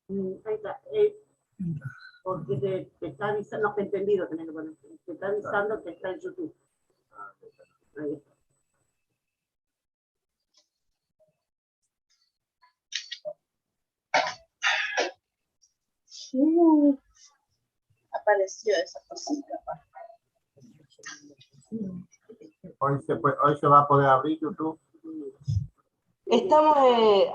Ahí está. Porque te está avisando, no, entendido tenés que poner. Te está avisando que está en YouTube. Ahí está. Apareció esa cosita. Hoy se va a poder abrir YouTube. Estamos,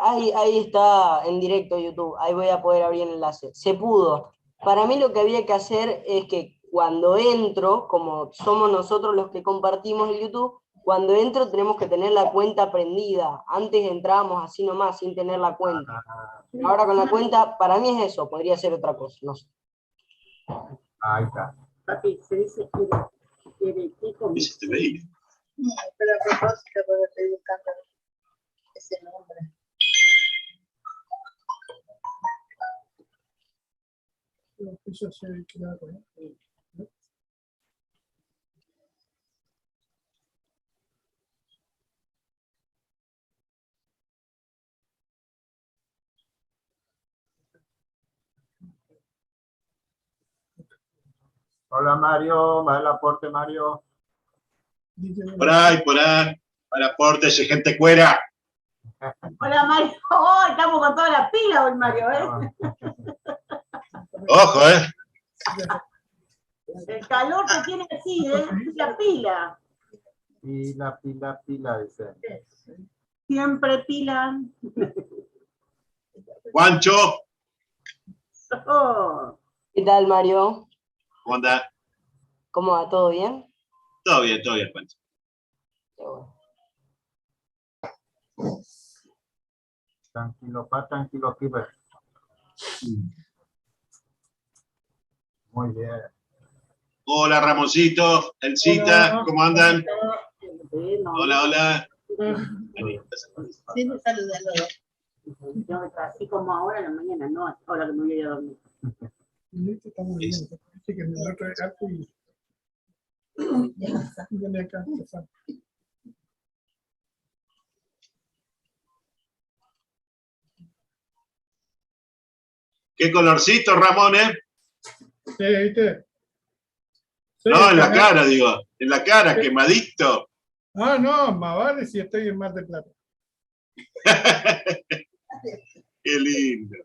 ahí está en directo YouTube, ahí voy a poder abrir el enlace. Se pudo. Para mí lo que había que hacer es que cuando entro, como somos nosotros los que compartimos el YouTube, cuando entro tenemos que tener la cuenta prendida. Antes entrábamos así nomás, sin tener la cuenta. Ahora con la cuenta, para mí es eso, podría ser otra cosa, no sé. Ahí está. Papi, se dice que con Dice, te veía. Pero a propósito, porque estoy buscando ese nombre. Eso se queda con él. Hola Mario, va el aporte Mario. Por ahí, por ahí, para aporte, ese gente cuera. Hola Mario, oh, estamos con toda la pila hoy Mario. Ojo. El calor que tiene así. La pila. Pila, pila, pila, dice. Siempre pila. Juancho. Oh. ¿Qué tal, Mario? ¿Cómo andás? ¿Cómo va? ¿Todo bien? Todo bien, todo bien, Juancho. Qué bueno. Tranquilo, pa, tranquilo, Kiber. Muy bien. Hola, Ramoncito, Elcita, Hola. ¿cómo andan? Bueno. Hola, hola. Sí, te saludé a los dos. Tengo que estar así como ahora en la mañana, no ahora que me voy a ir a dormir. Esto está muy bien. Parece que en el otro es alto y viene acá, o sea. Qué colorcito, Ramón. Sí, ¿viste? Sí, No, en la está cara, digo. En la cara, quemadito. Ah, no, más vale si estoy en Mar del Plata. Qué lindo.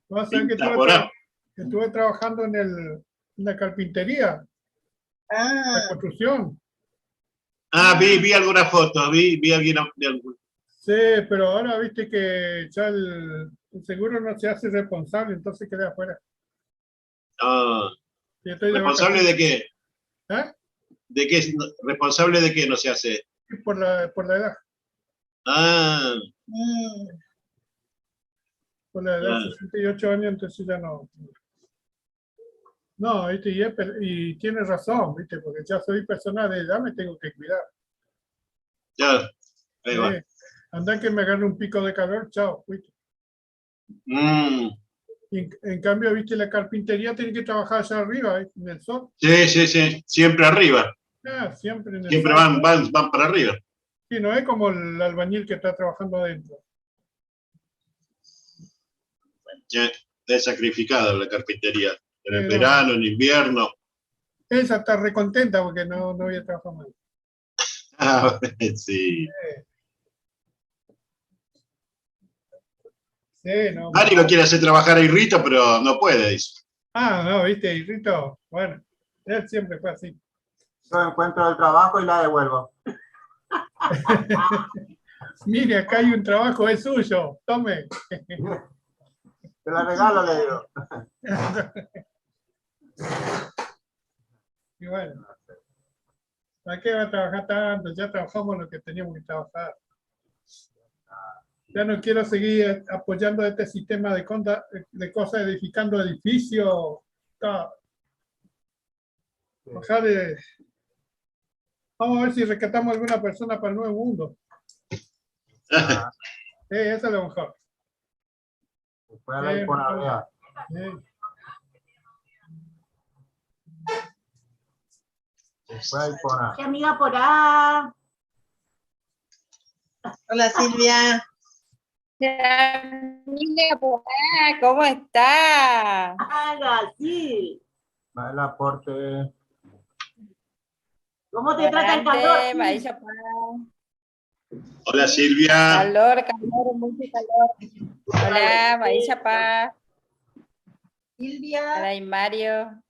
Vas a ver que Pinta por ahí. estuve trabajando en la carpintería, Ah. la construcción. Ah, vi alguna foto, vi alguien de algún. Sí, pero ahora viste que ya el seguro no se hace responsable, entonces quedé afuera. Ah. Sí, estoy de ¿Responsable de qué? ¿Eh? ¿De qué? ¿Responsable de qué no se hace? Por la edad. Ah. Por la edad, Ah. 68 años, entonces ya no. No, viste, y tiene razón, viste, porque ya soy persona de edad, me tengo que cuidar. Ya, ahí va. Sí. Anda que me agarre un pico de calor, chao, viste. Y en cambio, viste, la carpintería tiene que trabajar allá arriba, ¿eh? En el sol. Sí, sí, sí, siempre arriba. Ah, siempre en el Siempre sol. van para arriba. Sí, no es como el albañil que está trabajando adentro. Sí, es sacrificada la carpintería. En el Pero verano, en invierno. Esa está recontenta porque no voy a trabajar más. Ah, sí. Sí, no. Mari lo quiere hacer trabajar a Irrito, pero no puede, dice. Ah, no, viste, Irrito. Bueno, él siempre fue así. Yo encuentro el trabajo y la devuelvo. Mire, acá hay un trabajo, es suyo, tome. Te la regalo, le digo. Y bueno, ¿para qué va a trabajar tanto? Ya trabajamos lo que teníamos que trabajar. Ya no quiero seguir apoyando este sistema de cosas, edificando edificios. Está. Bajar de... Vamos a ver si rescatamos a alguna persona para el nuevo mundo. Ah. Sí, eso es lo mejor. Después la Sí, Iponavea. sí. Después hay Ipona. Qué amiga por ahí. Hola, Silvia. Amiga, ¿cómo está? Haga, sí. Va el aporte. ¿Cómo te trata el calor? Grande, Maisha, pa. Hola Silvia. Calor, calor, mucho calor. Hola, Maisha, pa. Silvia. Hola, y Mario.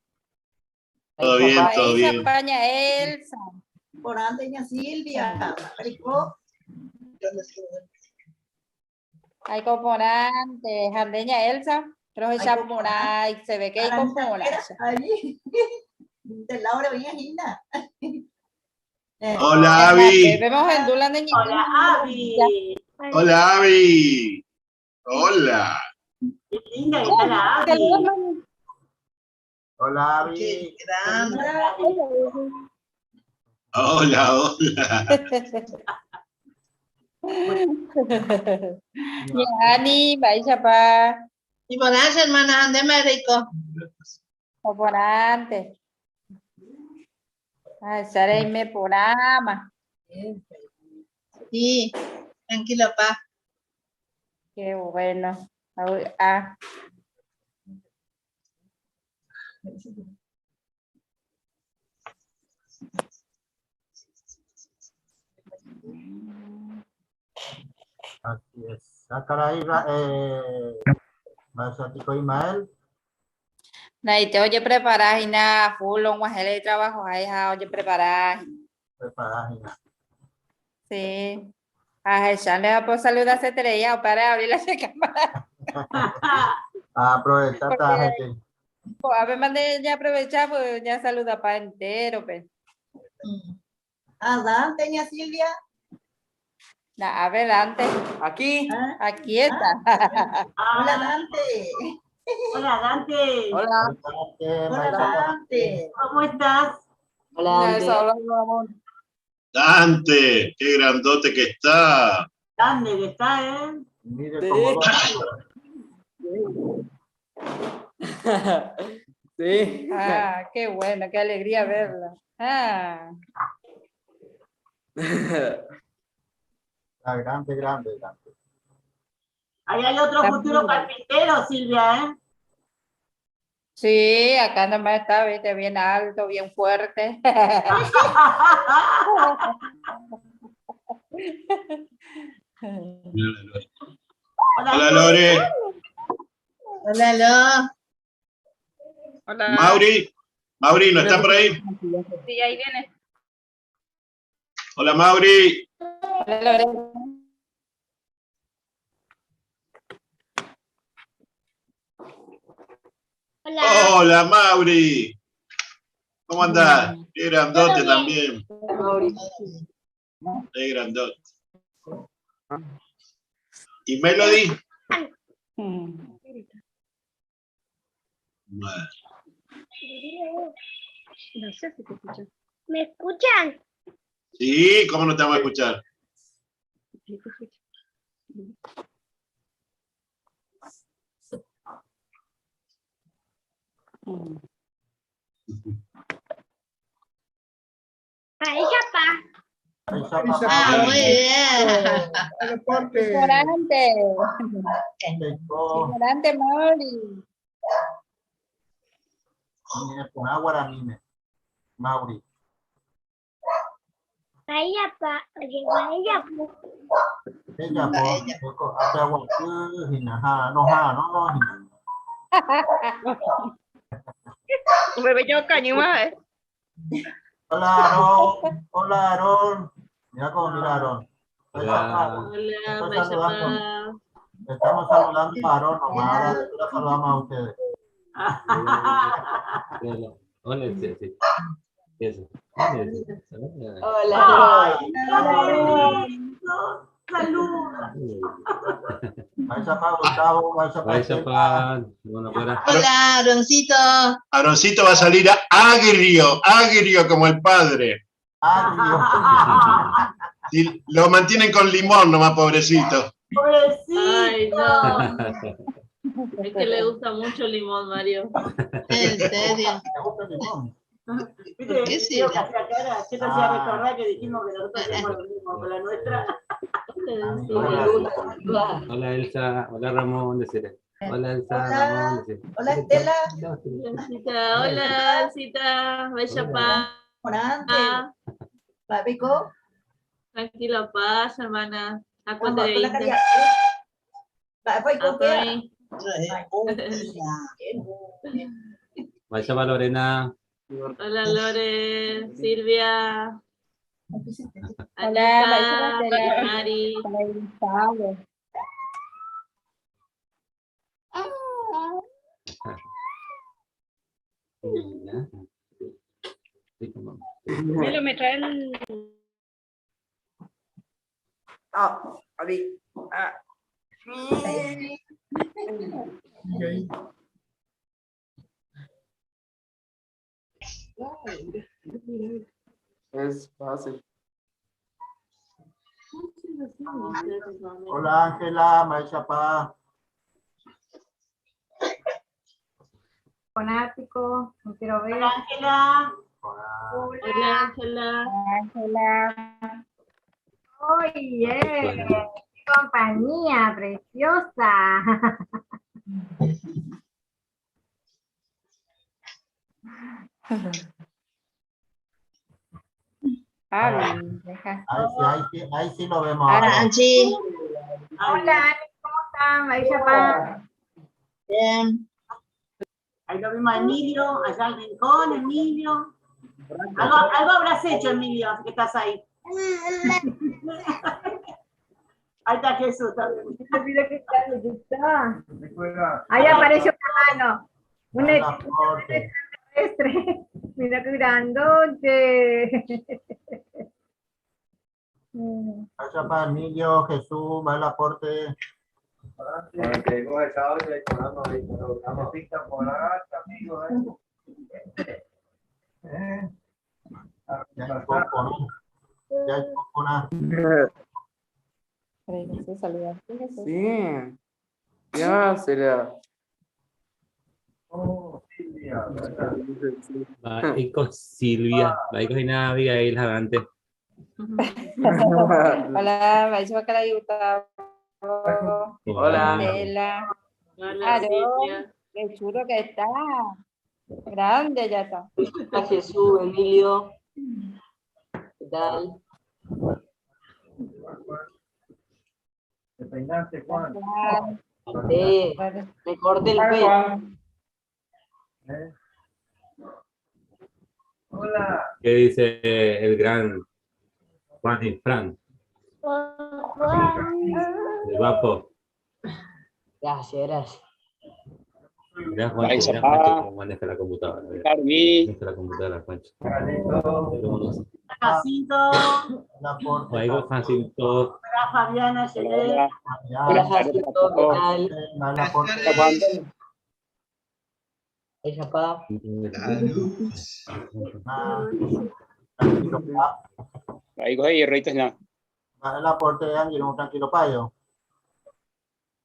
Todo bien, todo Maisha, bien. paña, Elsa. Por antes, Silvia. Maricó. Hay componente, jandeña Elsa. Pero Ay, ella por ahí, se ve que hay componente. Allí. De Laura venía Gina. Hola Avi. Vemos en Dula de Hola, Abby. Hola Avi. Hola. Qué linda que está la Abby. Saludos, mami. Hola, Avi. Qué grande. Hola, hola. Yani, Maisha, pa. Y por ahí, hermana, ande México. Componente. Ay, Sara y me porama. Sí, tranquilo, pa. Qué bueno. Ah, Así es. Ah, caray, Maesatico Ismael. Nay, te oye preparar y nada, full, un guajele de trabajo, ahí, ja, oye preparar. Preparada, Gina. Sí. Ah, ya le va a saludar a Cetería para abrir la cámara. Aprovechar esta gente. A ver, mande ya aprovechar, pues ya saluda para entero, pues. Ah, Dante, ña Silvia. Na, a ver, Dante, Aquí. Ah, aquí está. Hola, Ah, Dante. Hola, Dante. Hola. Hola, Dante. ¿Cómo estás? Hola, Dante. Dante, qué grandote que está. Grande que está, ¿eh? Mire Sí. cómo va. Sí. Ah, qué bueno, qué alegría verla. Ah, Está grande, grande, grande. Ahí hay otro Está futuro muy bien. carpintero, Silvia, ¿eh? sí, acá nomás está, viste, bien alto, bien fuerte. Hola Lore. Hola, Lo. Hola. Mauri. Mauri, ¿no está por ahí? Sí, ahí viene. Hola Mauri. Hola, Lorena. Hola. Hola Mauri. ¿Cómo andás? Qué grandote también. Mauri. Qué grandote. ¿Y Melody? Mm. Bueno, No sé si te escucho. ¿Me escuchan? Sí, ¿cómo no te vamos a escuchar? Sí, te escucho. Ahí ya pa. Ahí está, Ahí está. papá. Ah, muy bien. El deporte. Ignorante, Llegó. ignorante, Mauri. Mire, con agua guaranime. Mauri. Ahí ya pa. Oye, ahí ya pa. Ella, por, hace agua, Gina, ja, no, ja, no, no, Gina. Bebé, yo cañuma, eh. Hola, Aarón. Hola, Aarón. Mira cómo mira, Aarón. Hola. Hola, Estoy Maisha, saludando. pa. Estamos saludando a Aarón nomás. Ahora la saludamos a ustedes. Hola, hola, sí, sí. Eso. Hola, sí. Hola. Hola. Ay, qué lindo. Saluda. Ahí está pa Gustavo, ahí está pa Vaya Estela. pa, bueno, fuera. Hola, Aroncito. Aroncito va a salir agrio, agrio como el padre. Agrio. Si lo mantienen con limón nomás, pobrecito. Pobrecito. Ay, no. Es que le gusta mucho el limón, Mario. En serio. ¿Te gusta el limón? ¿Viste? ¿Qué Digo que será? hacía cara, ¿qué te hacía Ah. recordar que dijimos que nosotros hacíamos lo mismo con la nuestra? Hola, Hola Elsa, hola Ramón, decirle. Hola Elsa, Hola. Ramón, decirle. Hola, Estela. Elcita, hola, Elcita. Vaya paz. Morante. Papico. Tranquila paz, hermana. Vamos, con la Acuérdate. caridad. Va, voy con qué. Vaya pa Lorena. Hola Lore, Silvia, Hola, Anita, Estela. Mari. Hola, Gustavo. Melo, me trae el... Ah, a ver. Ah. Sigue ahí. Es fácil. Hola Ángela, Maisha Pa. Fanático, no quiero ver. Hola, Ángela. Hola Ángela. Ángela. Oye, qué compañía preciosa. Ay, deja. Ahí sí, ahí sí, ahí sí lo vemos. Hola, ahora. Angie. Hola, Ani, ¿cómo están? Maisha Pa. Bien. Ahí lo vimos a Emilio, allá al rincón, Emilio. Algo, algo habrás hecho, Emilio, que estás ahí. Ahí está Jesús también. Me olvidé que está, que está. Ahí apareció una mano. Un Hola, Jorge. extraterrestre. Mira qué grandote. Maisha Pa, Emilio, Jesús, va el aporte. Ya hay poco, ¿no? Ya hay poco, nada. Sí. Ya será. Va y con Silvia, va y con Abigail Javante. Hola, Maisha Pa, Gustavo. Hola. Estela. Hola Aarón. Silvia. Qué chulo que está. Grande ya está. Hola Jesús, Emilio. ¿Qué tal? Sí, me corté el pelo. ¿Qué dice el gran Juan y Fran? El guapo. Gracias, gracias. Mirá, Juancho, Ahí se mirá, Juancho, apaga. cómo maneja la computadora. Mirá. Carmi. Maneja la computadora, Juancho. ¿Cómo no? Jacinto, El aporte. Ahí con Jacinto. hola Fabiana, llegué. Hola, Hola Buenas tardes Jacinto, a ¿qué todos. tal? Va el aporte. Juan. Maisha Pa. Ah, Tranquilo, pa. Ahí coge y reitos no. Va el aporte de Ángel, un tranquilo payo.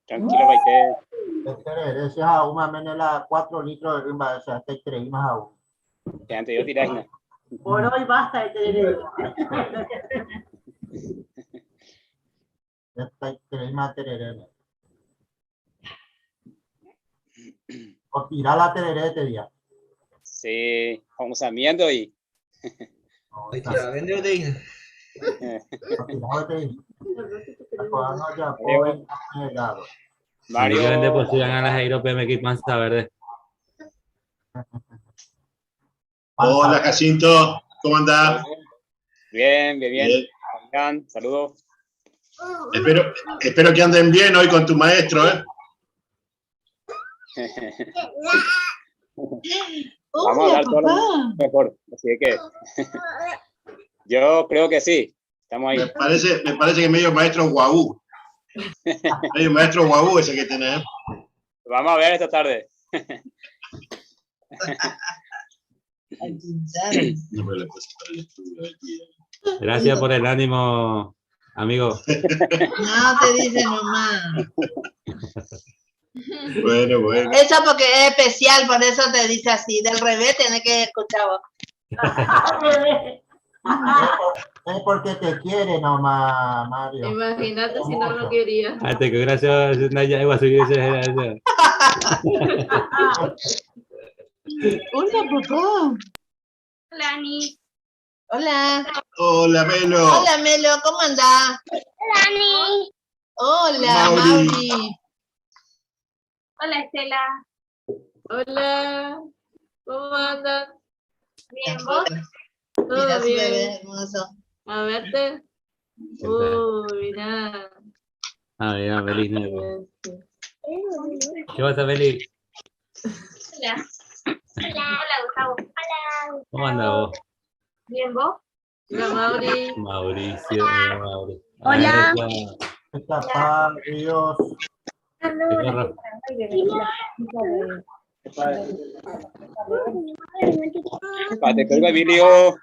Tranquilo, baite. Este, ese es a una menela 4 litros de rimba, o sea, este tres más aún. Que antes yo tirás no. Por hoy basta de tener. Este tres más tereré. O tirar la tereré este día. Sí, vamos a miendo y. O tirar este día. Acordando ya, pobre, helado. Mario. Yo vende por si ganan las Aero PMX Panza Verde. Hola, Jacinto. ¿Cómo andás? Bien, bien, bien. Bien. Fabián, saludos. Espero, espero que anden bien hoy con tu maestro, ¿eh? Vamos a dar todo lo mejor. Así que yo creo que sí. Estamos ahí. Me parece que medio maestro guau. Medio maestro guau ese que tenés. ¿eh? Vamos a ver esta tarde. No me lo puse para el estudio aquí. ¿eh? Gracias por el ánimo, amigo. No, te dice nomás. Bueno, bueno. Eso porque es especial, por eso te dice así. Del revés tenés que escuchar vos. Es porque te quiere nomás, Mario. Imagínate si no lo quería. Ah, te gracias, Naya, igual soy ese, ese. Hola, papá. Hola, Ani. Hola. Hola, Melo. Hola, Melo, ¿cómo andás? Hola, Ani. Hola, Mauri. Mauri. Hola, Estela. Hola. ¿Cómo andan? Bien, ¿vos? Todo Mira, su bien. bebé hermoso. A verte. Uy, mirá. Ah, mira, feliz nuevo. ¿Qué pasa, Feli? Hola. Hola. Hola, Gustavo. Hola. ¿Cómo andas vos? Bien, ¿vos? Hola, Mauri. Mauricio, mira, Mauri. Hola. Está paz, Dios. Hola. Pate, que Emilio.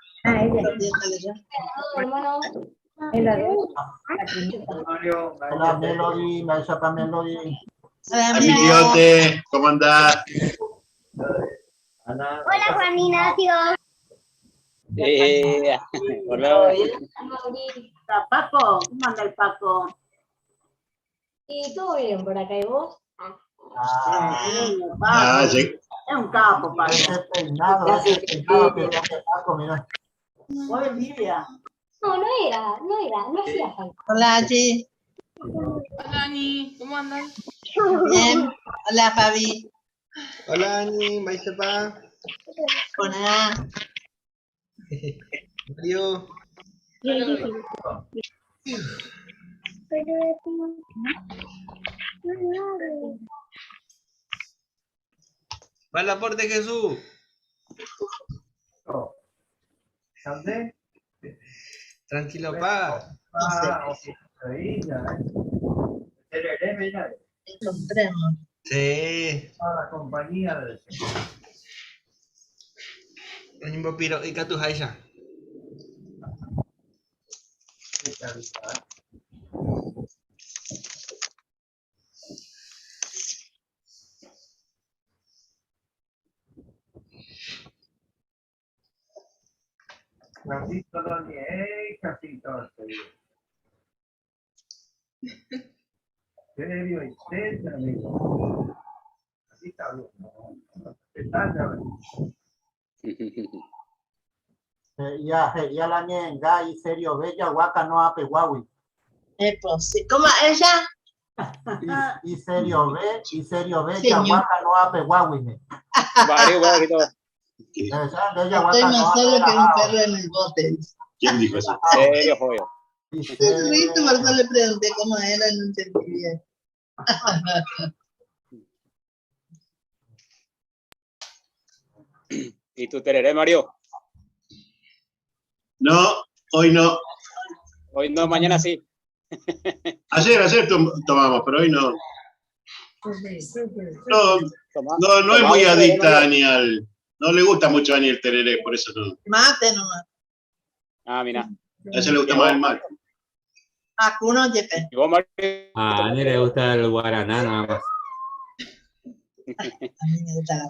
Hola, Melody, Maisha Melody. Hola, Melo. Emiliote, ¿cómo andás? Hola, Juan Ignacio. Hola. ¿Todo bien? Está Paco, ¿cómo anda el Paco? Y todo bien por acá, ¿y vos? Ah, Genio, Ah, Paco. sí. Es un capo, Paco. ese peinado que hace Paco, mira. Vos envidia. No, no era, no era, no hacía falta. Hola, Angie. Hola, Ani. ¿Cómo andan? Bien. Hola, Fabi. Hola, Ani, Maisha Hola. Mario. Va el aporte, Jesús. Tranquilo, pa. Encontremos. Sí. Nimbo piro, y tu haisha. Ya, ya la ñenga y serio bella, guaca no ape guawi. Pues, sí. ¿Cómo ella? Y serio ve, y serio bella, Señor. guaca no ape guawi. me. Mario, bueno, Esa bella, Estoy guaca más no ape solo que un rajao. perro en el bote. ¿Quién dijo eso? Serio, joyo. Y Sí, por eso le pregunté cómo era, no entendí bien. ¿Y tu tereré, Mario? No, hoy no. Hoy no, mañana sí. Ayer tomamos, pero hoy no. No, Toma- no, no es toma muy un tereré, adicta Mario. Ani al. No le gusta mucho a Ani el tereré, por eso no. Mate nomás. Ah, mira. A ella le gusta más el mate. Acuno, yepe. ¿Y vos, Mario? A Ani le gusta el guaraná nada más. A mí me gusta la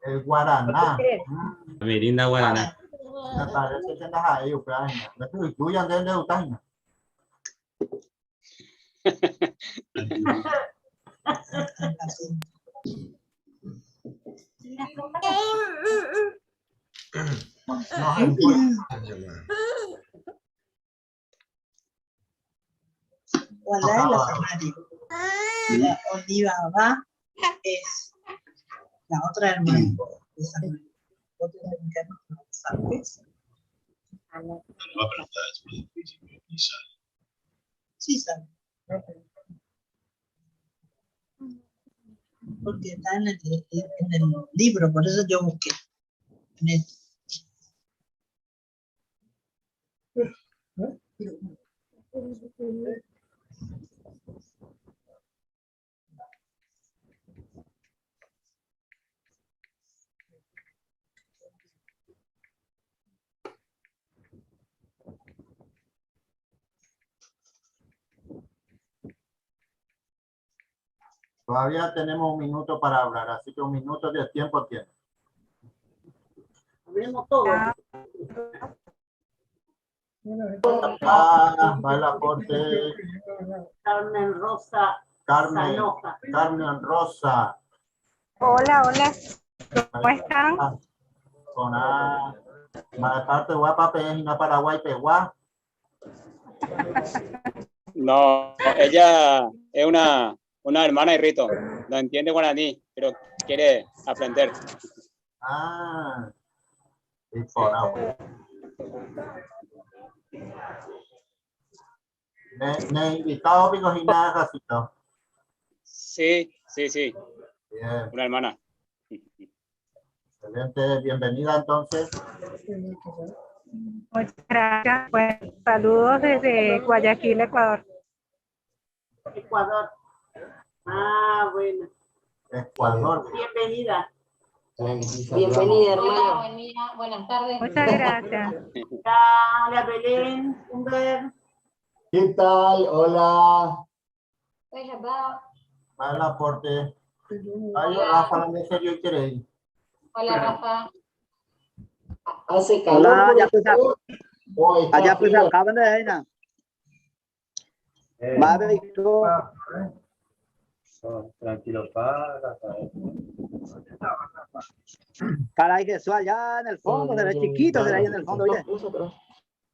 El guaraná. La mirinda guaraná. Me parece que andas ahí, Ucrania. Incluyan de Ucrania. Así. No, Ojalá es la Samari. La Oliva va es la otra hermana de Samari. Otra hermana, no sabes. No va a preguntar, es muy difícil. Ni sabe. Sí, sabe. Porque está en el libro, por eso yo busqué. En el- Todavía tenemos un minuto para hablar, así que un minuto de tiempo tiene. Vemos todo. Ah, va el aporte. Carmen Rosa Carmen, Sanoja. Carmen Rosa. Hola, hola. ¿Cómo están? Con A. Más parte guapa, pe, Paraguay, peguá. No, ella es una hermana de Rito. No entiende guaraní, pero quiere aprender. Ah. Y por agua. Me invitado, pico, y nada, Jacito. Sí, sí, sí. Bien. Una hermana. Excelente, bienvenida entonces. Muchas gracias. Bueno, saludos desde Guayaquil, Ecuador. Ecuador. Ah, bueno. Ecuador. Bienvenida. Bienvenida, Hola, hermana. buen día, buenas tardes. Muchas gracias. Hola, Belén, Humber. ¿Qué tal? Hola. Hola, pa. Va el aporte. Ay, Rafa, ¿dónde serio y queréis? Hola, Rafa. Hace calor Hola, por ya pues, Ecuador o está allá pues frío. acaban de ahí, Madre, Tranquilo, pa, Rafael. caray, Jesús, allá en el fondo, se ve chiquito, se ve ahí en el fondo, ¿oye?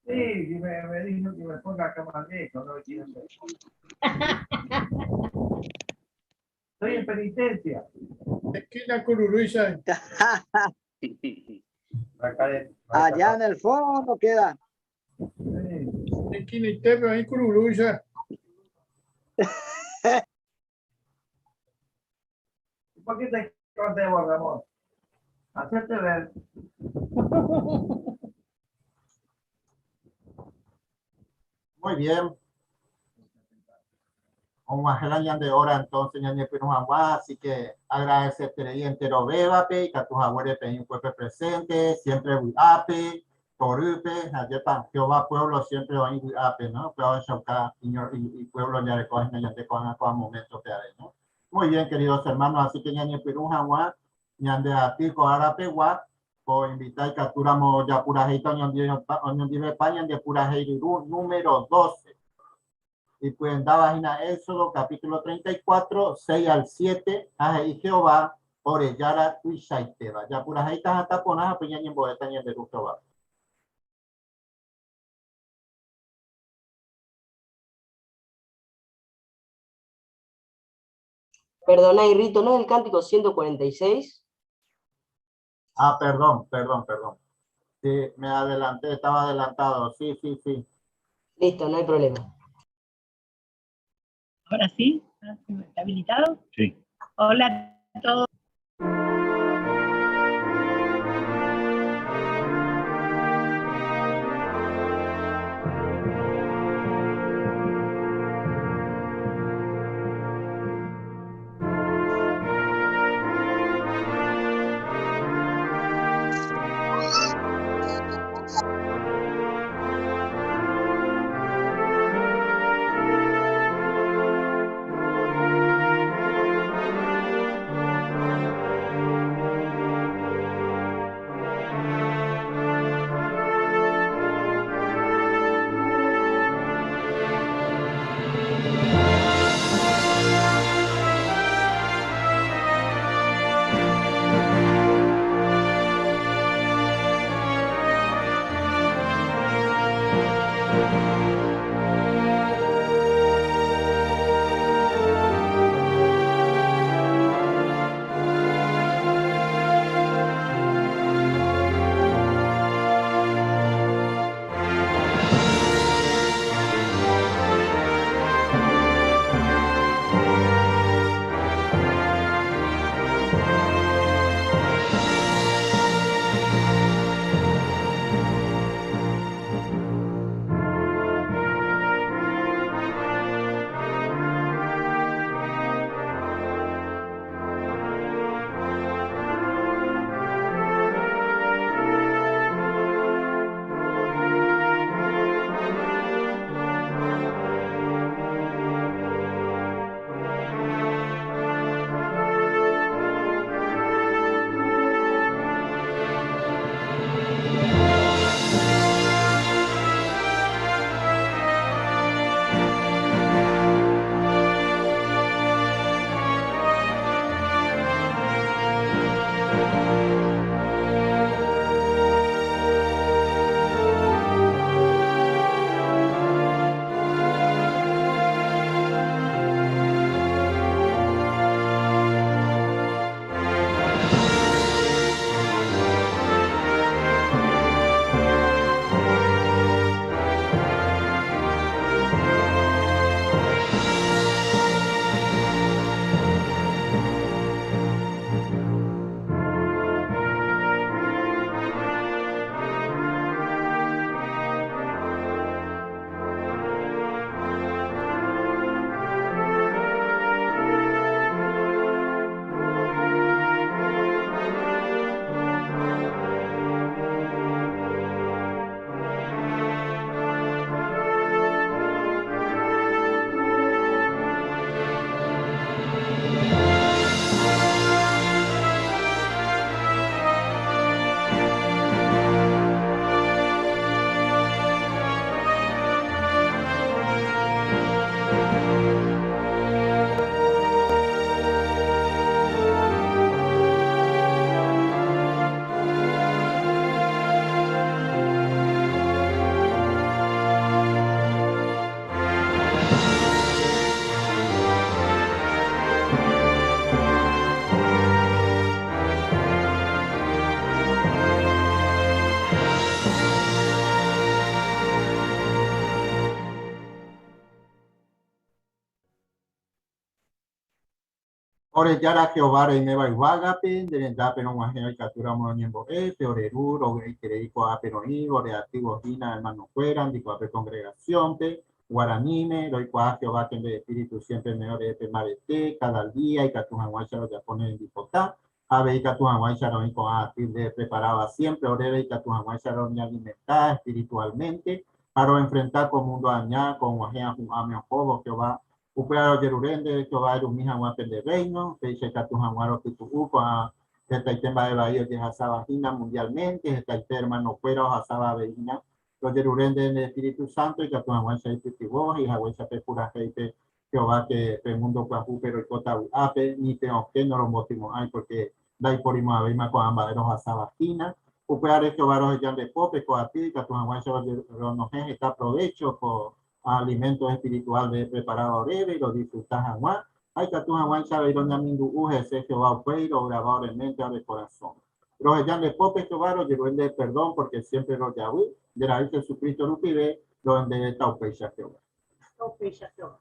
Sí, me dijo que me ponga acá más lejos, no quiero ver. Estoy en penitencia. Esquina Cururuya. Allá en el fondo queda. Esquina Itepe, ahí Cururuya. ¿Por qué te escondes vos, Ramón? Hacete ver. Muy bien. Un de hora entonces, ñañe pirujanguá, así que agradecerte y entero bebape, y catujahuere peñu cuerpo presente, siempre ape, torupe, ayepa, Jehová pueblo siempre va ape, ¿no? Pero shauka, y pueblo ñarecoa, ñañe coan a momento que hay, ¿no? Muy bien, queridos hermanos, así que ñañe pirujanguá, ñande apico arapeguá, por invitar y capturamos ya purajeita, ñondive pa, ñande purajeirurú, número 12. Y pues da vagina Éxodo, capítulo 34, 6 al 7, y Jehová, orellara tuishaiteba. Ya purajeita hasta ponaja, pues ñañe boeta, ñande Jehová. Perdona, Irrito, ¿no es el cántico 146? Ah, perdón, perdón, perdón. Sí, me adelanté, estaba adelantado. Sí, sí, sí. Listo, no hay problema. Ahora sí, ¿está habilitado? Sí. Hola a todos. Ore Jára Jehová reiméva yvágape, nde rendápe rog̃uahẽ oikatúramo roñembo'e, pe ore Ru, rovy'aiterei ko'ápe roĩvo, ore atývo hína hermanokuérandi ko'ápe congregación-pe, guaraníme, roikuaa Jehová que nde Espíritu siempre me ore pe mbarete, cada día, ikatu hag̃uáicha rojapo ne rembipota, ha avei ikatu hag̃uáicha roĩ ko'ã aty nde preparáva siempre oréve ikatu hag̃uáicha roñealimenta espiritualmente ha ro'enfrenta ko mundo aña ko og̃uahẽ ahu'ãme ohóvo Jehová Upéva rojerure ndéve Jehová erumi hag̃ua pende Rréino, péicha ikatu hag̃ua ropytu'u ko'ã hetaite mba'e vai ojehasáva hína mundialmente, hetaite ermanokuéra ohasáva avei hína. Rojerure ndéve nde espíritu sánto ikatu hag̃uáicha ipytyvõ, he'i haguéicha pe purahéipe Jehová ke pe múndo pyahúpe roikóta vy'ápe, ni pe okẽ norombotymo'ãi pórke ndaiporimo'ãvéima ko'ã mba'e rohasáva hína. Upévare Jehová roheja nde pópe ko aty ikatu hag̃uáicha ronohẽ heta provécho ko alimento espiritual de preparado oréve rodisfruta hag̃ua ha ikatu hag̃uáicha avei roñamindu'u hese Jehová upéi rograva ore mente ha ore korasõme. Roheja nde pópe Jehová rojerure nde perdón porque siempre rojavy, nde Ra'y Jesucristo rupive roendevéta upéicha Jehová. Upéicha Jehová.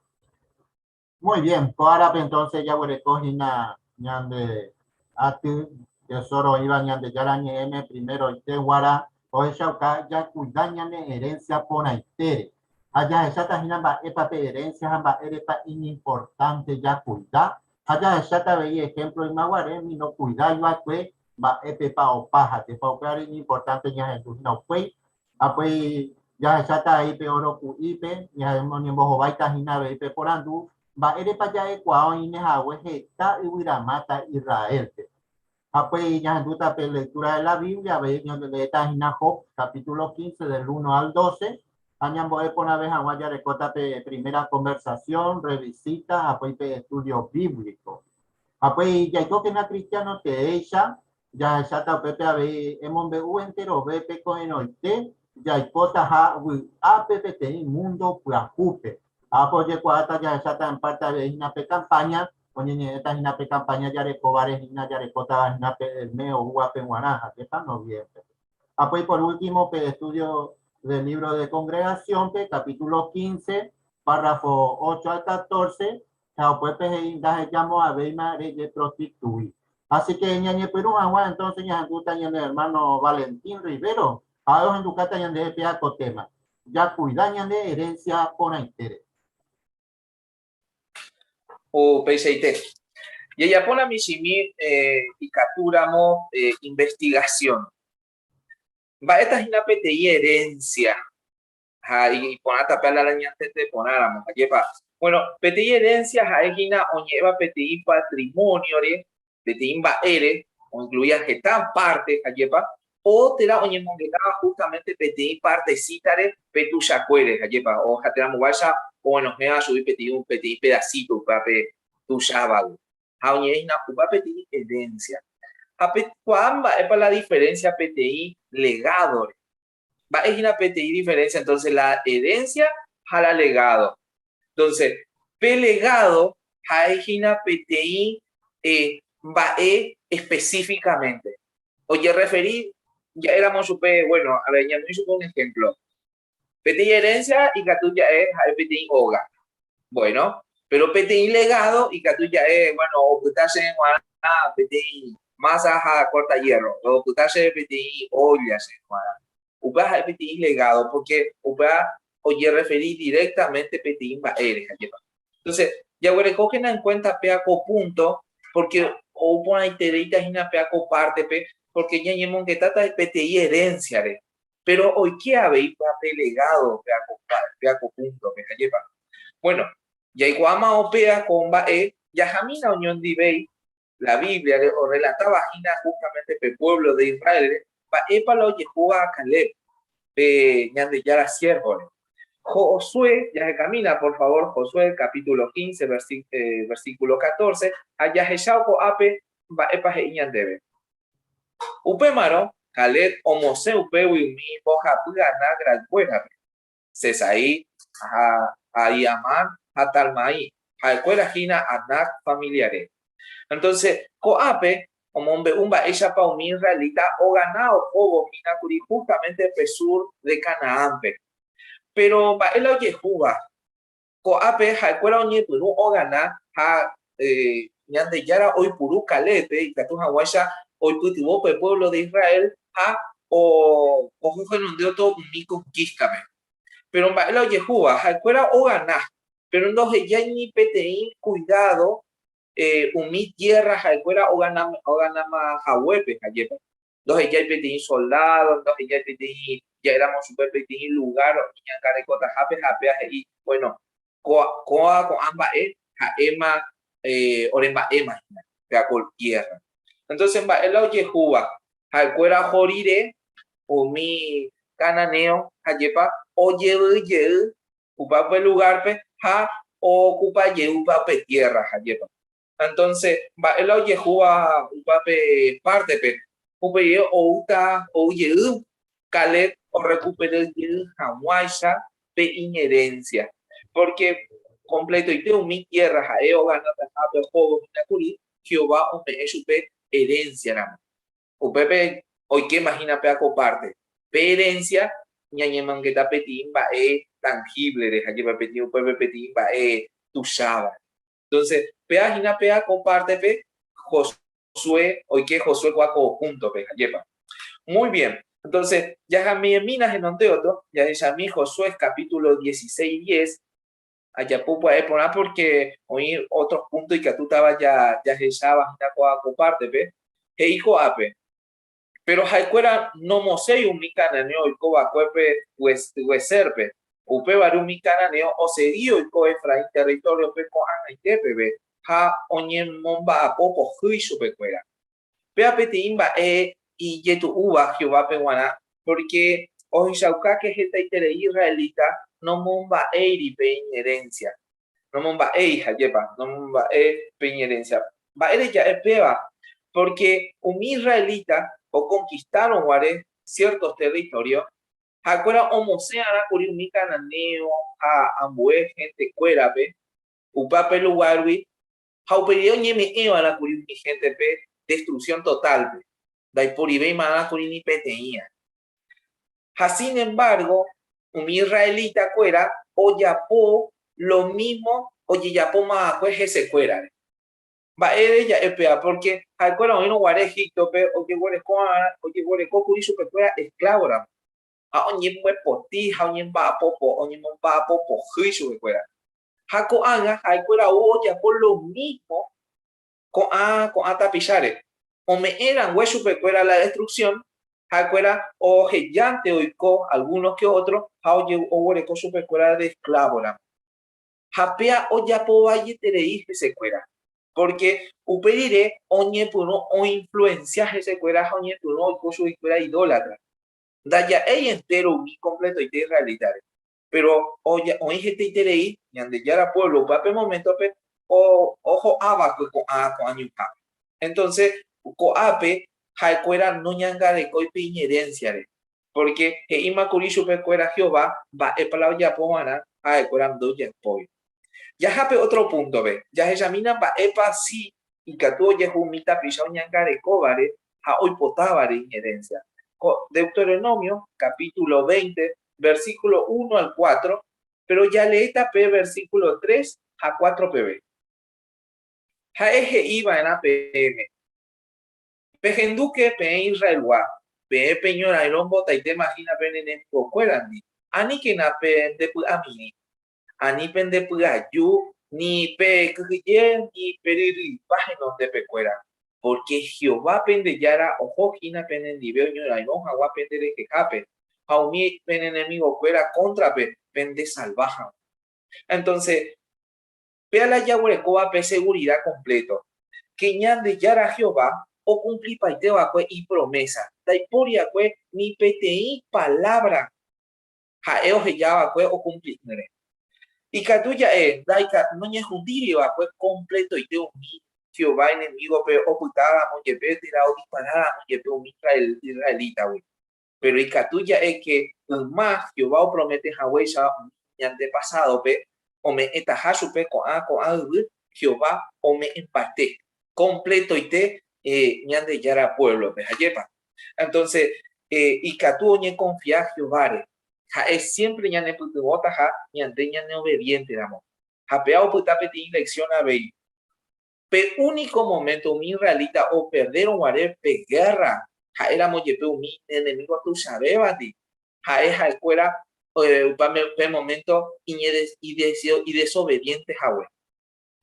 Muy bien, ko árape entonces jaguereko hína ñande aty tesoro oĩva Ñandejára Ñe'ẽme primeroite guara ohechauka jakuida ñane herencia porãitére. Ha jahecháta hína mba'épa pe herencia ha mba'érepa iñimportánte jakuida. Ha jahecháta avei ejemplo ymaguare umi nokuidái va'ekue mba'épepa opa ha jepa upévare iñimportánte ñahendu hína upéi Apéi jahecháta avei pe óro ku'ípe, oñembohováita hína avei pe porandu, Mba'érepa ja'ekuaa oĩne hague heta yvyramáta Israélpe? Apéi ñahendúta pe lectura de la Biblia, avei ñandeleéta hína Job capítulo 15 del 1 al 12, ha ñambo'e porãve hag̃ua jarekóta pe primera conversación, revisita, apéi pe estudio bíblico. Apéi jaikókena cristiano teéicha, Jahecháta upépe avei emombe'u enterovépe ko'ẽrõite jaikótaha vy'ápe peteĩ múndo pyahúpe. Ápe ojekuaáta jahecháta en parte avei hína pe campaña, oñeñe'ẽta hína pe campaña jarekóvare hína jarekótava hína pe el mes oúvape g̃uarã, ha'épa noviembre-pe. Apói por último pe estudio del libro de congregación-pe, capítulo 15, párrafo 8 al 14, ha upépe he'i ndahejamo'ãvéima rejeprostitui. Así que ñañepyrũ hag̃ua entonces ñahendúta ñane hermano Valentín Rivero, ha'e ohendukáta ñandehe péa ko tema, Jakuida ñane herencia porãitére. Upeichaite. Jajapóna michĩmi ikatúramo investigación. Mba'éta hína peteĩ herencia? Ha iporãta pe alára ñantende porãramo, ajépa? Bueno, peteĩ herencia ha'e hína oñe'ẽva peteĩ patrimonio-re, peteĩ mba'ére, oincluía heta parte, ajépa? O térã oñemongetáva justamente peteĩ partecita-re pe tuichakuére, ajépa? O ha térã mováicha oguenohẽva chugui peteĩ peteĩ pedacito upéva pe tuichávagui. Ha oñe'ẽ hína upéva peteĩ herencia. Ha peikuaa mba'épa la diferencia peteĩ legado-re. Mba'e hína peteĩ diferencia entonces la herencia ha la legado? Entonces, pe legado ha'e hína peteĩ eh, mba'e específicamente. Ojerreferi ja'éramo chupe, bueno, a ver, ñamoĩ chupe un ejemplo. Peteĩ herencia ikatu ja'e ha'e peteĩ óga. Bueno, pero peteĩ legado ikatu ja'e, bueno, opyta chéve g̃uarã peteĩ masa ha corta hierro, opyta chéve peteĩ olla chéve g̃uarã. Upéva ha'e peteĩ legado, porque upéva ojerreferi directamente peteĩ mba'ére, ajépa. Entonces, jaguerekókena en cuenta péa ko punto, porque ou porãitereíta hína péa ko pártepe, porque ñañemongetáta peteĩ herencia-re. Péro oike avei py'ape legado péa ko púntope, ajépa? Bueno, jaikuaáma opéa ko mba'e jahamína oñondivéi la Bíbliare orrelatáva hína justamente pe puévlo de Israélre mba'épa la ojehúva Caleb, pe Ñandejára siérvore. Josué, jahekamína por favor Josué capítulo 15 versículo 14 ha jahecha ko'ápe mba'épa he'i ñandéve. Upémarõ Caleb omosẽ upégui umi mbohapy Anac ra'ykuérape, Sesai, Ahiamán ha Talmai, ha'ekuéra hína Anac familiare. Entonce, ko'ápe omombe'u mba'éichapa umi israelita ogana ohóvo hína kuri justamente pe sur de Canaánpe. Péro mba'e la ojehúva? Ko'ápe ha'ekuéra oñepyrũ ogana ha. Ñandejára oipuru Calébpe ikatu hag̃uáicha oipytyvõ pe puévlo de Israel ha oho henonde oto umi konkístape. Péro mba'e la ojehúva? Ha'ekuéra ogana, péro ndohejái ni peteĩ kuidádo umi tiérra ha'ekuéra oganama haguépe, ajépa? Ndohejái peteĩ soldádo, ndohejái peteĩ, ja'éramo chupe peteĩ lugár oñeñangarekotahápe ha péva he'i, Bueno, kóa ko'ã mba'e ha'éma oremba'éma hína, péva ko tiérra. Entonces mba'e la ojehúva? Ha'ekuéra oho rire umi cananeo, ajépa, ojevy jey upe upe lugárpe ha ookupa jey upe upe tiérra, ajépa. Entonces, mba'e la ojehúva upe pártepe? Upe rire oúta, ou jey Caleb orrekupera jey hag̃uáicha pe iñerénsia. Pórke kompletoite umi tiérra ha'e oganatahápe ohóvo hína kuri, Jehová ome'ẽ chupe erénsiaramo. Upépe oikéma hína péva ko párte. Pe erénsia ñañemongeta peteĩ mba'e tanhívlere, ha jepe peteĩ upépe peteĩ mba'e tuicháva. Entonces, péa hína péa ko pártepe Josué, oike Josué kua ko púntope, ajépa. Muy bien. Entonces, jahamiemína henonde otro, jahechami Josué capítulo 16, 10, ajapo pya'e porã porque oĩ otros puntos ikatútava jahecháva hína kua ko pártepe, he'i ko'ápe, Péro ha'ekuéra nomosẽi umi cananeo oiko va'ekuépe Guezérpe. Upévare umi cananeo osegi oiko Efraín territóriope ko'ag̃aite peve ha oñemomba'apo pohýi chupekuéra. Péva peteĩ mba'e ijetu'úva Jehovápe g̃uarã, pórke ohechauka ke hetaiterei israelita nomomba'éiri pe iñerénsia. Nomomba'éi, ajépa, nomomba'e pe iñerénsia. Mba'ére ja'e péva? Pórke umi israelita okonkistárõ guare siérto território, ha'ekuéra omosẽ arã kuri umi cananeo ha ambue hentekuérape upe lugárgui, ha upe rire oñeme'ẽ va'erã kuri umi héntepe destruksión totálpe, ndaiporivéima arã kuri ni peteĩva. Ha sin embargo, umi israelita-kuéra ojapo lo mismo ojejapóma va'ekue hesekuérare. Mba'ére ja'e péva? Pórke ha'ekuéra oĩrõ guare Egíptope ojeguereko kuri chupekuéra esklávoramo, ha oñembyepoti ha oñemomba'apo pohýi chupekuéra. Ha ko'ág̃a ha'ekuéra ou ojapo lo mismo ko'ã ko'ã tapicháre. Ome'ẽ rangue chupekuéra la destrucción, ha'ekuéra ohejánte oiko algunos que otro ha oguereko chupekuéra de esclavo ramo. Ha péa ojapo vaieterei hesekuéra, porque upe rire oñepyrũ oinfluencia hesekuéra ha oñepyrũ oiko chuguikuéra idólatra. Ndaja'éi entero umi completoite israelítare, Péro oĩ hetaiterei Ñandejára puévlo upe moméntope oho'a va'ekue ko'ã ko'ã ñuhãme. Entónse ko'ápe ha'ekuéra noñangarekói pe iñerénsiare, pórke he'íma kuri chupekuéra Jehová mba'épa la ojapo va'erã ha ha'ekuéra ndojapói. Jaha pe ótro púntope, jahechamína mba'épa si ikatu ojehu umi tapicha oñangarekóvare ha oipotávare iñerénsia. Ko Deuteronomio capítulo 20, versículo 1 al 4, péro jaleéta pe versículo 3 ha 4 peve. Ha'e he'i va'erã peẽme, Pehendúke peẽ Israelgua, peẽ peñorairõ mbotaitéma hína pene enemigokuérandi, aníkena pendepy'amirĩ, ani pendepy'aju ni pekyhyje ni peryryipa henondepekuéra, pórke Jehová pende Jára oho hína penendive oñorairõ hag̃ua penderehehápe ha umi pene enemigokuéra kóntrape pendesalva hag̃ua. Entónse, péa la jaguerekóva pe segurida kompléto, ke Ñandejára Jehová okumplipaite va'ekue ipromésa, ndaipóri va'ekue ni peteĩ palávra ha'e oheja va'ekue okumpli'ỹre. Ikatu ja'e noñehundíri va'ekue kompletoite umi Jehová enemígope opytáramo jepe térã odiparáramo jepe umi israelítagui. Péro ikatu ja'e ke yma Jehová opromete haguéicha umi ñandepasádope ome'ẽtaha chupe ko'ã ko'ã yvy, Jehová ome'ẽmbaite kompletoite Ñandejára puévlope. Ajépa? Entonce, ikatu oñekonfia Jehováre. Ha'e siémpre ñanepytyvõtaha ñande ñaneobediénteramo. Ha péva opyta peteĩ leksión avei. Pe úniko moménto umi israelita operdérõ guare pe gérra ha'éramo jepe umi iñenemígo tuichavévandi, ha'e ha'ekuéra upe moménto idesobediénte hague.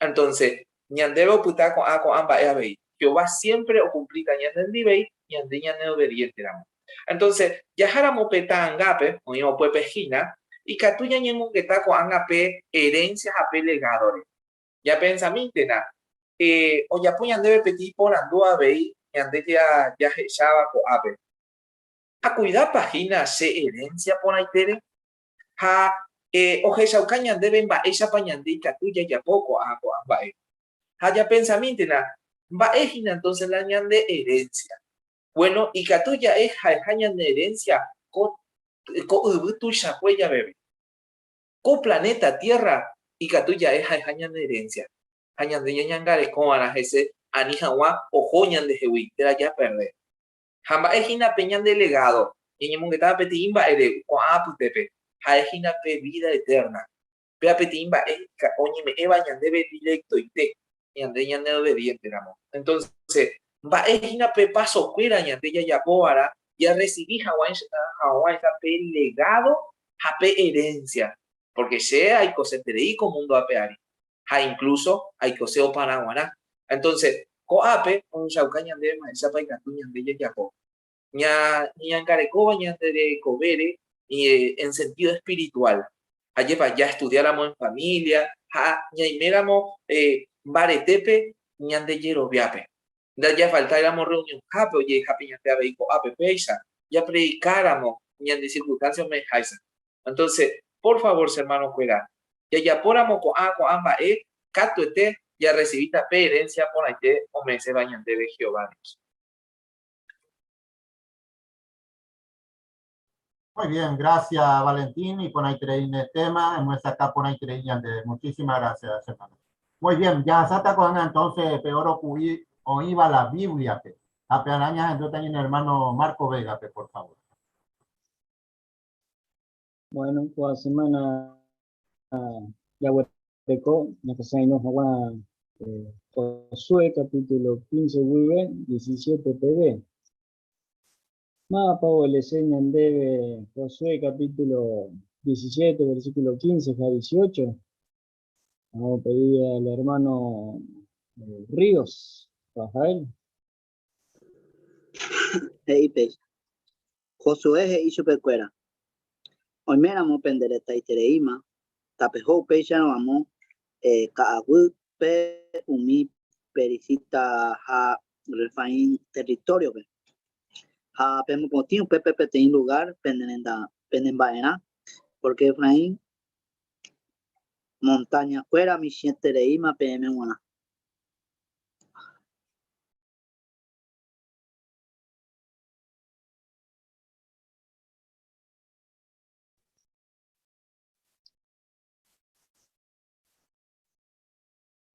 Entonce, ñandéve opyta ko'ã ko'ã mba'e avei. Jehová siémpre okumplíta ñanendivéi ñande ñaneobediénteramo. Entonce, jaháramo pe ta'angápe, oĩva upépe hína, ikatu ñañemongeta ko'ág̃a pe herencia ha pe legádore. Ñapensamíntena, ojapo ñandéve peteĩ porandu avei ñande jahecháva ko'ápe. Akuidápa hína che herencia porãitére? Ha ohechauka ñandéve mba'éichapa ñande ikatu jajapo ko'ã ko'ã mba'e. Ha japensamíntena, mba'e hína entonces la ñande herencia? Bueno, ikatu ja'e ha'eha ñane herencia ko ko yvy tuichakue javeve. Ko planeta Tierra ikatu ja'e ha'eha ñane herencia, ha ñande ñañangarekova'erã hese ani hag̃ua oho ñandehegui térã japerde. Ha mba'e hína pe ñande legado? Ñañemongetáva peteĩ mba'ére ko'ã apytépe, ha'e hína pe vida eterna. Péva peteĩ mba'e oñeme'ẽva ñandéve directoite, ñande ñaneobediente ramo. Entonces, mba'e hína pe pasokuéra ñande jajapova'erã jarrecibi hag̃uáicha pe legado ha pe herencia? Porque che aikoseterei ko mundo ape ári, ha incluso aikose oparã g̃uarã. Entonces, ko'ápe ohechauka ñandéve mba'éichapa ikatu ñande jajapo. Ñañangarekóva ñande rekovére en sentido espiritual. Ajépa jaestudiáramo en familia ha ñaiméramo mbaretépe ñande jeroviápe. Ndajafaltáiramo reunionhápe ojehehápe ñande avei ko'ápe péicha, japredikáramo ñande circunstancia ome'ẽháicha. Entonces, por favor che hermano-kuéra, jajapóramo ko'ã ko'ã mba'e, katuete jarrecibíta pe herencia porãite ome'ẽséva ñandéve Jehová Dios. Muy bien, gracias Valentín y porãiterei ne tema, emyesakã porãiterei ñande. Muchísimas gracias, hermano. Muy bien, jahasáta ko'ág̃a entonces pe oro ku'i oĩva la Biblia-pe. Ha pearã ñahendúta ñane hermano Marco Vega-pe, por favor. Bueno, ko'a semana jaguereko ñakasãino haguã Josué capítulo 15 guive 17 peve. Mávapa oelese ñandéve Josué capítulo 17 versículo 15 ha 18? Vamos a pedir al hermano Ríos, Rafael. He'i péicha. Josué he'i chupekuéra, Oiméramo pende retaitereíma, tapeho upéicharõ amo ka'aguýpe umi perizita ha Refaim territóriope, ha pemopotĩ upépe peteĩ lugár penemba'erã, pórke Efraín montañakuéra michĩetereíma peẽme g̃uarã.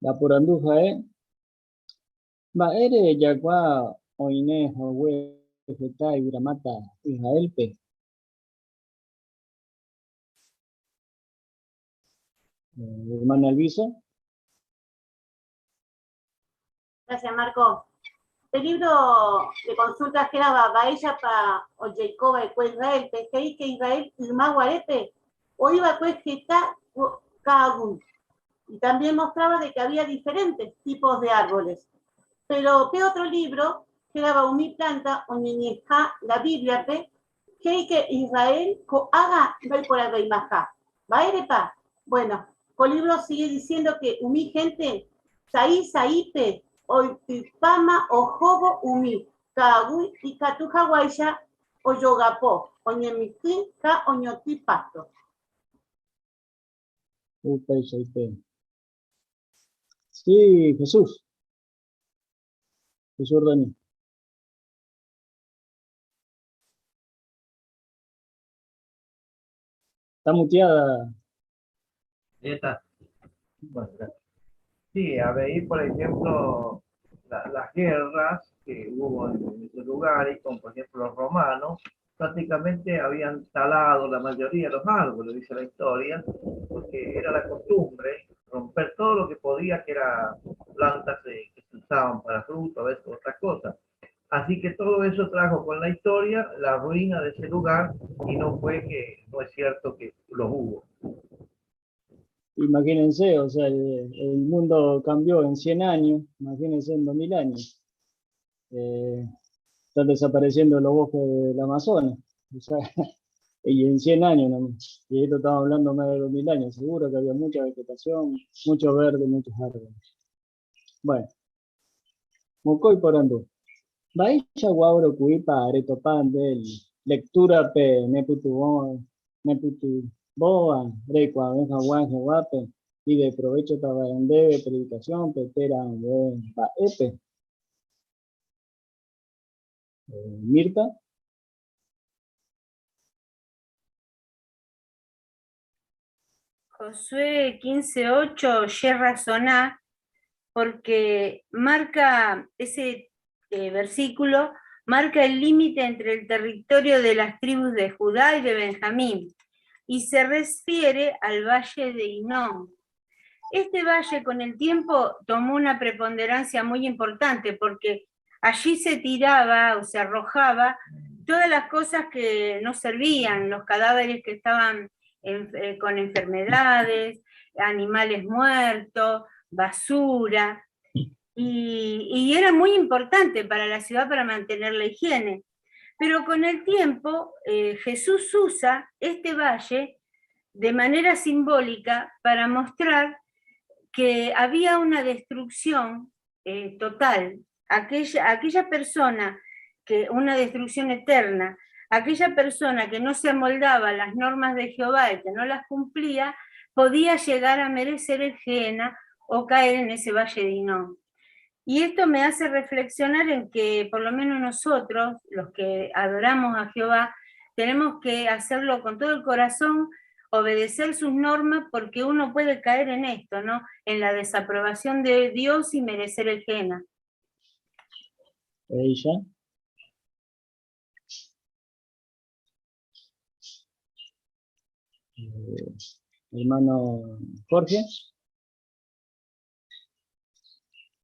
La porandu ha'e, Mba'ére jagua oĩne hague heta yvyramáta Israel-pe? Hermana Alviso. Gracias, Marco. El libro de consultas que era Mba'éichapa ojeikova'ekue Israel-pe, he'i que Israel yma guarépe oĩva'ekue heta ka'aguy. Y también mostraba de que había diferentes tipos de árboles. Pero pe otro libro, que era umi planta oñeñe'ẽha la Biblia-pe, he'i que Israel ko'ágã ndoiporaveimaha. Mba'érepa? Bueno, ko libro sigue diciendo que umi gente sa'i sa'ípe oitypáma ohóvo umi ka'aguy ikatu haguáicha ojogapo, oñemitỹ ha oñotỹ pasto. Upeichaite. Sí, Jesús. Jesús Ordóñez. Está muteada. Ahí está. Bueno, gracias. Sí, a ver, por ejemplo, las guerras que hubo en ese lugar, y con, por ejemplo, los romanos, prácticamente habían talado la mayoría de los árboles, dice la historia, porque era la costumbre romper todo lo que podía, que era plantas que se usaban para fruto, a veces otras cosas. Así que todo eso trajo con la historia la ruina de ese lugar y no fue que, no es cierto que los hubo. Imagínense, o sea, el mundo cambió en 100 años, imagínense en 2000 años. Están desapareciendo los bosques del Amazonas, o sea, y en 100 años nomás. Y esto estamos hablando más de 2000 años, seguro que había mucha vegetación, mucho verde, muchos árboles. Bueno, Mocoy Porandú. Mba'éicha guauro kuipa retopa nde lectura pe nepytyvõ, nepytyvõva reikuaave haguã Jehovápe ideprovéchotava ndéve predikasiónpe térã ambue mba'épe. Mirta. Josué 15:8, che razoná, porque marca ese versículo, marca el límite entre el territorio de las tribus de Judá y de Benjamín, y se refiere al valle de Hinón. Este valle con el tiempo tomó una preponderancia muy importante, porque allí se tiraba o se arrojaba todas las cosas que no servían, los cadáveres que estaban con enfermedades, animales muertos, basura, y era muy importante para la ciudad para mantener la higiene. Pero con el tiempo Jesús usa este valle de manera simbólica para mostrar que había una destrucción total, aquella persona, que, una destrucción eterna, aquella persona que no se amoldaba a las normas de Jehová y que no las cumplía, podía llegar a merecer el Gehenna o caer en ese valle de Hinón. Y esto me hace reflexionar en que por lo menos nosotros, los que adoramos a Jehová, tenemos que hacerlo con todo el corazón, obedecer sus normas, porque uno puede caer en esto, ¿no? En la desaprobación de Dios y merecer el Gehenna. Ella. Hermano Jorge.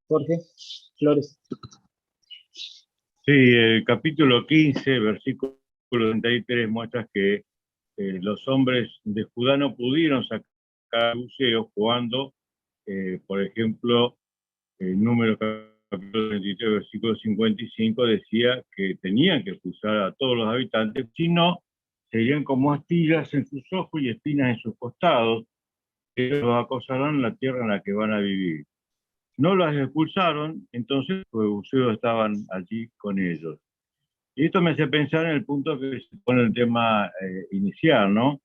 Jorge Flores. Sí, el capítulo 15, versículo 33, muestra que los hombres de Judá no pudieron sacar a jebuseos cuando, por ejemplo, el número capítulo 33, versículo 55, decía que tenían que expulsar a todos los habitantes, si no, serían como astillas en sus ojos y espinas en sus costados, que los acosarán en la tierra en la que van a vivir. No las expulsaron, entonces los jebuseos estaban allí con ellos. Y esto me hace pensar en el punto que se pone el tema inicial, ¿no?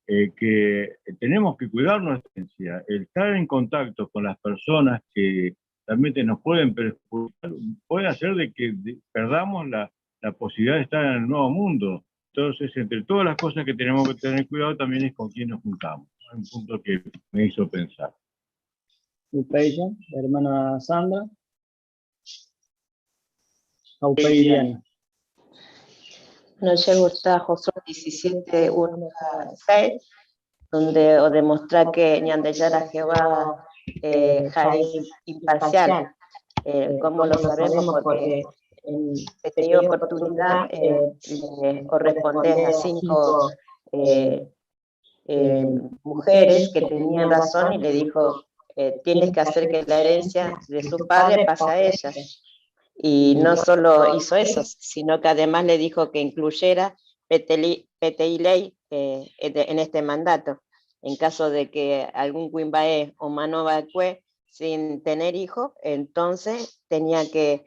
Que tenemos que cuidar nuestra esencia, el estar en contacto con las personas que realmente nos pueden perjudicar, puede hacer de que perdamos la posibilidad de estar en el nuevo mundo. Entonces, entre todas las cosas que tenemos que tener cuidado también es con quién nos juntamos. Es un punto que me hizo pensar. Upeya, hermana Sandra. Aupeyana. No llego hasta Josué 17, 1 a 6, donde o demostrar que Ñandeyara Jehová Jaé imparcial. ¿Cómo lo sabemos? Porque en pequeña oportunidad le corresponde a 5 mujeres que tenían razón y le dijo, tienes que hacer que la herencia de su padre pase a ellas. Y no solo hizo eso, sino que además le dijo que incluyera Peteilei en este mandato. En caso de que algún Cuimbae o Manobacué sin tener hijo, entonces tenía que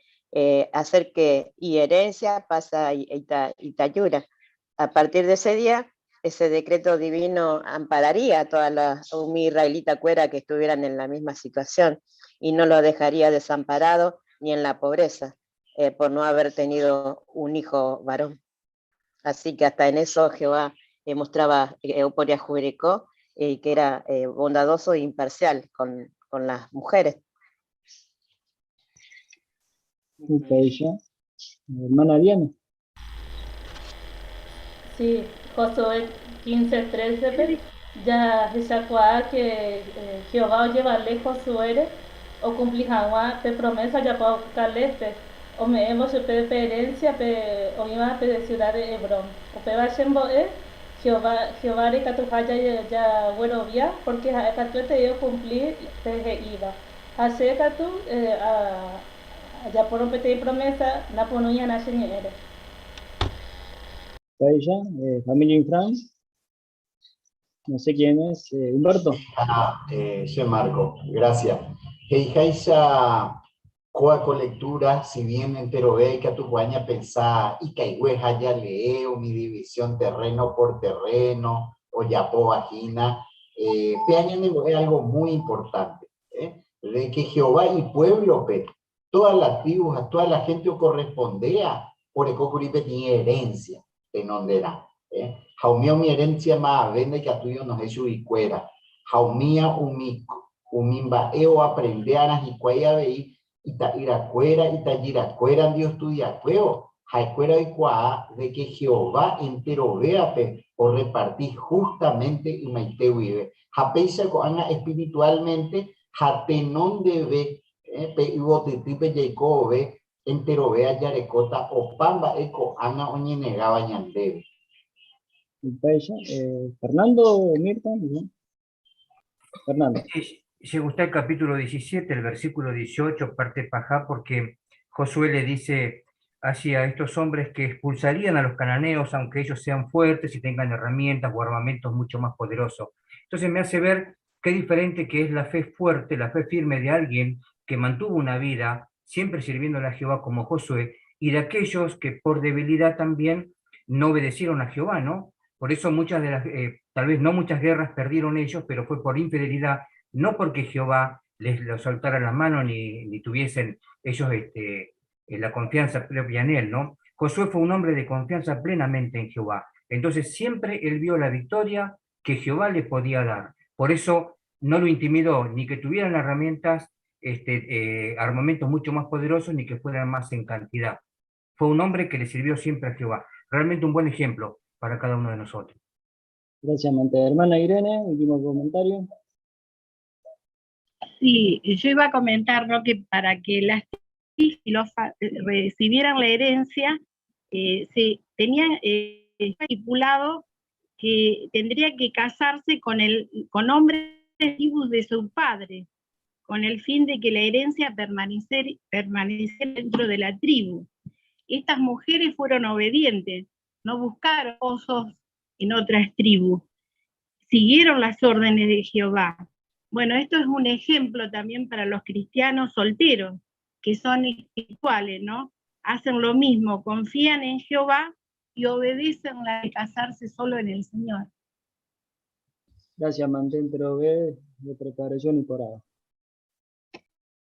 hacer que y herencia pasa a Itayura. A partir de ese día, ese decreto divino ampararía a todas las israelita cuera que estuvieran en la misma situación y no lo dejaría desamparado ni en la pobreza por no haber tenido un hijo varón. Así que hasta en eso Jehová mostraba Euporia Jurecó, que era bondadoso e imparcial con las mujeres. Ella, hermana Diana. Sí, Josué 15:13, ya Jechacuá que Jehová lleva lejos su ere, Okumpli hag̃ua pe promésa ojapo Calébpe, ome'ẽvo chupe pe erénsia pe oĩva pe siuda de Hebrón. Upéva chembo'e Jehová, Jehováre ikatuha jaguerovia pórke ha'e katuetei okumpli pe he'íva. Ha che katu ajapórõ peteĩ promésa, naporũi'arã che ñe'ẽre. Upéicha, familia Infran. No sé quién es, Humberto. Ah, che Marco, gracias. He'iháicha kóa ko lectura, si bien enterove ikatukuaa ñapensa ikaigue ha jalee umi división terreno por terreno ojapóva hína, eh, péa ñanembo'e algo muy importante, eh, de que Jehová ipuéblope, todas las tribus ha toda la gente okorrespondéa oreko kuri peteĩ herencia tenonderã. Eh? Ha umía umi herencia maave ndaikatúi onohẽ chuguikuéra. Ha umía umi umi mba'e oaprende arã hikuái avei ita'yrakuéra, itajyrakuérandi ostudiakuévo, ha'ekuéra oikuaa de que Jehová enterovéape orreparti justamente ymaite guive. Ha péicha ko'ág̃a espiritualmente ha tenondeve Pe yvotytýpe jaiko vove, enterovea jarekóta opa mba'e ko'ág̃a oñenegáva ñandéve. Upéicha, Fernando Mirta, ¿no? Fernando. Se gusta el capítulo 17, el versículo 18, parte pajá, porque Josué le dice así a estos hombres que expulsarían a los cananeos, aunque ellos sean fuertes y tengan herramientas o armamentos mucho más poderosos. Entonces me hace ver qué diferente que es la fe fuerte, la fe firme de alguien que mantuvo una vida siempre sirviéndole a Jehová como Josué, y de aquellos que por debilidad también no obedecieron a Jehová, ¿no? Por eso muchas de las, tal vez no muchas guerras perdieron ellos, pero fue por infidelidad, no porque Jehová les lo soltara la mano ni tuviesen ellos la confianza propia en él, ¿no? Josué fue un hombre de confianza plenamente en Jehová. Entonces siempre él vio la victoria que Jehová le podía dar. Por eso no lo intimidó, ni que tuvieran herramientas, armamentos mucho más poderosos, ni que fueran más en cantidad. Fue un hombre que le sirvió siempre a Jehová. Realmente un buen ejemplo para cada uno de nosotros. Gracias, Monte. Hermana Irene, último comentario. Sí, yo iba a comentar, ¿no?, que para que las y los recibieran la herencia, se tenían estipulado que tendría que casarse con hombres tribus de su padre, con el fin de que la herencia permaneciera dentro de la tribu. Estas mujeres fueron obedientes, no buscaron esposos en otras tribus, siguieron las órdenes de Jehová. Bueno, esto es un ejemplo también para los cristianos solteros, que son espirituales, ¿no? Hacen lo mismo, confían en Jehová y obedecen la de casarse solo en el Señor. Gracias, mantén prove de preparación y por ahora.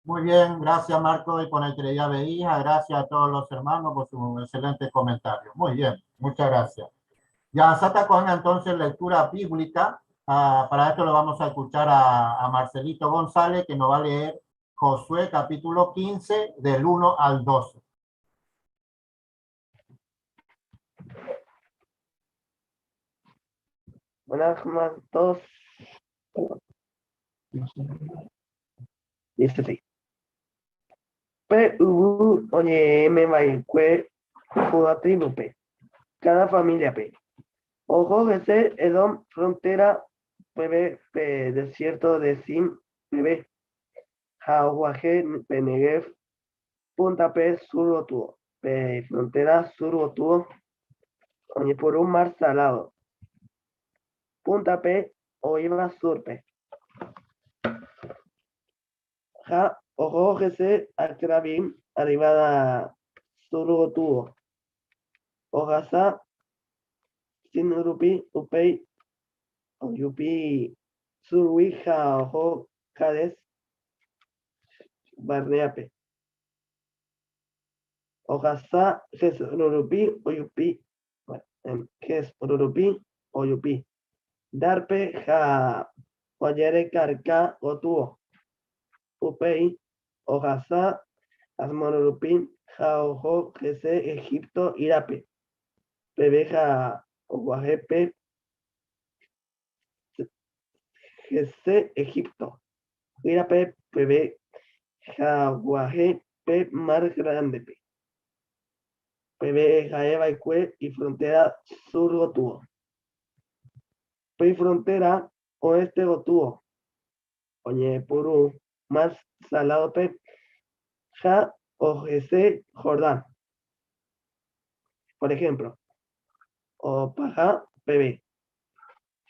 Muy bien, gracias Marco y con el querida hija, gracias a todos los hermanos por su excelente comentario. Muy bien, muchas gracias. Ya Sata con entonces lectura bíblica. Para esto lo vamos a escuchar a Marcelito González, que nos va a leer Josué capítulo 15, del 1 al 12. Buenas a todos. Dice así. P U oye M Y Q Judá tribu P. Cada familia P. Ojo G C Edom frontera P B P desierto de Sin P B. Ja G P Negev punta P sur Otuo P frontera sur Otuo oye por un mar salado. Punta P o iba sur P. Ja, ojo, G C, Acrabim, arribada Surgotuo. Ojasa, Sinurupi, Upei, Oyupi, Surui, Ja, Ojo, Jades, Barneape. Ojasa, Jesurupi, Oyupi, bueno, en Jesurupi, Oyupi. Darpe, Ja, Oyere, Carca, Otuo. Upei, Ojasa, Asmorupi, Jaojo, Gese, Egipto, Irape. Pebeja, Oguajepe, Gese, Egipto. Irape, Pebe, Jaguaje pe Mar Grande-pe. Peve ha'eva'ekue ifrontera sur gotyo. Pe ifrontera oeste gotyo oñepyrũ Mar Salado-pe ha ohese Jordán. Por ejemplo, opaha peve.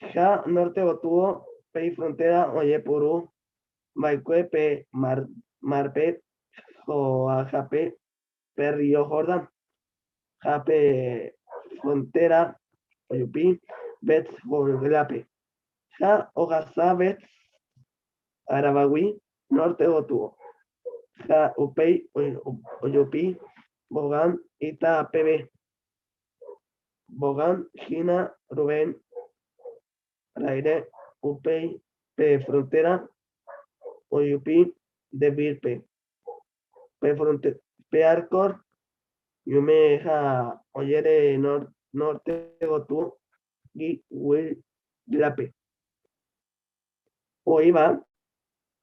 Ha norte gotyo pe ifrontera oñepyrũ va'ekue pe mar-pe ho'ahápe pe rrío Jordán, ha pe frontéra ojupi Bet-Joglápe, ha ohasa Bet-Arabágui nórte gotyo, ha upéi ojupi Bogán ita peve. Bogán hína Rubén ra'yre, upéi pe frontéra ojupi Debírpe. Pe Arcor ñúme ha ojere nórte gotyo Guilgálape, oĩva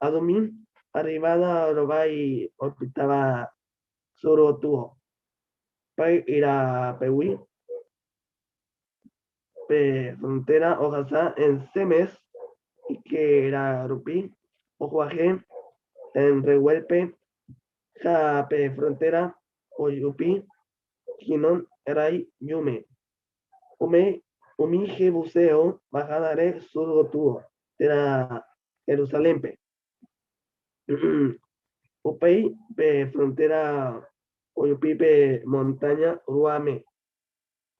Adumim arriváda rovái opytáva sur gotyo pe Irapégui. Pe frontéra ohasa En-Semes ikéra rupi ojuahe En-Reuélpe ha pe frontéra ojupi Hinom ra'y ñúme. Umi jebuseo bajadare sur gotyo térã Jerusalénpe. Upéi pe frontéra ojupi pe montáña ru'ãme.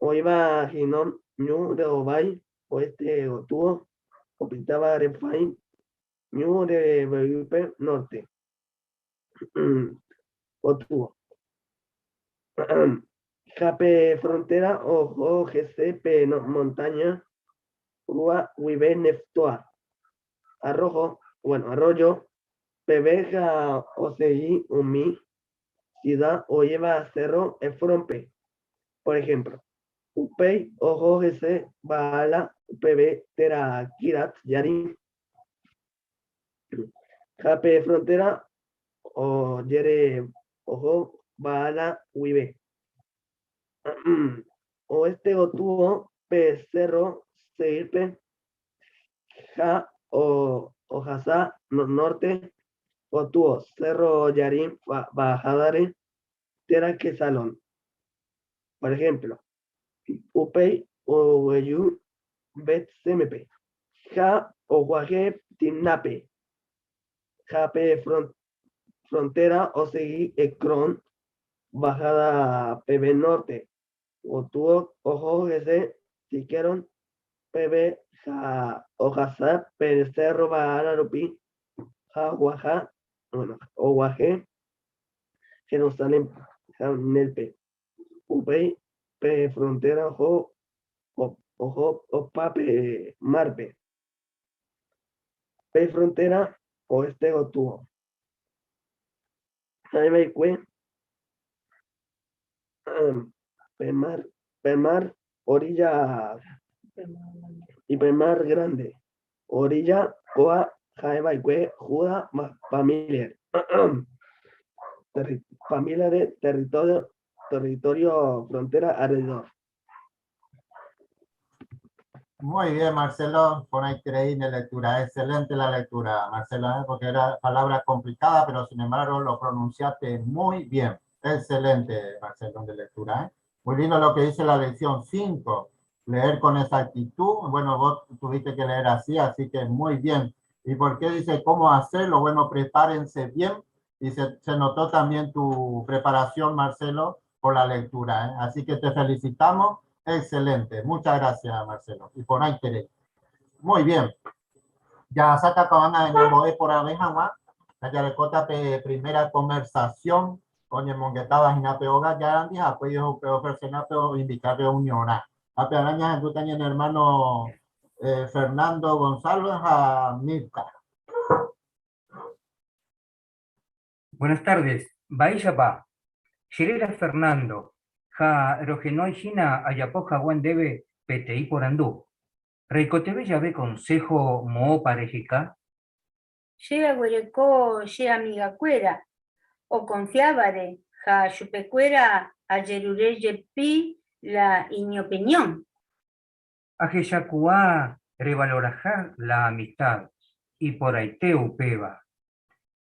Oĩva Hinom ñu rovái oeste gotyo, opytáva Refaim ñu rembe'ýpe norte gotyo. Ha pe frontéra oho hese pe montáña rua guive Neftoa arrojo, bueno, arroyo peve ha osegi umi siuda oĩva sérro Efrónpe. Por ejemplo, upéi oho hese Baala peve térã Quirat-Jearim. Ha pe frontéra ojere oho Baala guive. Oeste gotyo pe sérro Seírpe ha ohasa nórte gotyo sérro Jearim bajádare térã Quesalón. Por ejemplo, upéi oguejy Bet-Sémepe ha oguahẽ Timnápe, ha pe frontéra osegi Ecrón bajada peve nórte gotyo oho hese Siquerón peve ha ohasa pe sérro Baala rupi ha oguahẽ Jerusalénpe. Upéi pe frontéra oho opa pe márpe. Pe frontéra oéste gotyo ha'eva'ekue pe mar orilla y pe mar Grande orilla, kóva ha'eva'ekue Judá familiare territorio frontera alrededor. Muy bien, Marcelo, por ahí la lectura. Excelente la lectura, Marcelo, ¿eh? porque era palabra complicada, pero sin embargo lo pronunciaste muy bien. Excelente, Marcelo, de lectura. ¿eh? Muy lindo lo que dice la lección 5. Leer con exactitud. Bueno, vos tuviste que leer así, así que muy bien. ¿Y por qué dice cómo hacerlo? Bueno, prepárense bien. Y se notó también tu preparación, Marcelo, por la lectura, ¿eh? Así que te felicitamos. Excelente. Muchas gracias, Marcelo. Y por ahí querés. Muy bien. Ya saca cabana en el por abeja, Ya le cota primera conversación con el monguetaba jinape oga ya andija, pues yo ofrecer pero invitar reunión. Ape araña, tú también hermano Fernando González a Mirta. Buenas tardes. Mba'éichapa. Cheréra Fernando ha rohenói hína ajapo haguã ndéve peteĩ porandu. Reikotevẽ jave konsého moõpa reheka? Che aguereko che amigakuéra okonfiávare ha chupekuéra ajerure jepi la iñopinión. Ahechakuaa revaloraha la amistad, iporãite upéva.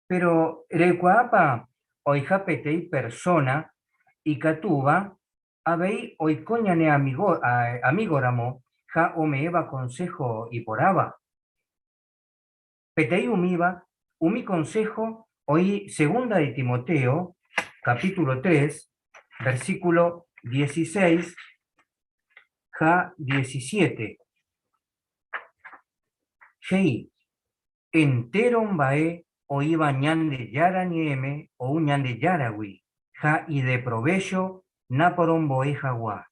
Péro reikuaápa oĩha peteĩ persóna ikatúva avei oiko ñane amígoramo ha ome'ẽva konsého iporãva? Peteĩ umíva umi konsého oĩ Segunda de Timoteo, capítulo 3, versículo 16 ha 17. He'i, Entéro mba'e oĩva Ñandejára Ñe'ẽme ou Ñandejáragui ha ideprovécho naporombo'e hag̃ua.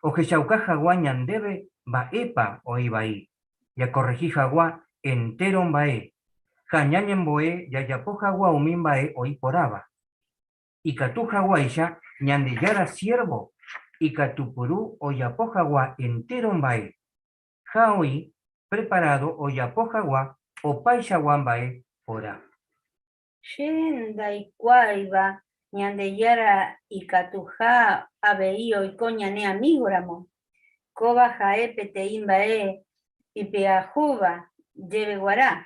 Ohechauka hag̃ua ñandéve mba'épa oĩ vai, jakorrehi hag̃ua entéro mba'e, ha ñañembo'e jajapo hag̃ua umi mba'e oĩ porãva. Ikatu hag̃uáicha Ñandejára siérvo ikatupyru ojapo hag̃ua entéro mba'e, ha oĩ preparádo ojapo hag̃ua opaichagua mba'e porã. Che ndaikuaáiva Ñandejára ikatuha avei oiko ñane amígoramo. Kóva ha'e peteĩ mba'e ipyahúva jeve guarã.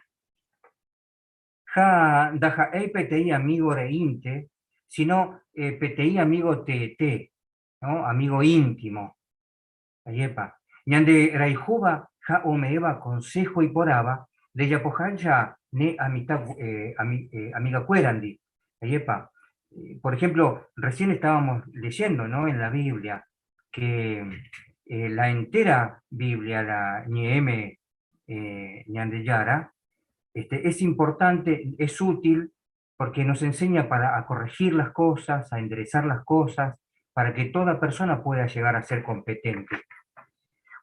Ha ndaha'éi peteĩ amígo reínte, síno peteĩ amígo teete, no, amígo íntimo. Ajépa, ñande rayhúva ha ome'ẽva konsého iporãva rejapoháicha ne amistad amigakuérandi. Ajépa, por ejemplo, recién estábamos leyendo, ¿no?, en la Biblia, que la entera Biblia, la ñe'ẽme Ñandejára, este, es importante, es útil, porque nos enseña para a corregir las cosas, a enderezar las cosas, para que toda persona pueda llegar a ser competente.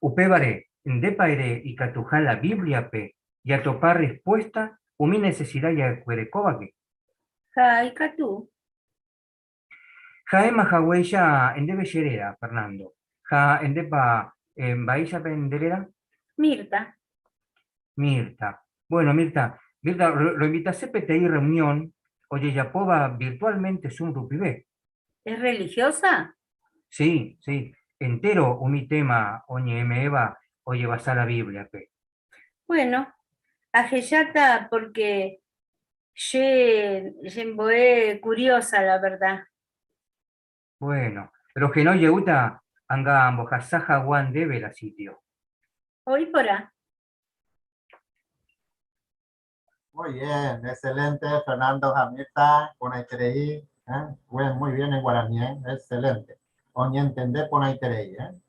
Upévare, ndépa ere ikatuha la Biblia-pe jatopa respuesta umi necesidad jaguerekóvagui? Ha ikatu. Ha'éma haguéicha ndéve che réra, Fernando. Ha ndépa mba'éichapa nde réra? Mirta. Mirta. Bueno, Mirta, Mirta, roinvitase peteĩ reunión ojejapóva virtualmente Zoom rupive. Es religiosa? Sí, sí. Entéro umi tema oñe'ẽme'ẽva ojevasa la Biblia-pe. Bueno, ahejáta porque che chembo'e curiosa la verdad. Bueno, rohenói jeýta anga ambohasa hagua ndéve la sitio. Oĩ porã. Muy bien, excelente, Fernando ha Mirta, porãiterei, ¿eh? Bueno, muy bien en guaraní, ¿eh? Excelente. Oñentende porãiterei, ¿eh?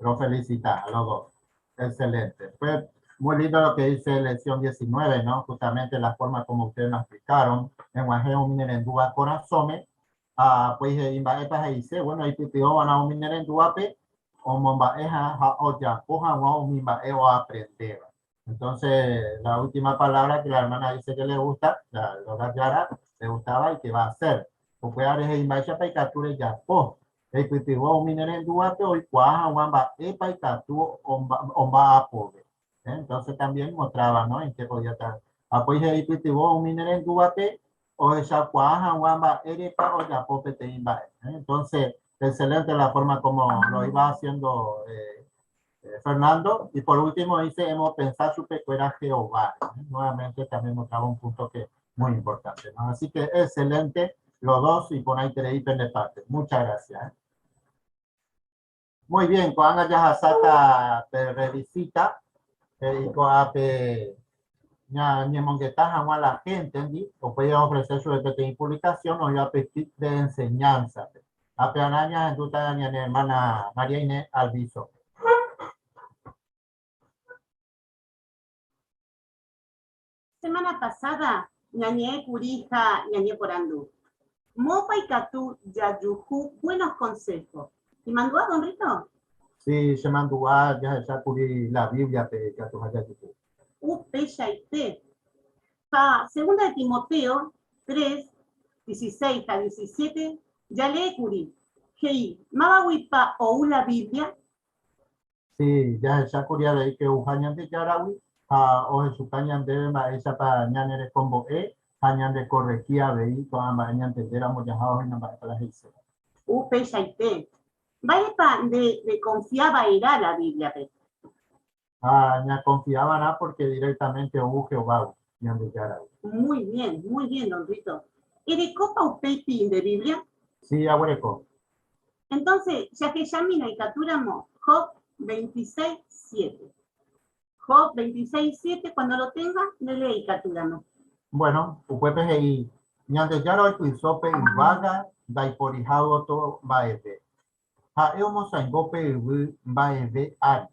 Lo felicita a los dos. Excelente. Fue muy lindo lo que dice lección 19, ¿no? Justamente la forma como ustedes nos explicaron. En Guajeo Minerendúa Corazome, ah, pues mba'épa he'ise, bueno, oipytyvõva'erã umi nerendúvape omomba'e ha ojapo hag̃ua umi mba'e oaprendéva. Entonces, la última palabra que la hermana dice que le gusta, la Lola Yara, le gustaba y que va a hacer. Upévare he'i mba'éichapa ikatu rejapo. Eipytyvõ umi nerendúvape oikuaa hag̃ua mba'épa ikatu omba'apove. Entonces también mostraba, ¿no? En qué podía estar. Apói he'i pytyvõ umi nerendúvape ohechakuaa hag̃ua mba'érepa ojapo peteĩ mba'e. Entonces, excelente la forma como lo iba haciendo eh, eh, Fernando. Y por último dice, hemos pensado chupekuéra Jehová. Nuevamente también mostraba un punto que muy importante. ¿no? Así que excelente los dos y por ahí pende parte. Muchas gracias. ¿eh? Muy bien, ko'ág̃a jahasáta pe revisita he'i ko'ápe ñañemongeta hag̃ua la héntendi, upéi jaofrese chupe peteĩ puvlikasión oĩva pe kit de enseñánzape. Ha pearã ñahendúta ñane ermána María Inés Alviso-pe. Semana pasada ñañe'ẽ kuri ha ñañeporandu, Moõpa ikatu jajuhu buenos consejos? Imandu'a, don Rito? Si, chemandu'a jahecha kuri la Biblia-pe ikatuha jajuhu. Upeichaite. Ha Segunda de Timoteo 3, 16 ha 17 jalee kuri, he'i, Mávaguipa ou la Biblia? Si, jahecha kuri avei ke ouha Ñandejáragui. Ha ohechuka ñandéve mba'éichapa ñanerekombo'e ha ñandekorrehi avei ko'ã mba'e ñantendéramo jaha ohína mba'épa la he'iséva. Upeichaite. Mba'épa nde rekonfia va'erã la Bíbliape? Ha ñakonfia va'erã pórke diréktamente ou Jehovágui, Ñandejáragui. Muy bien, muy bien, don Rito. Erekópa upéipi nde Biblia? Si, aguereko. Entonces, jahechamína ikatúramo Job 26, 7. Job 26, 7, cuando lo tenga, le lee ikatúramo. Bueno, upépe he'i, Ñandejára oipyso pe yvága ndaiporiha gotyo mba'eve. Ha'e omosaingo pe yvy mba'eve ári.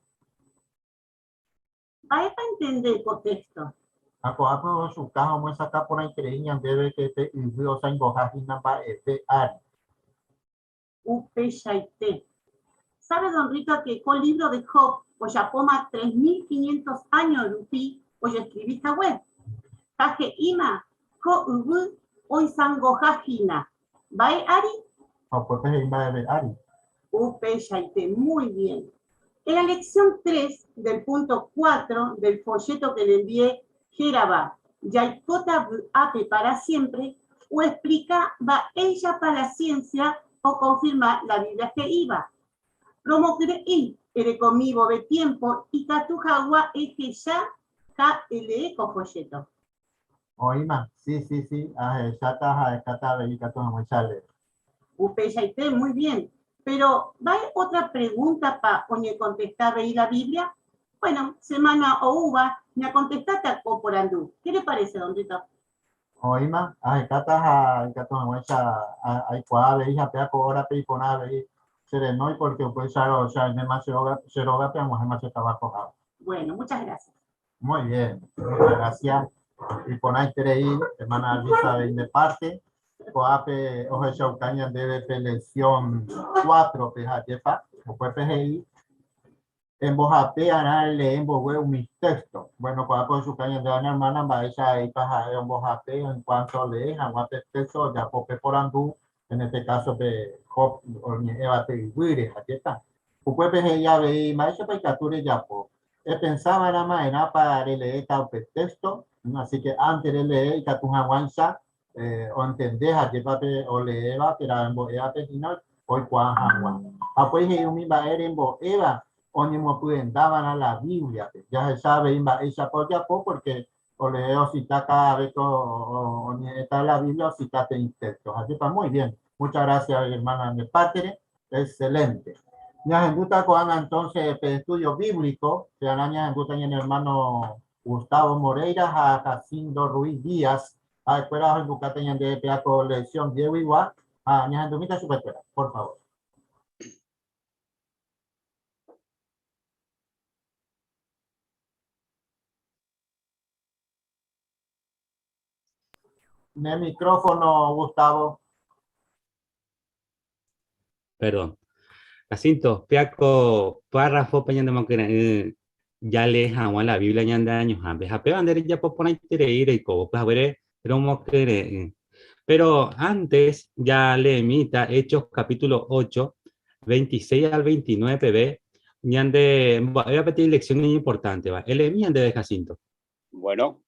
Mba'épa entende ko texto? Ha ko'ápe ochuka ha omyesakã porãiterei ñandéve ke pe yvy osaingoha hína mba'eve ári. Upeichaite. Sabe don Rito que ko libro de Job ojapóma 3500 áño rupi ojescribi hague. Ha he'íma ko yvy oisangoha hína. Mba'e ári? Ha upépe he'i mba'eve ári. Upeichaite, muy bien. En la lección 3 del punto 4 del folleto que le envié, hérava Jaikóta vy'ápe para siempre, oexplika mba'éichapa la ciencia okonfirma la Biblia he'íva. Romokyre'ỹ erekomi vove tiempo ikatu hag̃ua ehecha ha elee ko folleto. Oĩma, sí, sí, sí, ahecháta ha ahekáta avei ikatu hag̃uáicha alee. Upeichaite, muy bien. Pero, mba'e ótra pregúntapa oñekontesta avei la Biblia? Bueno, semana oúva ñakontestáta ko porandu. Qué le parece, don Rito? Oĩma, ahekáta ha ikatu hag̃uáicha aikuaa avei ha péa ko órape iporã avei che renói pórke upéicharõ che aiméma che róga, che rógape ag̃uahẽma che trabajohápe. Bueno, muchas gracias. Muy bien, muchas gracias. Iporãiterei, hermana Luisa avei nde parte. Ko'ápe ohechauka ñandéve pe lección 4 pe ha'épa, upépe he'i embohape arã relee mbogue umi texto. Bueno, ko'ápe ohechuka ñandéve ana hermana mba'éicha he'ípa ha'e ombohape en cuanto olee hag̃ua pe texto ojapo pe porandu, en este caso pe Job oñe'ẽva pe yvýre, ha'épa. Upépe he'i avei mba'éichapa ikatu rejapo. Epensa va'erã ma'erãpa releéta upe téxto, así ke ánte relee ikatu hag̃uáicha ontende hajépa pe oleéva térã embo'évape hína oikuaa hag̃ua. Ha upéi he'i umi mba'e rembo'éva oñemopyenda va'erã la Bíbliape. Jahecha avei mba'éichapa ojapo pórke olee osita káda ves oñe'ẽta la Biblia osita peteĩ téxto. Hajépa muy bien. Muchas gracias hermana nde pártere. Excelente. Ñahendúta ko'ág̃a entonces pe estudio bíblico, pearã ñahendúta ñane hermano Gustavo Moreira ha Jacinto Ruiz Díaz, ha'ekuéra ohendukáta ñandéve péa ko lección diéguigua ha ñahendumíta chupekuéra, por favor. Ne micrófono, Gustavo. Perdón. Jacinto, péa ko párrafo pe ñanemokyre'ỹ jalee hag̃ua la Biblia ñande añohápe. Ha péva nde rejapo porãiterei reikóvo, pe haguére romokyre'ỹ. Pero antes jaleemíta Hechos capítulo 8, 26 al 29 peve, ñande mba'éva peteĩ lección iñimportánteva. Eleemi ñandéve, Jacinto. Bueno,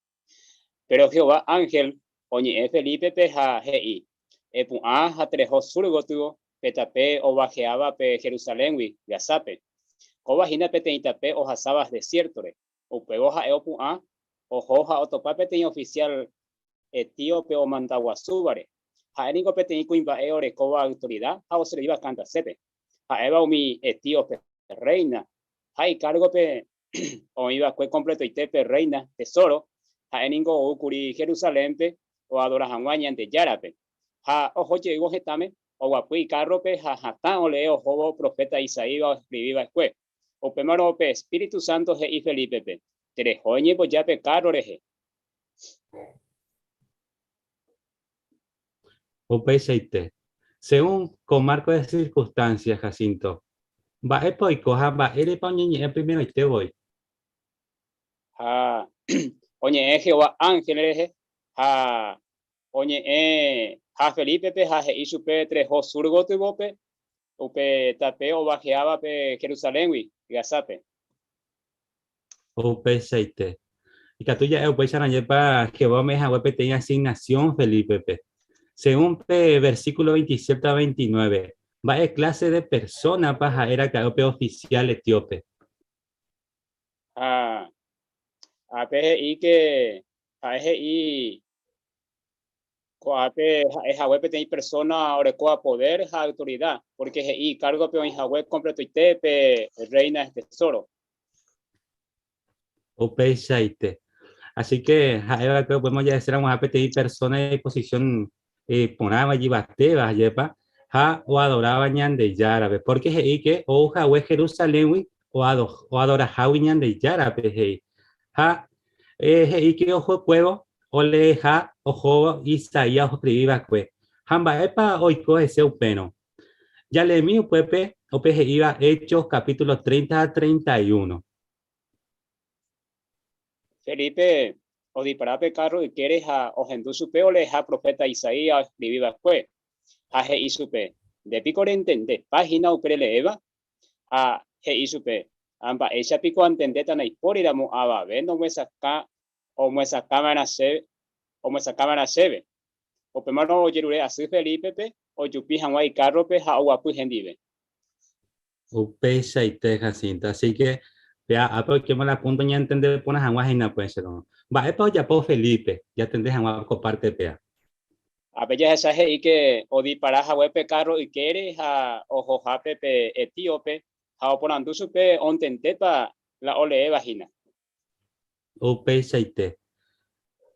Péro Jehová ánhel oñe'ẽ Felípepe ha he'i, Epu'ã ha tereho sur gotyo pe tape ovaheáva pe Jerusaléngui, Gazápe. Kóva hína peteĩ tape ohasáva desiértore. Upévo ha'e opu'ã, oho ha otopa peteĩ ofisiál etíope omandaguasúvare. Ha'e ningo peteĩ kuimba'e orekóva autorida ha oservíva Candacepe, ha'éva umi etíope rréina, ha ikárgope oĩ va'ekue kompletoite pe rréina tesóro, ha'e ningo ou kuri Jerusalénpe oadora hag̃ua Ñandejárape. Ha oho jeývo hetãme, oguapy ikárrope ha hatã olee ohóvo proféta Isaías oeskrivi va'ekue. Upémarõ pe espíritu sánto he'i Felípepe, Tereho eñemboja pe kárro rehe. Upeichaite. Según ko marco de circunstancias, Jacinto, mba'épa oiko ha mba'érepa oñeñe'ẽ primeroite voi? Ha oñe'ẽ Jehová ánhel rehe, ha oñe'ẽ ha Felípepe ha he'i chupe tereho sur gotyope, upe tape ovaheáva pe Jerusaléngui, Gazápe. Upeichaite. Ikatu ja'e upéicharõ jepa Jehová ome'ẽ hague peteĩ asignación Felípepe. Según pe versículo 27 a 29, mba'e clase de persona-pa ha'e raka'e upe oficial etíope? Ha ápe he'i ke ha'e he'i ko'ápe ha'e hague peteĩ persona orekóva poder ha autoridad, porque he'i ikárgope oĩ hague completoite pe reina tesoro. Upeichaite. Así que ha'e va'ekue upéma ja'eséramo ha peteĩ persona iposición iporãva, ijyvatéva, ajépa, ha oadoráva Ñandejárape, porque he'i que ou hague Jerusaléngui oadorahágui Ñandejárape, he'i. Ha he'i que ohokuévo oleeha ohóvo Isaías oskrivi va'ekue. Ha mba'épa oiko hese upérõ? Jaleemi upépe upe he'íva Hechos capítulo 30 ha 31. Felipe odipara pe kárro ykére ha ohendu chupe oleeha proféta Isaías oeskrivi va'ekue, ha he'i chupe, Nde piko rentendepa hína upe releéva? Ha he'i chupe, Ha mba'éicha piko antendéta ndaipóriramo avave nomyesakã omyesakãva'erã chéve, omyesakãva'erã chéve? Upémarõ ojerure asy Felípepe ojupi hag̃ua ikárrope ha oguapy hendive. Upeichaite, Jacinto. Así que, péa ápe oikéma la punto ñantende porã hag̃ua hína pues, che hermano. Mba'épa ojapo Felipe jatende hag̃ua ko parte péa? Ápe jahecha he'i ke odipara hague pe kárro ykére ha ohohápe pe etíope ha oporandu chupe ontentépa la oleéva hína. Upeichaite.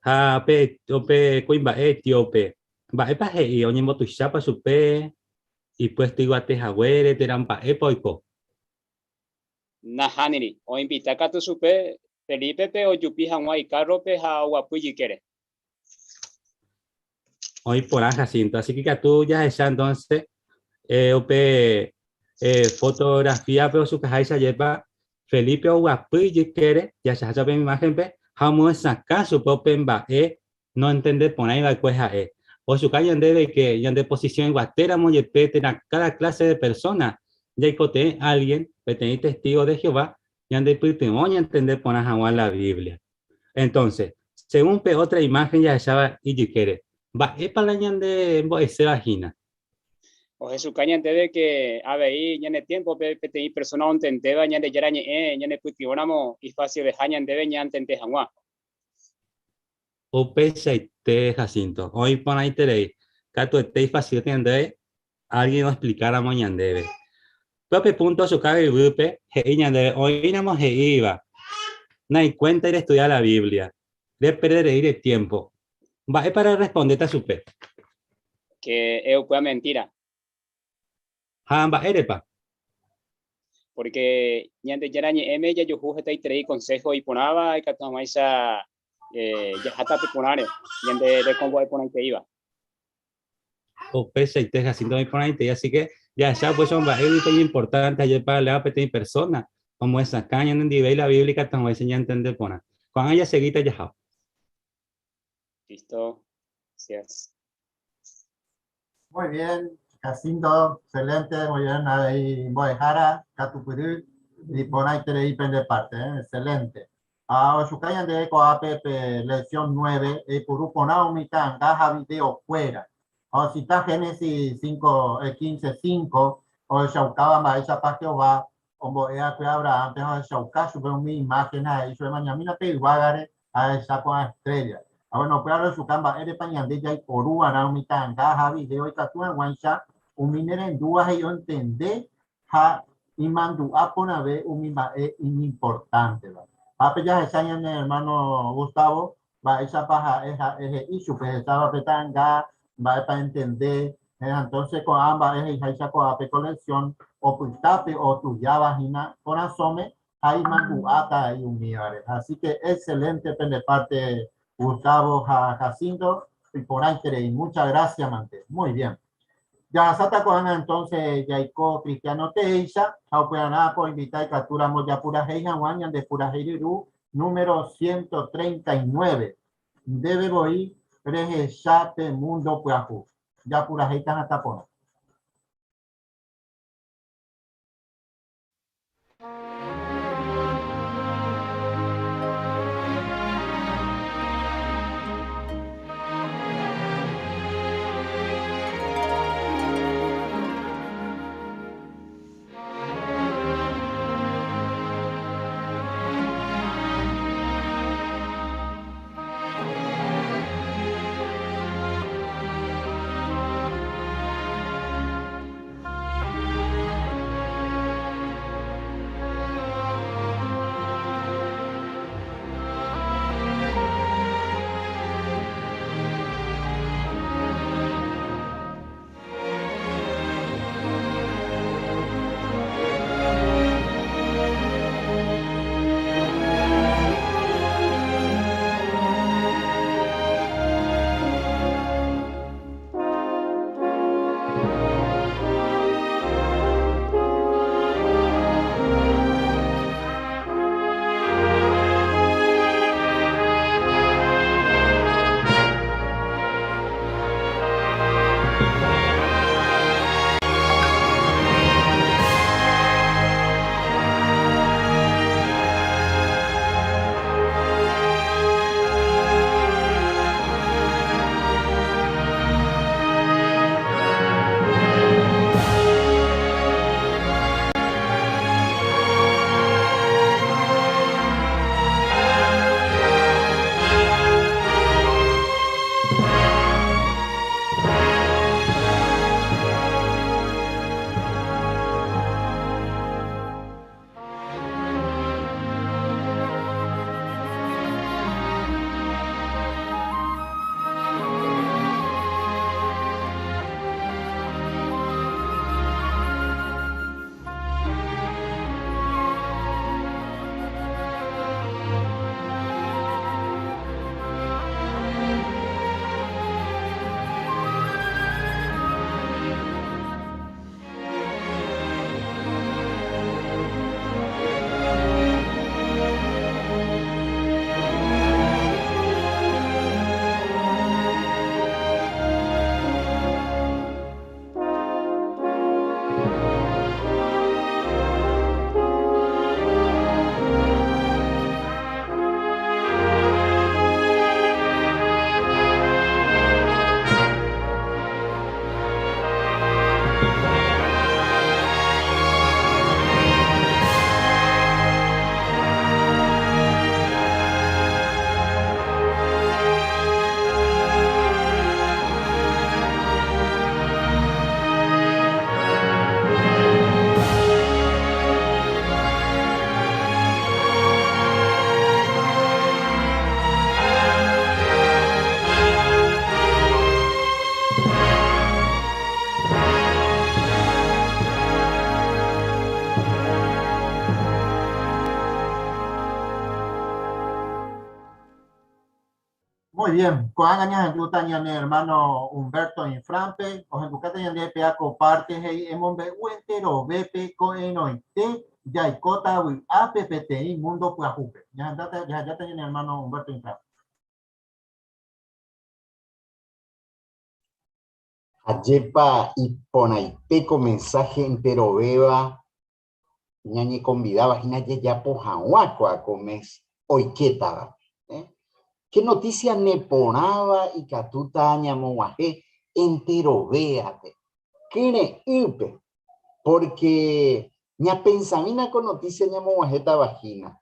Ha pe, pe kuimba'e etíope, mba'épa he'i oñembotuichápa chupe ipuesto yvate haguére térã mba'épa oiko? Nahániri, oinvita katu chupe Felípepe ojupi hag̃ua ikárrope ha oguapy ijykére. Oĩ porã Jacinto, así que ikatu jahecha entonces eh, upe eh, fotografía-pe osukaháicha jepa Felipe oguapy ijykére, jahechaháicha pe imágenpe, ha omyesakã chupe upe mba'e noentende porãi va'ekue ha'e. Ochuka ñandéve que ñande posición yvatéramo jepe térã cada clase de persona, jaikotevẽ alguien, peteĩ testigo de Jehová, ñandepytyvõ ñantende porã hag̃ua la Biblia. Entonces, según pe otra imagen jahecháva ijykére, mba'épa la ñande mbo'eséva hína? Ohechuka ñandéve ke avei ñane tiémpope peteĩ persóna ontendéva Ñandejára Ñe'ẽ ñanepytyvõramo ifasiveha ñandéve ñantende hag̃ua. Upeichaite, Jacinto, oĩ porãiterei. Katuete ifasivéta ñandéve álgien oexplikáramo ñandéve. Péva pe púnto ochuka yvýpe he'i ñandéve oĩramo he'íva, Naikuéntai restudia la Biblia, reperderei de tiémpo. Mba'épa rerrespondéta chupe? Ke es upéva mentira. Ha mba'érepa? Pórke Ñandejára Ñe'ẽme jajuhu hetaiterei konsého iporãva ikatu hag̃uáicha jaha tape porãre, ñande rekombo'e porãiteíva. Upeichaite Jacinto oĩ porãitei, así que jahecha upéicha mba'égui pe iñimportante ajépa leáva peteĩ persona omyesakã ñanendivéi la Biblia ikatu hag̃uáicha ñantende porã. Ko'ág̃a jasegíta jaha. Listo. Gracias. Muy bien, Jacinto, excelente, muy bien, ahí mbo'ehára, katupyry, iporãiterei pende parte, eh, excelente. Ha ochuka ñandéve ko'ápe pe lección 9, eipuru porã umi ta'anga ha video-kuéra. Ha osita Génesis 5, 15, 5, ohechaukáva mba'éichapa Jehová ombo'e va'ekue Abrahánpe ha ohechauka chupe umi imáhen ha he'i chupe, Emañamína pe yvágare ha ehecha ko'ã estrélla. Ha bueno, upéva rohechuka mba'érepa ñande jaiporu va'erã umi ta'anga ha vidéo ikatu hag̃uáicha umi nerendúva he'i ontende ha imandu'a porãve umi mba'e iñimportánteva. Ha pe jahecha ñane ermáno Gustavo mba'éichapa ha'e ha'e he'i chupe hecháva pe ta'anga, mba'épa entende, entonces ko'ã mba'e he'iháicha ko'ápe ko lección opytápe otujáva hína korasõme ha imandu'áta he'i umívare. Así que excelente pende parte Gustavo ha Jacinto, iporãiterei. Muchas gracias mante. Muy bien. Jahasáta ko'ág̃a entonces jaiko cristiano teéicha ha upearã poinvita ikatúramo japurahéi hag̃ua ñande purahéi ryru número 139. Ndéve voi rehecha pe mundo pyahu. Japurahéita hatã porã. Bien, ko'ág̃a ñahendúta ñane hermano Humberto Infrán-pe, ohendukáta ñande péa ko parte he'i emombe'u enterovépe ko'ẽrõite jaikóta vy'ápe peteĩ mundo pyahúpe. Ñahendáta, jahejáta ñane hermano Humberto Infrán-pe. Ajépa iporãite ko mensaje enterovéva ñañekonvidáva hína jajapo hag̃ua kóa ko mes oikétava. Ke notísia neporãva ikatúta ñamog̃uahẽ enterovéape, kyre'ỹpe, pórke ñapensamína ko notísia ñamog̃uahẽtava hína.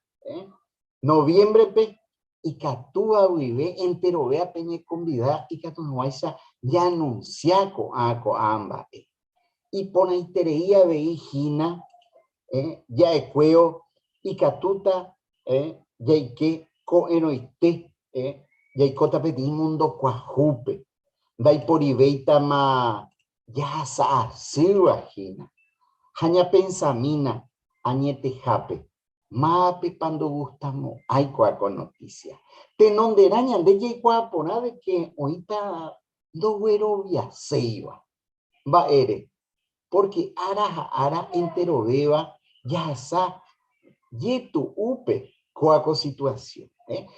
Noviémbrepe ikatúva guive enterovéape ñekonvida ikatu hag̃uáicha ñaanunsia ko'ã ko'ã mba'e. Iporãiterei avei hína ja'ekuévo ikatúta jaike ko'ẽrõite jaikóta peteĩ mundo kuahúpe, ndaiporivéitama jahasa asýva hína. Ha ñapensamína añetehápe, mávapepa ndogustamo'ãi kóa ko notísia. Tenonderã ñande jaikuaa porã de ke oĩta ndogueroviaséiva. Mba'ére? Pórke ára ha ára enterovéva jahasa jetu'úpe kóa ko situasión.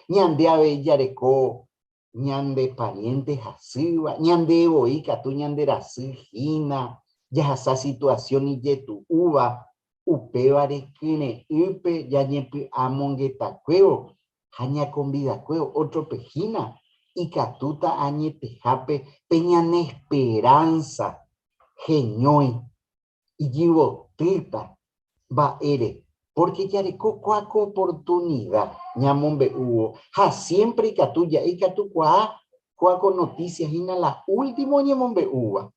Ñande avei jareko ñande pariénte hasýva, ñande voi katu ñande rasy hína, jahasa situasión ijetu'úva, upévare kyre'ỹpe jañepy'amongetakuévo ha ñakonvidakuévo ótrope hína, ikatúta añetehápe pe ñane esperánsa heñói ijyvotýta. Mba'ére? Pórke jareko kua ko oportunida ñamombe'úvo ha siémpre ikatu ja'e ikatukuaa kua ko notísia hína la último oñemombe'úva.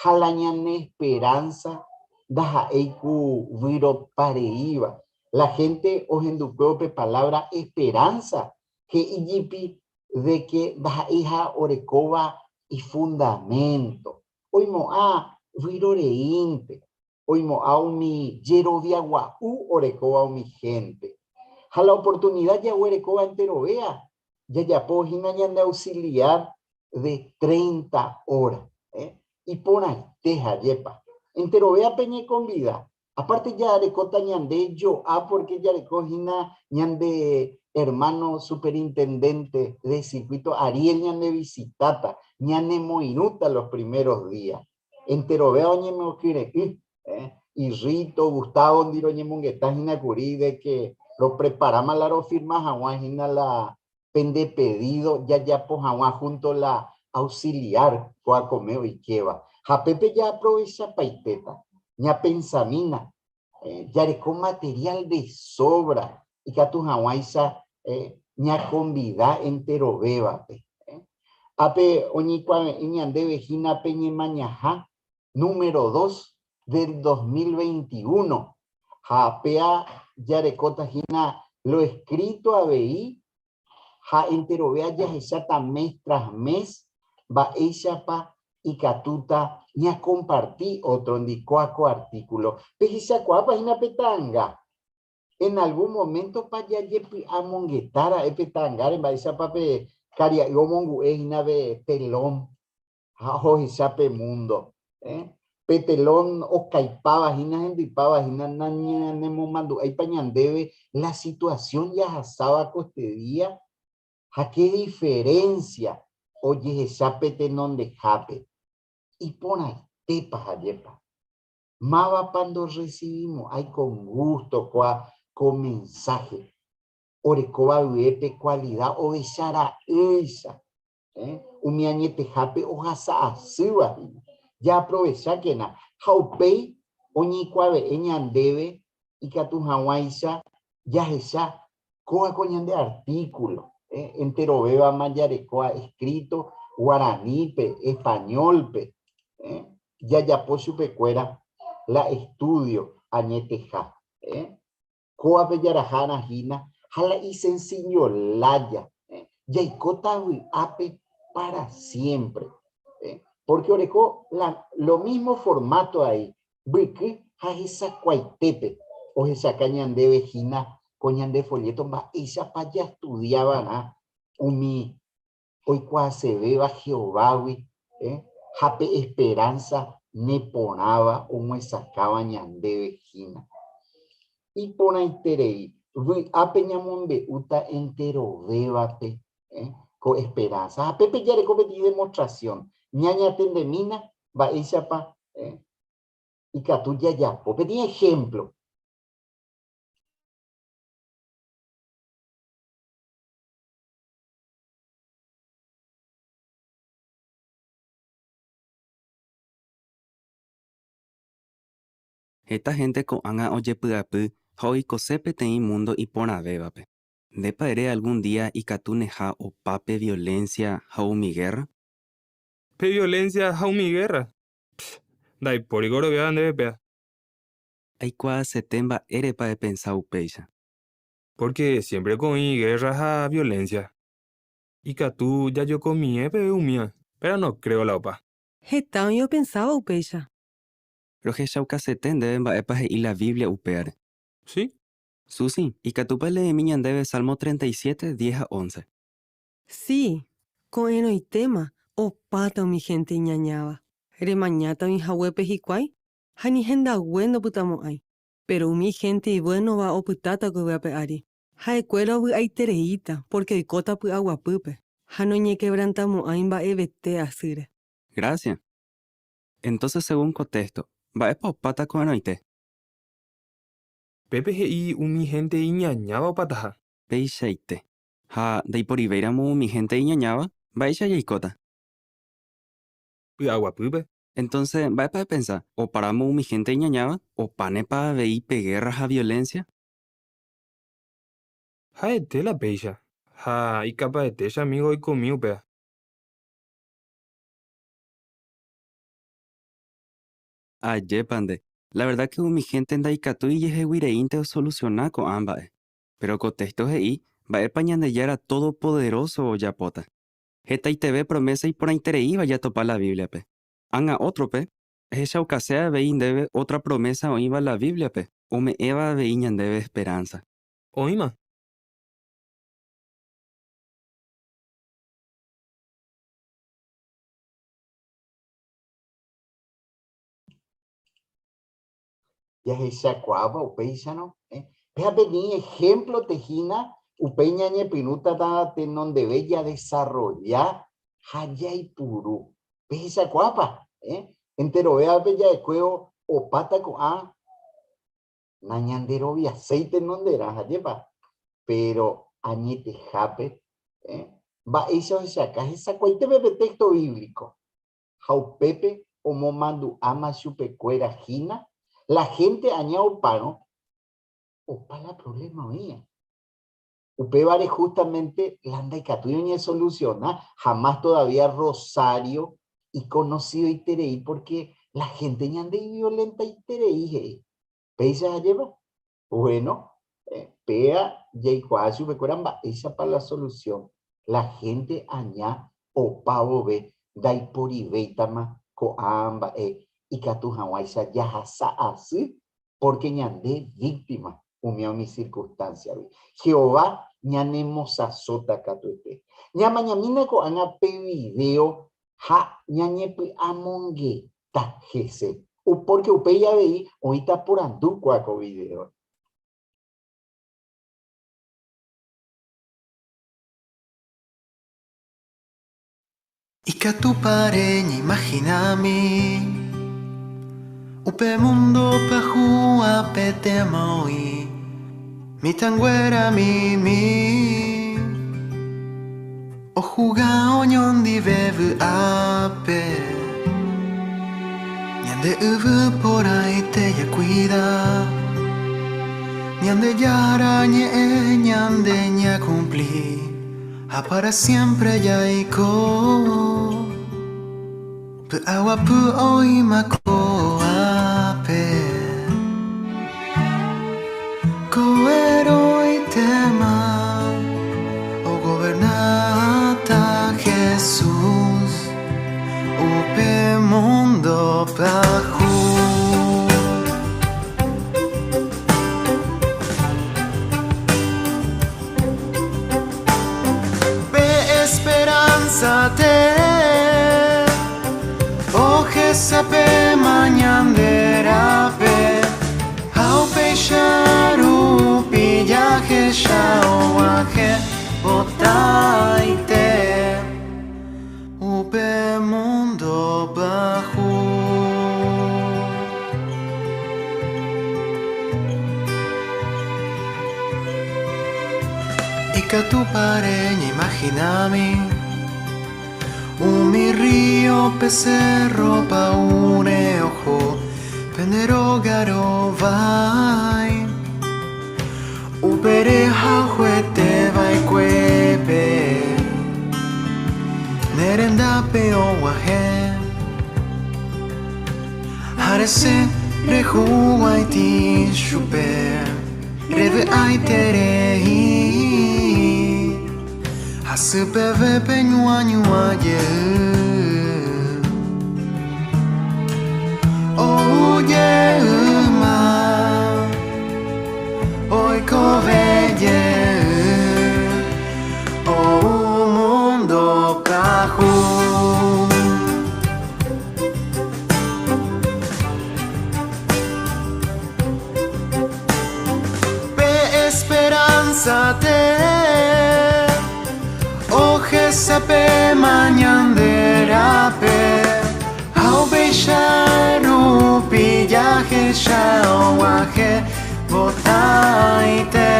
Ha la ñane esperánsa ndaha'éi ku vyropareíva. La hénte ohendukuévo pe palávra esperánsa he'i jipi de ke ndaha'eiha orekóva ifundaménto. Oimo'ã vyroreínte, oimo'ã umi jerovia gua'u orekóva umi hénte. Ha la oportunida jaguerekóva enterovéa, jajapo hína ñande auxiliar de 30 hora. Iporãite hajépa. Enterovéa peñekonvida. Aparte jarekóta ñande jo'a porque jareko hína ñande hermano superintendente de circuito Ariel ñande visitáta, ñanemoirũta los primeros días. Enterovéva oñemokyre'ỹ, y Rito, Gustavo ndi roñemongeta hína kuri de que ropreparáma la rofirma haguã hína la pende pedido jajapo haguã junto la auxiliar ko'akome oikéva. Ha pépe jaaprovechapaitéta. Ñapensamína, jareko material de sobra ikatu hag̃uáicha ñakonvida enterovévape. Ápe oñeikuave'ẽ ñandéve hína pe ñemañaha número dos del 2021 ha péa jarekóta hína lo escrito avei ha enterovéa jahecháta mes tras mes mba'éichapa ikatúta ñakomparti ótrondi kóa ko artículo. Pehechakuaápa hína pe ta'anga? En algún momento pa jajepy'amongeta ra'e pe ta'angáre mba'éichapa pe karia'y omongu'e hína pe telón ha ohecha pe mundo. Eh? Pe telón okaipáva hína, hendypáva hína, nañanemomandu'áipa ñandéve la situación jahasáva kostedía ha qué diferencia ojehecha pe tenondehápe. Iporãitépa hajépa. Mávapa ndorrecibimo'ãi con gusto kua ko mensaje orekóva guive pe cualidad ovecha ra'ýicha Umi añetehápe ohasa asýva hína. Jaaprovechákena ha upéi oñeikuave'ẽ ñandéve ikatu hag̃uáicha jahecha kóva ko ñande artículo, enterovévama jarekóva escrito guaranípe, español-pe, jajapo chupekuéra la estudio añeteha. Kóvape jarahána hína ha la isencillo laya, jaikóta vy'ápe para siempre. Porque oreko la, lo mismo formato ahí, mbyky ha hesakuaitépe ohechaka ñandéve hína ko ñande folleto mba'éichapa jastudiavarã umi. oikuaasevéva Jehovágui, ha pe esperánsa neporãva omyesakãva ñandéve hína. Iporãiterei, vy'ápe ñamombe'úta enterovévape ko esperánsa. Ha pépe jareko peteĩ demostrasión. Ñañatendemína mba'éichapa ikatu jajapo. Peteĩ ehémplo. Heta hénte ko'ág̃a ojepy'apy ha oikose peteĩ múndo iporãvévape. Ndépa ere algún día ikatuneha opa pe violénsia ha umi gérra? Pe violénsia ha umi gérra? Pff, ndaipóri goroviáva ndéve péa. Aikuaasete mba'érepa epensa upéicha. Pórke siémpreko oĩ gérra ha violénsia. Ikatu jajokomie peve umíva, péro no kréo la opa. Heta oĩ opensáva upéicha. Rohechaukasete ndéve mba'épa he'i la Biblia upévare. Sí. Susi, ikatúpa eleemi ñandéve Salmo 37, 10 ha 11? Sí, ko'ẽrõitéma opáta umi hénte iñañáva. Remañáta oĩ haguépe hikuái ha ni hendague ndopytamo'ãi. Péro umi hénte ivuénova opytáta ko yvy ape ári. Ha'ekuéra ovy'aitereíta pórke oikóta py'aguapýpe ha noñekevrantamo'ãi mba'evete asýre. Grásia. Entónse según ko téxto, mba'épa opáta ko'ẽrõite? Pépe he'i umi hénte iñañáva opataha. Peichaite. Ha ndaiporivéiramo umi hénte iñañáva, mba'éicha jaikóta? Py'aguapýpe. Entónse, mba'épa epensa? Opáramo umi hénte iñañáva, opánepa avei pe gérra ha violénsia? Ha'ete la péicha, ha ikapaete che amígo oikomi upéva. Ajépa nde, la verdad ke umi hénte ndaikatúi ijehegui reínte osolusiona ko'ã mba'e. Péro ko téxto he'i mba'épa Ñandejára Todopoderóso ojapóta. Hetaiteve promésa iporãitereíva jatopa la Bíbliape. Ág̃a ótrope, ehechaukase avei ndéve ótra promésa oĩva la Bíbliape ome'ẽva avei ñandéve esperánsa. Oĩma. Jahechakuaápa upéicharõ? Péa peteĩ ehémplote hína upéi ñañepyrũtata tenondeve jadesarrolla ha jaipuru. Pehechakuaápa? Enterovévape ja'ekuévo opáta ko'ã nañanderoviaséi tenonderã, ajépa? Péro añetehápe, mba'éicha ohechauka hesakuaitépe pe téxto bíblico? Ha upépe omomandu'áma chupekuéra hína, la hénte aña opárõ, opa la provléma oĩva. Upévare justamente la ndaikatúi oñesolusiona, ha más todavía Rosario ikonosidoiterei porque la hénte ñande iviolentaiterei he'i. Péicha ajépa? Bueno, péa jaikuaa chupekuéra mba'éichapa la solución. La hénte aña opa vove ndaiporivéitama ko'ã mba'e ikatu hag̃uáicha jahasa asy pórke ñande víctima umi umi circunstancia-gui. Jehová ñanemosãsóta katuete. Ñamañamína ko'ág̃a pe video ha ñañepy'amongeta hese, pórke upéi avei oĩta porandu kua ko video-re. Ikatúpa reñeimaginami upe mundo pyahu apetéma oĩ mitãnguéra mimi ohuga oñondive vy'ápe ñande yvy porãite jakuida Ñandejára ñe'ẽ ñande ñakumpli Ha para siempre jaiko Py'aguapy oĩma ko'ápe Ko'ẽrõitéma ogovernáta Jesús Upe mundo pyahu. Pe esperanza Ohesape ñande rape ha upéicha rupi jahecha og̃uahẽ potaite upe mundo pyahu. Ikatúpa reñeimaginami Umi río pe cerro pa'ũre oho pende róga rovái. Upe rehayhuete va'ekuépe ne rendápe og̃uahẽ. Ha resẽ rehuguãitĩ chupe revy'aiterei. Hasypeve pe ñuañua jey. Ou jeýma oikove jey. Ou mundo pyahu. Pe esperanza tee ohesapéma ñande rape ha upéicha rupi jahecha og̃uahẽ potaite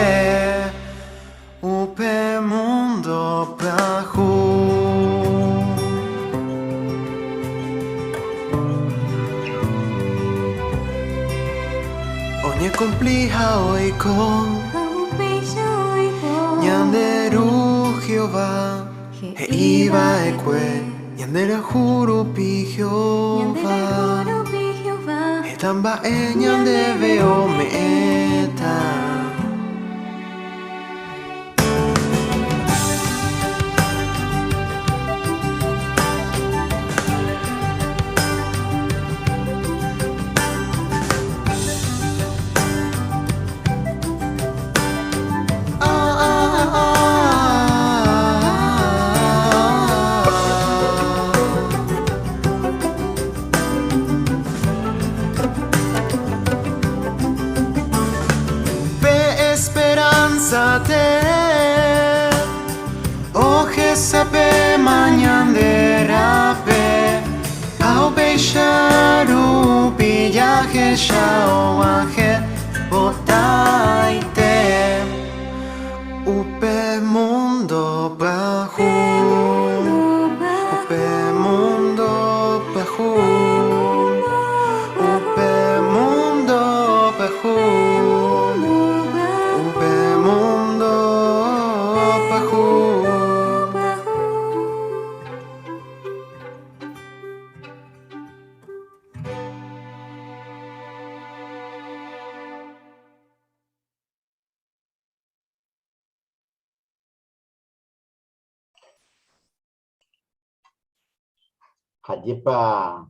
upe mundo pyahu. Oñekumpli ha oiko ñande Ru Jehová he'i va'ekue ñanderayhu rupi Jehová heta mba'e ñandéve ome'ẽta. Pe esperanza tee ohesapéma ñande rape ha upéicha rupi jahecha og̃uahẽ potaite upe mundo pyahu, upe mundo pyahu, upe mundo pyahu, upe mundo pyahu. Ajépa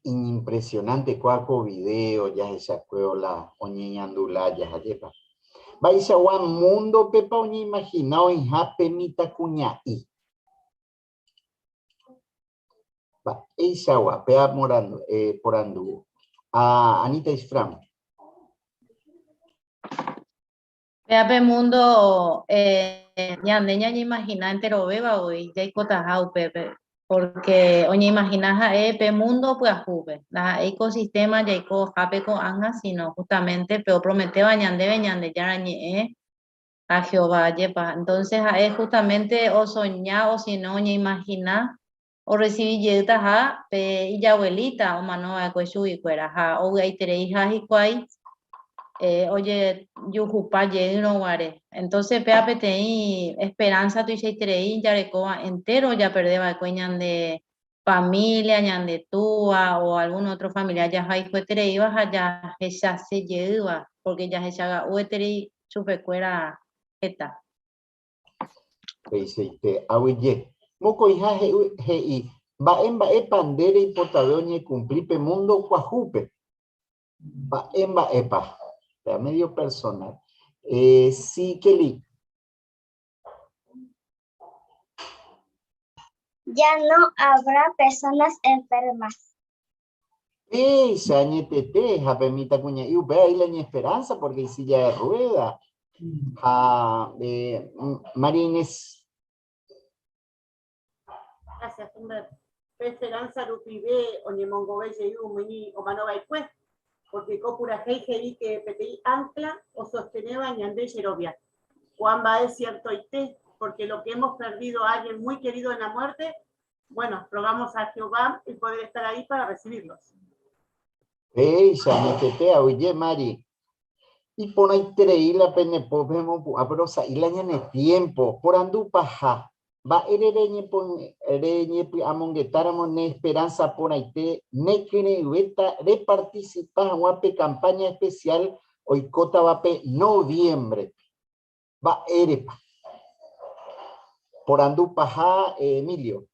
iñimpresionante kua ko video jahechakuévo la oñeñandu lája, ajépa. Mba'eichagua múndopepa oñeimagina oĩha pe mitãkuña'i? Mba'eichagua, péva porandu. Anita Isfrán. Péa pe mundo ñande ñañeimagina enterovéva voi jaikotaha upépe, porque oñeimagina ha'e pe mundo pyahúpe, ndaha'éi ko sistema jaikohápe ko'ág̃a, sino justamente pe oprometéva ñandéve Ñandejára Ñe'ẽ ha Jehová, ajépa. Entonces ha'e justamente osoña o sino oñeimagina orrecibi jeýtaha pe ijabuelita omano va'ekue chuguikuéra ha ovy'aitereiha hikuái ojejuhupa jeýrõ guare. Entonces péva peteĩ esperanza tuichaiterei jarekóva entero japerde va'ekue ñande familia, ñande túa o algún otro familiar jahayhuetereíva ha jahechase jeýva, porque jahechaga'ueterei chupekuéra heta. Peichaite, aguyje. Mokõiha he'i, Mba'e mba'épa nde reipotave oñekumpli pe múndo kuahúpe? Mba'e mba'épa? Péva medio personal. Eh, sí, Kelly. Ya no habrá personas enfermas. Péicha añetete ha pe mitãkuña'i upéva la iñesperanza porque isilla de rueda. Ha eh, María Inés. Gracias, Humber. Pe esperanza rupive oñemongove jey umi omanova'ekue, porque ko purahéi he'i que peteĩ ancla osostenéva ñande jerovia. Ko'ã mba'e ciertoite, porque lo que hemos perdido a alguien muy querido en la muerte, bueno, rogamos a Jehová el poder estar ahí para recibirlos. Péicha añetete aguyje Mari. Iporãiterei la pene pópe mopu'ã péro sa'i la ñane tiempo. Porandu paha, Mba'ére reñepy'amongetáramo ne esperanza porãite nekyre'ỹvéta reparticipa hag̃ua pe campaña especial oikótavape noviembre-pe? Mba'érepa? Porandu paha, Emilio.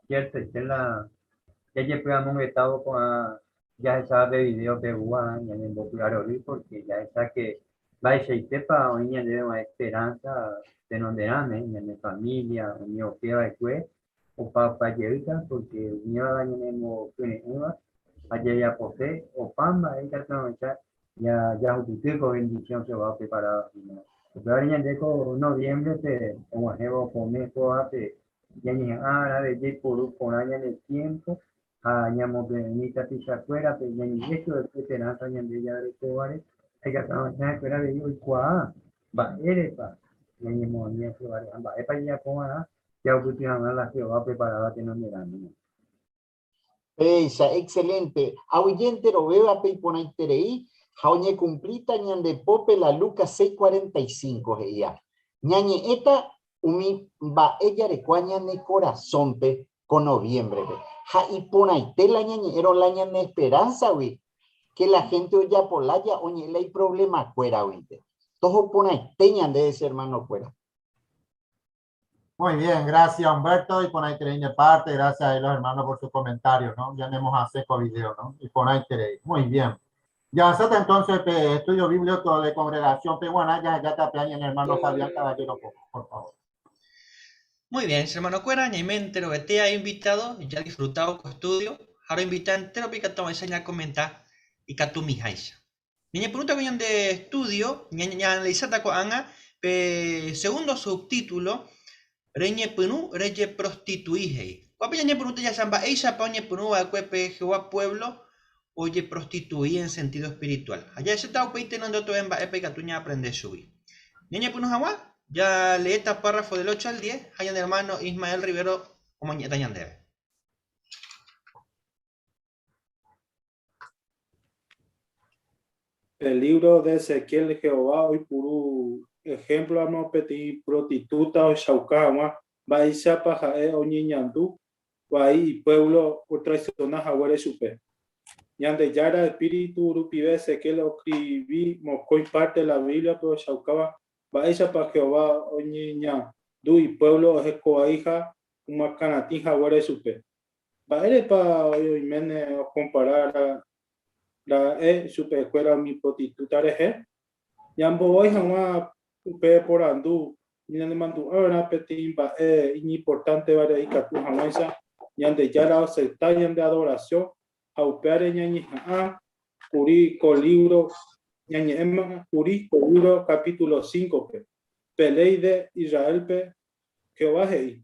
Cierto, la jajepy'amongetávo ko'ã jahecháva pe video pegua ñañembopy'arory porque jahecha que mba'eichaitépa oĩ ñandéve g̃uarã esperanza tenonderãme, ñane familia, umi oke va'ekue opa opa jeýta porque umíva la ñanemokyre'ỹva ha jajapose opa mba'e ikatu hag̃uáicha jahupyty ko bendición Jehová opreparáva hína. Upévare ñande ko noviembre-pe og̃uahẽvo ko mes kóvape ñañeha'ã arave jaiporu porã ñane tiempo ha ñamokyre'ỹmi tapichakuérape ñañe'ẽ chupe esperanza ñande jarekóvare ha ikatu hag̃uáicha ha'ekuéra avei oikuaa mba'érepa ñañemoaña Jehováre ha mba'épa jajapova'erã jahupyty hag̃ua la Jehová opreparáva tenonderãme. Péicha, excelente. Aguyje enterovévape iporãiterei ha oñekumplíta ñande pópe la Lucas 6:45 he'íva. Ñañe'ẽta umi mba'e jarekóva ñane korasõpe ko noviembre-pe. Ha iporãite la ñañe'ẽrõ la ñane esperanza-gui, que la gente ojapo lája oñe'ẽ la iproblemakuéraguinte. Toho porãite ñandéve che hermano-kuéra. Muy bien, gracias Humberto y por de parte, gracias a los hermanos por sus comentarios, ¿no? Ya tenemos a seco video, ¿no? Y por Muy bien. Ya hasta entonces, pe, estudio bíblico de congregación peruana, ya, ya te el hermano Fabián Caballero, por favor. Muy bien, hermano cuera, ñaimente ha invitado, ya disfrutado con estudio, ahora invita entero picato a comentar y katumi haisha. Ñañepyrũta ko ñande estudio, ñaanalisáta ko'ág̃a pe segundo subtítulo, Reñepyrũ rejeprostitui he'i. Ko'ápe ñañepyrũta jahecha mba'éichapa oñepyrũ va'ekue pe Jehová puévlo ojeprostitui en sentido espiritual. Ha jahecháta upéi tenonde otove mba'épa ikatu ñaaprende chugui. Ñañepyrũ hag̃ua, jaleéta párrafo del 8 al 10 ha ñane ermáno Ismael Rivero omoñe'ẽta ñandéve. Pe lívro de Ezequiel Jehová oipuru ehémploramo peteĩ prostitúta ohechauka hag̃ua mba'éichapa ha'e oñeñandu vai ipuévlo otraisiona haguére chupe. Ñandejára espíritu rupive Ezequiel oskrivi mokõi párte la Bíbliape ohechaukáva mba'éichapa Jehová oñeñandu ipuévlo ohekovai ha omoakãratĩ haguére chupe. Mba'érepa oiméne okompara ra'e chupekuéra umi prostitúta rehe? Ñambovoi hag̃ua upe porandu ñanemandu'ava'erã peteĩ mba'e iñimportántevare ikatu hag̃uáicha Ñandejára oasepta ñande adorasiõ ha upévare ñañeha'ã kuri ko lívro ñañe'ẽma kuri ko lívro capítulo 5-pe. Pe léi de Israélpe Jehová he'i,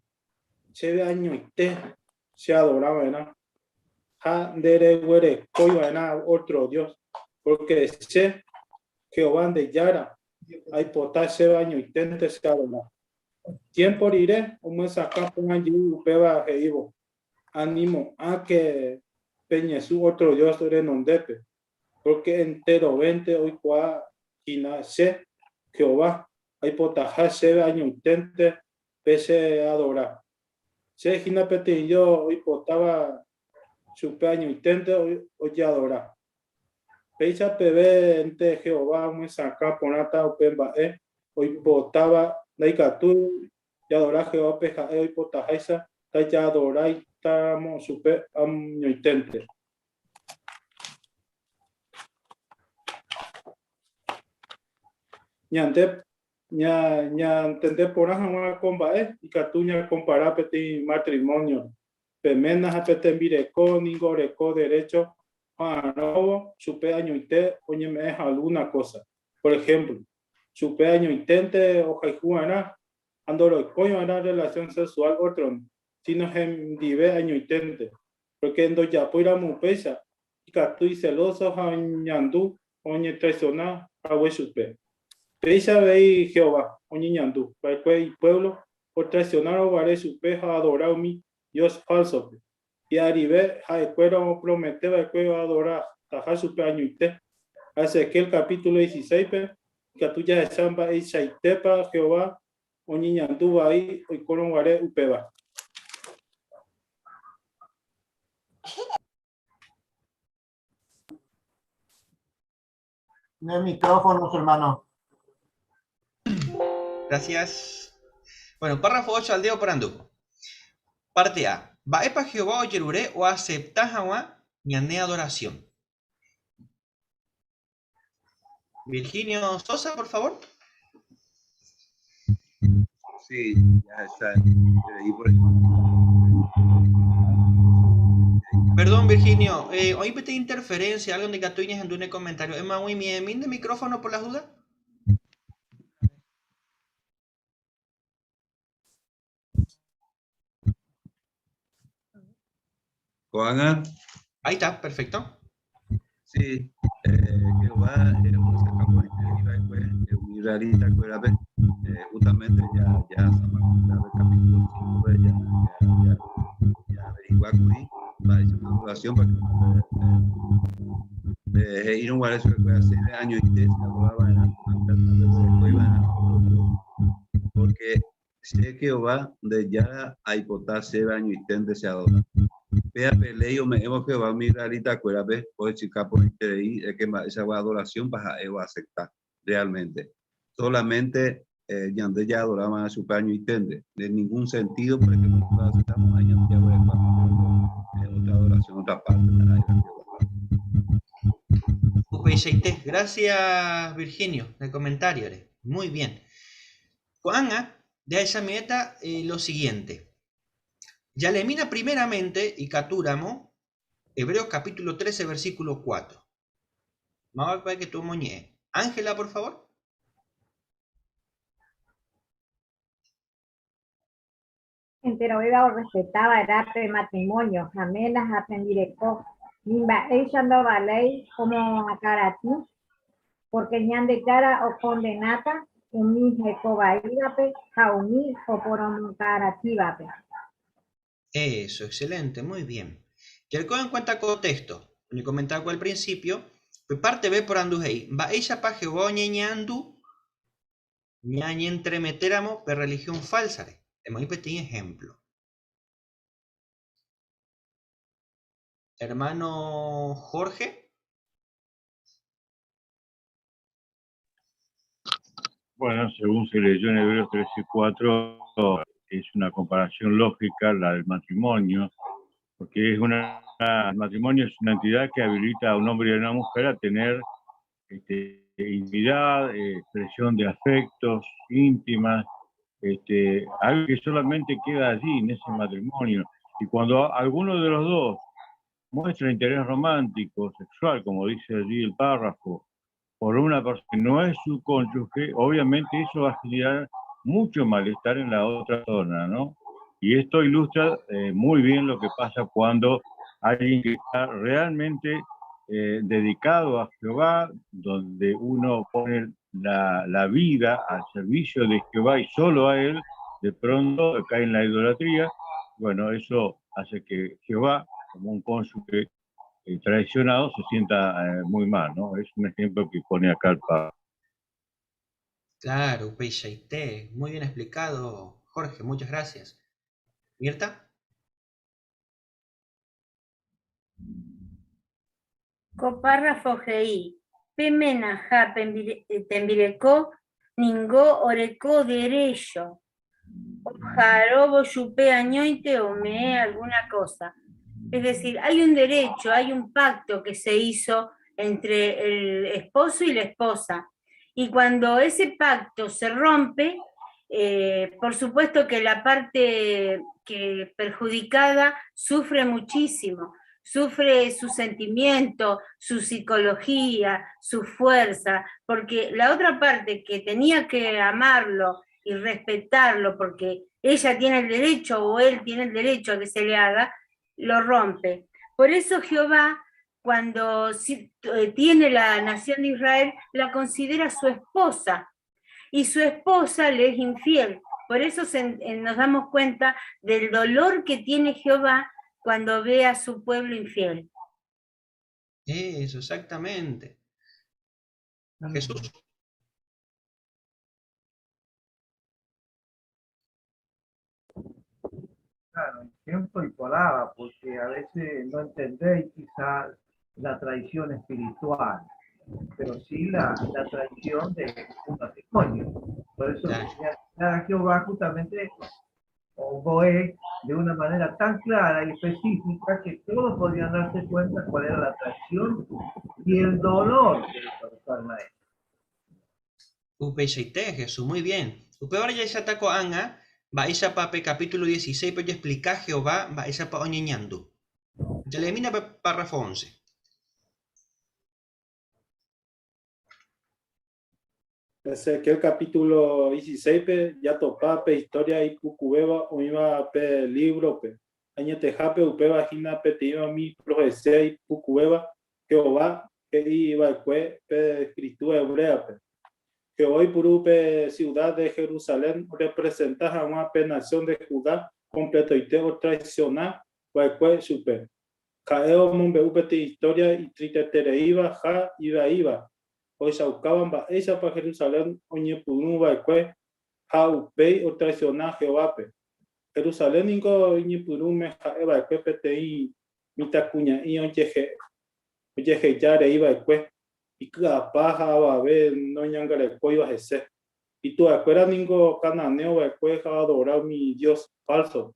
Chéve añoite che adora va'erã ha ndereguerekói va'erã ótro dios, pórke che, Jehová nde Jára, aipota chéve añoiténte che adora. Tiémpo rire omyesakã porã jey upéva he'ívo, Animo'ãke peñesũ ótro dios renondépe, pórke enterovénte oikuaa hína che, Jehová, aipotaha chéve añoiténte pe che adora. Che hína peteĩ Dios oipotáva chupe añoiténte ojeadora. Péicha pevénte Jehová omyesakã porãta upe mba'e oipotáva ndaikatúi jaadora Jehovápe ha'e oipotaháicha ndajaadoráitaramo chupe añoiténte. Ñande ñantende porã hag̃ua ko mba'e ikatu ñakompara peteĩ matrimonio-re. Pe ména ha pe tembireko ningo oreko derécho oha'arõvo chupe añoite oñeme'ẽ algúna kósa. Por ehémplo, chupe añoiténte ohayhu va'erã ha ndoroikói va'erã rrelasión sexuál ótrondi, síno hendive añoiténte. Pórke ndojapóiramo upéicha, ikatu iselóso ha oñandu oñetraisiona hague chupe. Péicha avei Jehová oñeñandu va'ekue ipuévlo otraisionárõ guare chupe ha oadora umi dios fálsope. Hi'arive ha'ekuéra opromete va'ekue oadorataha chupe añoite. Ha Ezequiel kapítulo 16-pe ikatu jahecha mba'eichaitépa Jehová oñeñandu vai oikórõ guare upéva. En el micrófono, hermano. Gracias. Bueno, párrafo 8 al dedo por anduco. Parte A. Mba'épa Jehová ojerure oasepta hag̃ua ñane adoración? Virginio Sosa, por favor. Sí, ya está. Por Perdón, Virginio, eh, hoy peteĩ interferencia, algo de que en un comentario. Emma, mi de micrófono por las dudas. Ko'ág̃a. Ahí está, perfecto. Sí, eh, Jehová eh, omyesakãporãiterei va'ekue umi israelita-kuérape, eh, justamente ja jahasáma el capítulo 5-pe ja, ja, ja, jaaverigua kuri mba'éichapa adoración-pa eh, he'írõ guare chupekuéra chéve añoite che adora va'erã, ndapeguerekói va'erã otro dios, porque Che, Jehová, nde Jára, aipota chéve añoiténte che adora. Péa pe léi ome'ẽvo Jehová umi israelita-kuérape ohechauka porãiterei de ke mba'eichagua adoración-pa ha'e oasepta realmente. Solamente ñande jaadorava'erã chupe añoiténte. De ningún sentido, por ejemplo, ndoaseptamo'ãi ñande jaguerekua otra adoración otra parte ndaha'éiva Jehová. Upeichaite. Gracias, Virginio, de comentario-re. Muy bien. Ko'ág̃a jahechamivéta lo siguiente. Jaleemína primeramente ikatúramo Hebreos capítulo 13 versículo 4. Mávapa ikatu omoñe'ẽ? Ángela, por favor. Enterovéva orrespeta va'erã pe matrimonio, ha ména ha tembireko, ni mba'éicha ndovaléi omoakãratĩ, pórke Ñandejára okondenáta umi heko vaívape ha umi oporomoakãratĩvape. Eso, excelente, muy bien. Jareko en cuenta ko texto, oñekomenta'akue al principio, pe parte B porandu he'i, Mba'éichapa Jehová oñeñandu Ñañentremetéramo pe rrelihión fálsare. Emoĩ peteĩ ehémplo. Ermáno Jorge. Bueno, según se leyó en Hebreos 13:4, es una comparación lógica la del matrimonio, porque es una, el matrimonio es una entidad que habilita a un hombre y a una mujer a tener este, intimidad, eh, expresión de afectos íntimas, este, algo que solamente queda allí en ese matrimonio. Y cuando alguno de los dos muestra interés romántico, sexual, como dice allí el párrafo, por una persona que no es su cónyuge, obviamente eso va a generar mucho malestar en la otra persona, ¿no? Y esto ilustra eh, muy bien lo que pasa cuando alguien que está realmente eh, dedicado a Jehová, donde uno pone la, la vida al servicio de Jehová y solo a él, de pronto cae en la idolatría. Bueno, eso hace que Jehová, como un cónyuge eh, traicionado, se sienta eh, muy mal, ¿no? Es un ejemplo que pone acá el Pablo. Claro, upeichaite. Muy bien explicado, Jorge, muchas gracias. Mirta. Ko párrafo he'i, Pe ména ha tembireko ningo oreko derécho oha'arõvo chupe añóinte ome'ẽ alguna cosa. Es decir, hay un derecho, hay un pacto que se hizo entre el esposo y la esposa. Y cuando ese pacto se rompe, eh, por supuesto que la parte que perjudicada sufre muchísimo, sufre su sentimiento, su psicología, su fuerza, porque la otra parte que tenía que amarlo y respetarlo, porque ella tiene el derecho o él tiene el derecho a que se le haga, lo rompe. Por eso Jehová, cuando eh, tiene la nación de Israel, la considera su esposa, y su esposa le es infiel. Por eso eh, nos damos cuenta del dolor que tiene Jehová cuando ve a su pueblo infiel. Eso, exactamente. Jesús. Claro, en tiempo y palabra, porque a veces no entendéis quizá la traición espiritual, pero sí la, la traición de un matrimonio. Por eso claro. Jehová justamente o de una manera tan clara y específica que todos podían darse cuenta cuál era la traición y el dolor que le causaron a él. Upeichaite, Jesús, muy bien. Upévare jahecháta ko'ág̃a mba'éichapa pe capítulo 16-pe ojeexplika Jehová mba'éichapa oñeñandu. Jaleemína pe párrafo 11. Ezequiel capítulo 16-pe jatopa pe historia ipukuvéva oĩva pe lívrope. Añetehápe upéva hína peteĩva umi profecía ipukuvéva Jehová he'i va'ekue pe Escritura Hebréape. Jehová oipuru pe siuda de Jerusalén orrepresenta hag̃ua pe nasión de Judá kompletoite otraisiona va'ekue chupe. Ha'e omombe'u peteĩ istória itritetereíva ha ivaíva, ohechaukáva mba'éichapa Jerusalén oñepyrũ va'ekue ha upéi otraisiona Jehovápe. Jerusalén ningo iñepyrũme ha'e va'ekue peteĩ mitãkuña'i ojeheja rei va'ekue, iky'apa ha avave noñangarekóiva hese. Ituakuéra ningo cananeo va'ekue ha oadora umi dios fálsope.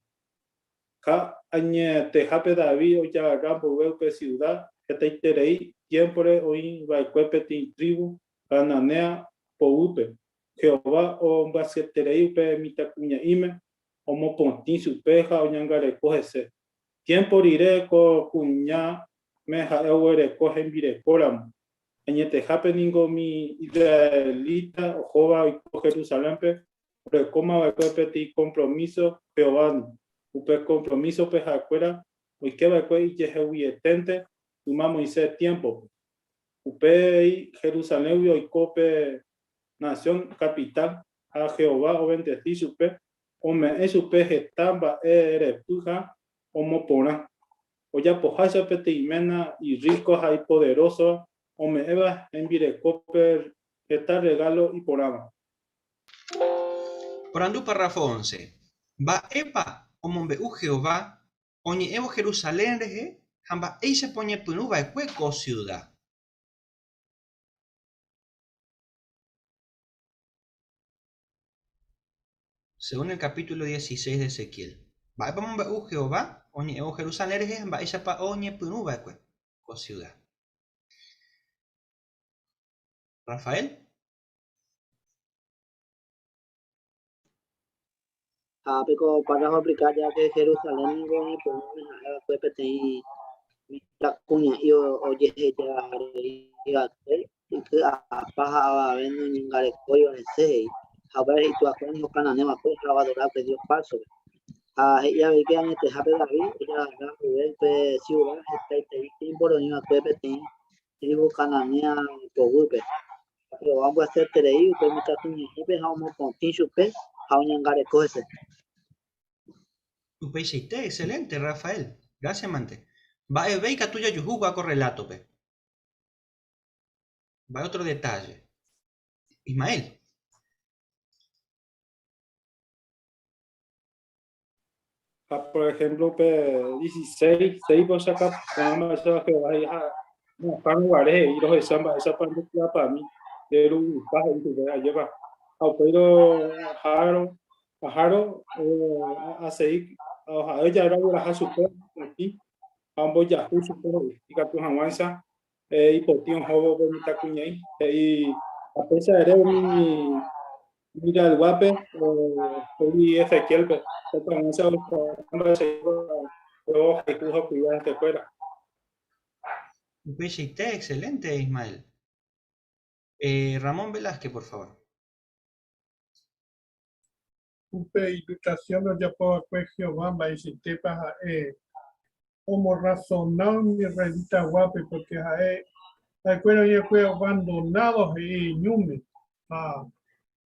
Ha añetehápe David ojagarra mboyve upe siuda, hetaiterei tiémpore oĩ va'ekue peteĩ trívu cananea poguýpe. Jehová ombyasyeterei upe mitãkuña'íme, omopotĩ chupe ha oñangareko hese. Tiémpo rire ko kuñáme ha'e oguereko hembirekóramo. Añetehápe ningo umi israelita ohóva oiko Jerusalénpe orekóma va'ekue peteĩ kompromíso Jehovándi. Upe kompromísope ha'ekuéra oike va'ekue ijeheguieténte yma Moisés tiémpope. Upéi Jerusaléngui oiko pe nasión kapitál ha Jehová ovendesi chupe Ome'ẽ chupe heta mba'e repy ha omoporã. Ojapoháicha peteĩ ména irríko ha ipoderósova ome'ẽva hembirekópe heta rregálo iporãva. Porandu párrafo 11. Mba'épa omombe'u Jehová oñe'ẽvo Jerusalén rehe ha mba'éichapa oñepyrũ va'ekue ko siuda? Según el capítulo 16 de Ezequiel, mba'épa omombe'u Jehová oñe'ẽvo Jerusalén rehe ha mba'éichapa oñepyrũ va'ekue ko siuda? Rafael? Ha pe ko párrafo oexplika ja ke Jerusalén ningo oñepyrũme ha'e va'ekue peteĩ mitãkuña'i ojeheja rei va'ekue iky'apa ha avave noñangarekóiva hese he'i. Ha upévare ituakuéra ningo cananeo va'ekue ha oadora upe dios fálsope. Ha he'i avei ke añetehápe David ojagarra mboyve upe siuda hetaiterei tiémpore oĩ va'ekue peteĩ trívu cananea poguýpe. Jehová ombyasyeterei upe mitãkuña'ípe ha omopotĩ chupe ha oñangareko hese. Upeichaite, excelente, Rafael. Gracias mante. Mba'eve ikatu jajuhu kua ko rrelátope. Mba'e otro detalle. Ismael. Ha por ejemplo pe 16, 6 ohecha porã mba'éichapa Jehová he'i ha mokãrõ guare he'i rohecha mba'éichapa ndepy'apami nde ruguipa he'i chupe ajépa ha upéi rohárõ ahárõ asegi ha'e oja'éra ogueraha chupe otĩ ha ombojahu chupe he'i ikatu hag̃uáicha ipotĩ ohóvo pe mitãkuña'i he'i Péicha ere umi Israelguápe, he'i Ezequiélpe, Satanás ohayhu ha okuida hesekuéra. Upeichaite, excelente, Ismael. Ramón Velázquez, por favor. Upe ilustrasión ojapo va'ekue Jehová mba'eichaitépa ha'e omorrasona umi israelita guápe, pórke ha'e ha'ekuéra oĩ va'ekue abandonádo he'i iñúme ha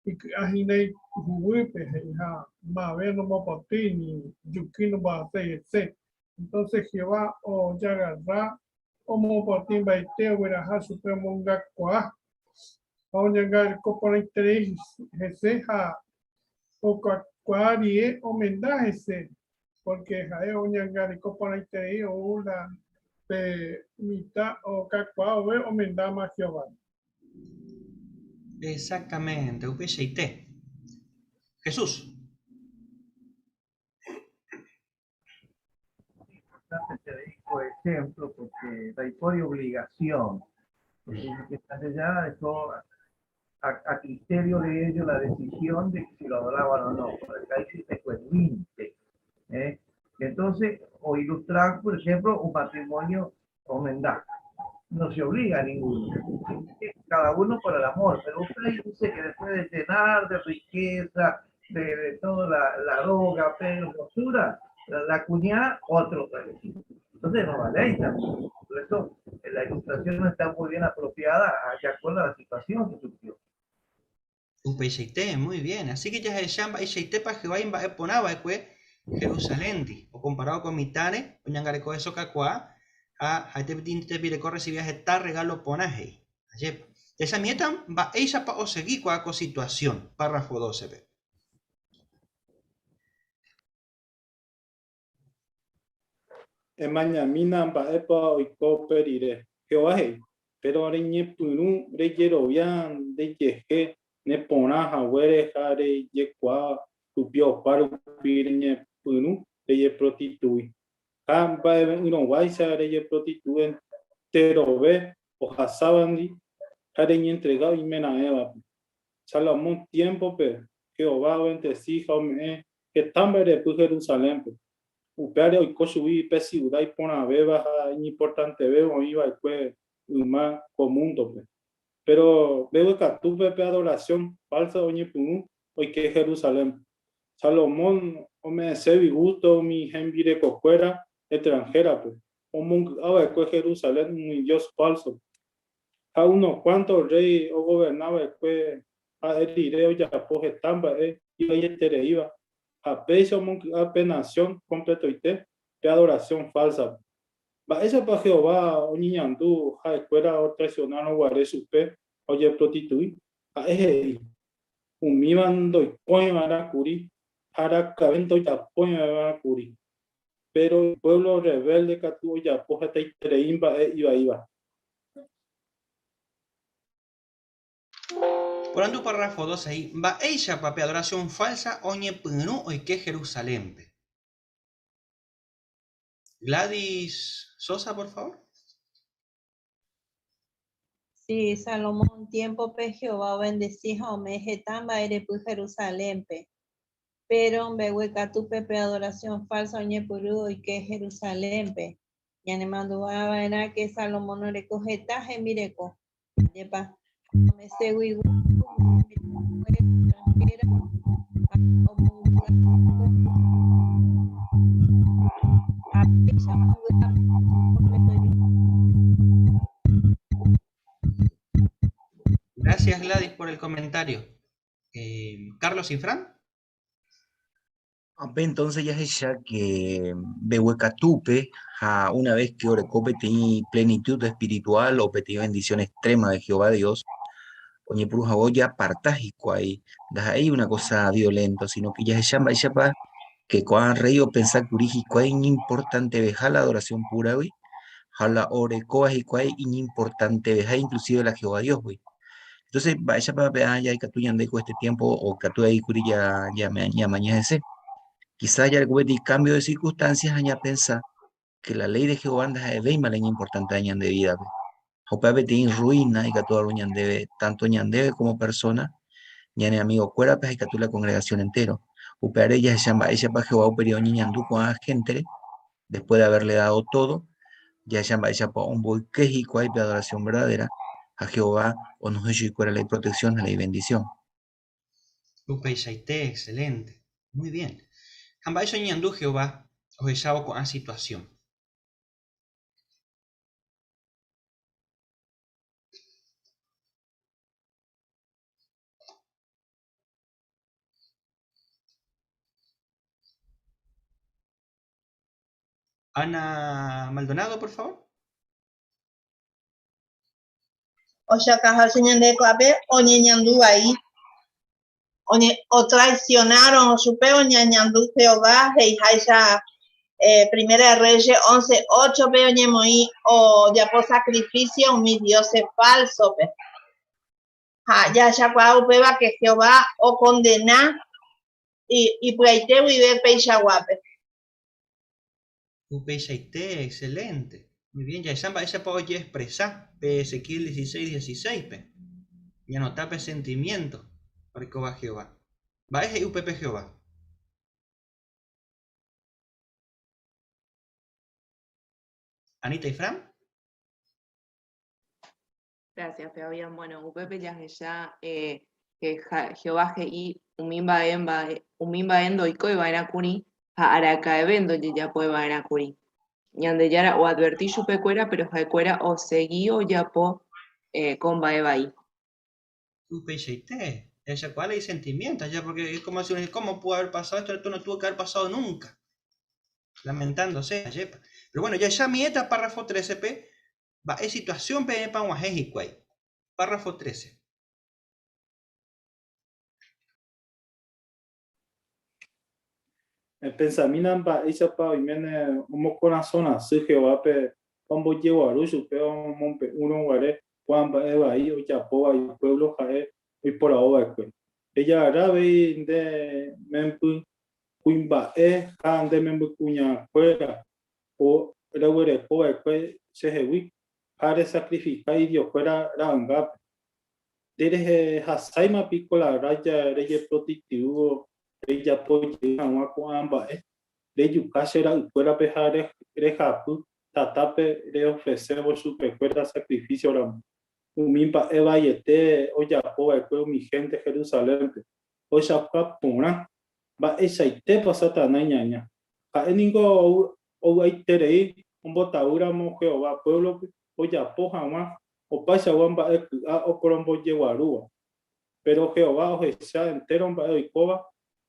iky'a hína huguýpe he'i ha mave nomopotĩi ni juky nombohaséi hese. Entonce Jehová ojagarra omopotĩ mbaite ogueraha chupe omongakuaa ha oñangareko porãiterei hese ha okakuaa rire omenda hese, pórke ha'e oñangareko porãiterei ou la pe mitã okakuaa vove omendáma Jehováre. Exactamente, upeichaite. Jesús. Importante ko ejemplo porque ndaipóri obligación. Porque Ñandejára dejó a criterio de ellos la decisión de si lo adoraban o no. Por acá dice secuente. ¿Eh? Entonces, o ilustrar, por ejemplo, un matrimonio omendá. No se obliga a ninguno. Cada uno por el amor. Pero usted dice que después de llenar de riqueza, de toda la droga, pero hermosura, la cuñada, otro parecido. Entonces no vale ahí también. Por eso la ilustración está muy bien apropiada de acuerdo a la situación que surgió. Upeichaite, muy bien. Así que jahecha mba'eichaitépa Jehová imba'eporã va'ekue Jerusaléndi, okomparado ko mitãre, oñangareko hese okakuaa, ha ha'ete peteĩ tembireko orrecibía heta regalo porã, he'i. Ajépa. Jahechamiéta mba'éichapa osegi kuaa ko situación, párrafo 12-pe. Emañamína mba'épa oiko upe rire. Jehová he'i, Péro reñepyrũ rejerovia ndejehe neporã haguére ha rejekuaa rupi opa rupi reñepyrũ rejeprostitui. Ha mba'eve'ỹrõguáicha rejeprostitui enterove ohasávandi ha reñentrega oimeraẽvape. Salomón tiémpope, Jehová ovendesi ha ome'ẽ heta mba'erepy Jerusalénpe. Upévare oiko chugui pe siuda iporãvéva ha iñimportantevéva oĩ va'ekue yma ko múndope. Péro mbeguekatúpe pe adorasión fálsa oñepyrũ oike Jerusalénpe. Salomón ome'ẽségui gústo umi hembirekokuéra extranhérape, omongy'a va'ekue Jerusalén umi dios fálsope. Ha unos kuánto rréi ogoverna va'ekue ha'e rire ojapo heta mba'e ivaietereíva ha péicha omongy'a pe nasión kompletoite pe adorasión fálsape. Mba'éichapa Jehová oñeñandu ha'ekuéra otraisionárõ guare chupe ha ojeprostitui? Ha'e he'i, Umíva ndoikói va'erã kuri ha araka'eve ndojapói va'erã kuri. Péro ipuévlo rrevélde katu ojapo hetaiterei mba'e ivaíva. Porandu párrafo 2 he'i, Mba'éichapa pe adoración falsa oñepyrũ oike Jerusalénpe? Gladys Sosa, por favor. Sí, Salomón tiémpope Jehová ovendesi ha ome'ẽ heta mba'erepy Jerusalénpe. Péro mbeguekatúpe pe adoración falsa oñepyrũ oike Jerusalénpe. Ñanemandu'a va'erã ke Salomón oreko heta hembireko. Ajépa, omeségui gusto umi hembireko extranhéra ha omongy'a ha péicha omongy'a pe Gracias Gladys por el comentario. Eh, Carlos Infran. Ape entonces jahecha que mbeguekatúpe ha una vez que oreko peteĩ plenitud espiritual o peteĩ bendición extrema de Jehová Dios, oñepyrũ hag̃ua ojeaparta hikuái, ndaha'éi una cosa violento, sino que jahecha mba'éichapa que ko'ã rey opensa kuri hikuái iñimportanteveha la adoración pura-gui ha la orekóva hikuái iñimportanteveha inclusive la Jehová Dios-gui. Entonces, mba'éichapa pe aja ikatu ñande ko este tiempo o ikatu aíkuri ya, ya, ñamaña hese. Quizás jareko peteĩ cambio de circunstancias ha ñapensa que la ley de Jehová ndaha'evéima la iñimportante ñande vida-pe. Ha upéva peteĩ ruina ikatu aru ñandéve, tanto ñandéve como persona, ñane amigokuérape ha ikatu la congregación entero. Upévare jahecha mba'éichapa Jehová uperire oñeñandu ko'ã héntere, después de haberle dado todo, jahecha mba'éichapa omboyke hikuái pe adoración verdadera ha Jehová onohẽ chuguikuéra la iprotección ha la ibendición. Upeichaite, excelente. Muy bien. Ha mba'éicha oñeñandu Jehová ohechávo ko'ã situación? Ana Maldonado, por favor. Ochakaha che ñande ko'ápe oñeñandu vai, oñe, otraicionárõ chupe oñañandu Jehová he'iháicha eh, Primera de Reyes 11:8-pe oñemoĩ ojapo sacrificio umi dioses falso-pe. Ha jahechakuaa upéva que Jehová okondena ipyaite guive peichaguápe. Upeichaite, excelente. Muy bien, jahecha mba'éichapa ojeexpresa pe Ezequiel 16, 16-pe. Ñanota pe sentimiento orekóva Jehová. Mba'e he'i upépe Jehová? Anita y Fran. Gracias, Fabián. Bueno, upépe jahecha eh, que Jehová he'i umi mba'e mba'e umi mba'e ndoikói va'erã kuri ha araka'eve ndojejapói va'erã kuri. Ñandejára oadverti chupekuéra, pero ha'ekuéra osegi ojapo eh, ko mba'e vai. Upeichaite, jahechakuaa la isentimiento allá, porque es como si uno dice, ¿cómo pudo haber pasado esto? Esto no tuvo que haber pasado nunca. Lamentándose, ajépa. Pero bueno, jahecha miéta párrafo 13-pe, Mba'e situasión peẽpa og̃uahẽ hikuái? Párrafo 13. Epensamína mba'éichapa oiméne omokorasõ rasy Jehovápe ombojeguaru chupe omombe'úrõ guare ko'ã mba'e vai ojapóva ipuévlo ha'e oiporavo va'ekue. Ejagarra avei nde memby kuimba'e ha nde membykuñakuéra reguereko va'ekue chehegui ha resakrifika idiokuéra ra'angápe. Nde rehehasáima piko la rrája rejeprotitiúvo rejapo jey hag̃ua ko'ã mba'e? Rejuka che ra'ykuérape ha rehapy tatápe reofresévo chupekuéra sakrifísio ramo. Umi mba'e vaiete ojapo va'ekue umi hénte Jerusalénpe ohechauka porã mba'eichaitépa Satanás iñaña. Ha'e ningo ovy'aiterei ombotavýramo Jehová puévlope ojapo hag̃ua opaichagua mba'e ky'a oporombojeguarúva. Péro Jehová ohecha entéro mba'e oikóva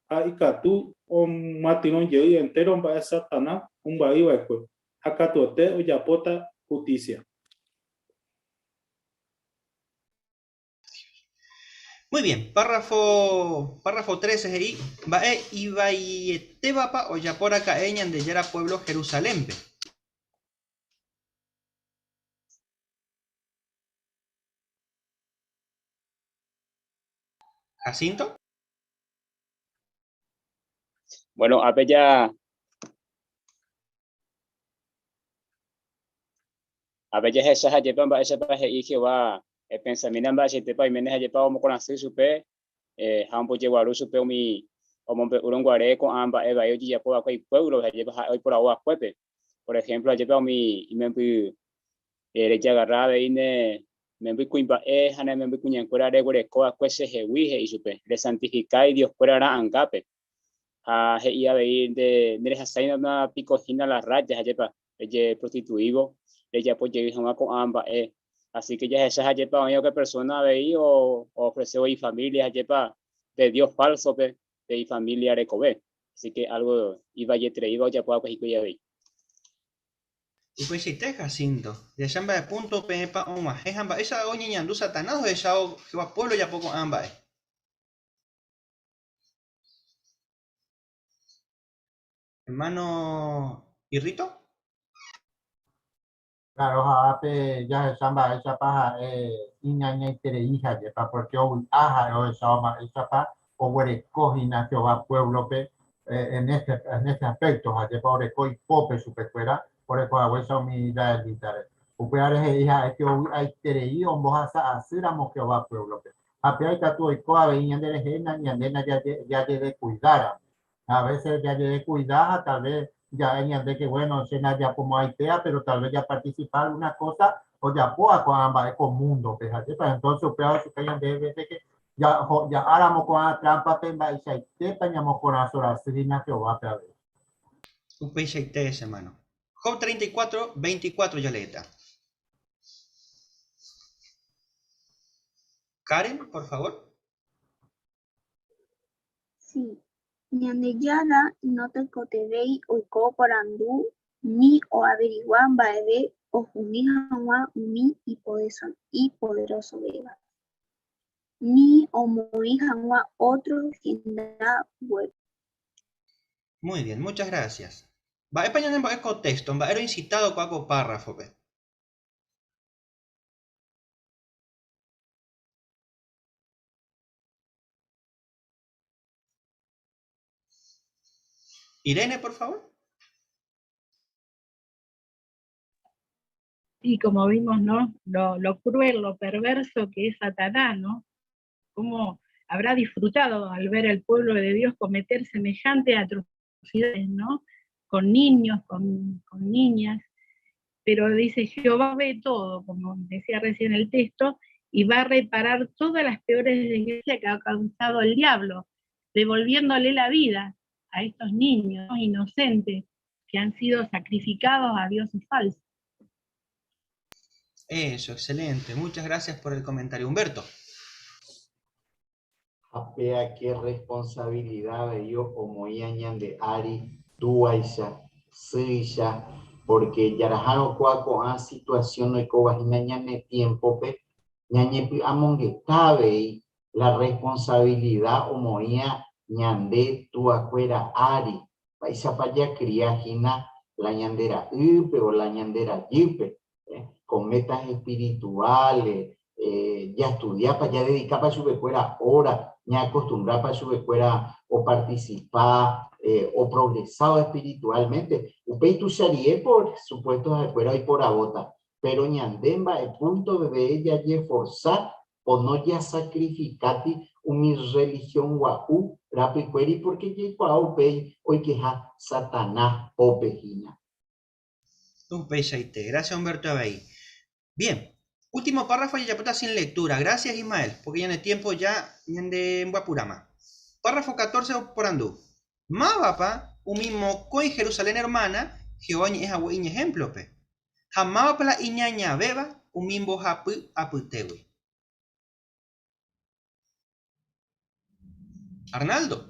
ha ikatu omyatyrõ jey entéro mba'e Satanás ombyai va'ekue, ha katuete ojapóta hustísia. Muy bien, párrafo, párrafo 13 he'i, mba'e ivaietévapa ojapo raka'e Ñandejára pueblo Jerusalénpe. Jacinto. Bueno, ápe ja Ápe jahecha hajépa mba'éichapa he'i Jehová, epensamína mba'eichaitépa oiméne hajépa omokorasy chupe ha ombojeguaru chupe umi omombe'úrõ guare ko'ã mba'e vai ojejapo va'ekue ipuévlope, hajépa ha'e oiporavo va'ekuépe. Por ehémplo, hajépa umi imemby rejagarra avei ne memby kuimba'e ha ne memby kuñanguéra reguereko va'ekue chehegui, he'i chupe, resantifika idioskuéra ra'angápe. Ha he'i avei nde nderehasáima piko hína la raya, ajépa, rejeprostituívo, rejapo jey hag̃ua ko'ã mba'e. Así que jahecha ajépa oĩ upe persona avei oofresévo ifamilia, ajépa, pe dios falso-pe, pe ifamilia rekove. Así que algo ivaietereíva ojapo va'ekue hikuái avei. Upeichaite, Jacinto. Jahecha mba'e púnto peẽpa og̃uahẽ ha mba'éicha oñeñandu Satanás ohechávo Jehová puévlo ojapo ko'ã mba'e. Hermano Irrito. Claro, ha ápe jahecha mba'éichapa ha'e iñañaiterei ha'épa, porque ovy'a ha'e ohechávo mba'éichapa oguereko hína Jehová puévlope en este, en este aspecto, ha'épa oreko ipópe chupekuéra, oreko haguéicha umi israelítare. Upévare he'i ha'e ovy'aiterei ombohasa asýramo Jehová pueblo-pe. Ha péva ikatu oiko avei ñanderehe ñande jajedekuidáramo. A veces jajedekuida ha tal vez ja'e ñande que bueno, che najapomo'ãitéva, pero tal vez japarticipa alguna cosa ojapóva ko'ã mba'e ko mundo-pe. Ajépa entonces upéva ochuka ñandéve que ja'áramo ko'ã trampa-pe mba'eichaitépa ñamokorasõ rasy hína Jehovápe avei. Upeichaite, hermano. Job 34, 24 jaleéta. Karen, por favor. Sí, Ñandejára notekotevẽi oiko oporandu ni oaverigua mba'eve ohundi hag̃ua umi ipoderosovévape, ni omoĩ hag̃ua ótro hendaguépe. Muy bien, muchas gracias. Mba'épa ñanembo'e ko texto, mba'e roincitado ko'ã ko párrafo-pe? Irene, por favor. Y como vimos, ¿no? Lo cruel, lo perverso que es Satanás, ¿no? Cómo habrá disfrutado al ver al pueblo de Dios cometer semejante atrocidades, ¿no? Con niños, con niñas. Pero dice, Jehová ve todo, como decía recién el texto, y va a reparar todas las peores desgracias que ha causado el diablo, devolviéndole la vida a estos niños inocentes que han sido sacrificados a dioses falsos. Eso, excelente. Muchas gracias por el comentario. Humberto. Apea, qué responsabilidad de Dios omoĩ ñande ári, túaicha, sýicha, porque jarahárõ kóa ko'ã situación oikóva hína ñane tiempo-pe, ñañepy'amongeta avei la responsabilidad omoĩa ñande tuakuéra ári, mba'éichapa jakria hína la ñande ra'ýpe o la ñande rajýpe, con metas espirituales, jastudiápa, jadedikápa chupekuéra hora, ñaakostumbrápa chupekuéra oparticipa, oprogresáva espiritualmente. Upéi tuicha rie por supuesto ha'ekuéra oiporavóta, pero ñande mba'e punto bebé jajeforza o no jasacrificáti umi religión gua'u rapykuéri porque jaikuaa upéi oikeha Satanás pópe hína. Upeichaite. Gracias, Humberto avei. Bien. Último párrafo jajapóta sin lectura. Gracias, Ismael, porque ya en el tiempo ya ñande mboapurama. Párrafo 14 oporandu. Mávapa umi mokõi Jerusalén hermana Jehová oñe'ẽ hague iñehémplope? Ha mávapa la iñañavéva umi mbohapy apytégui? Arnaldo.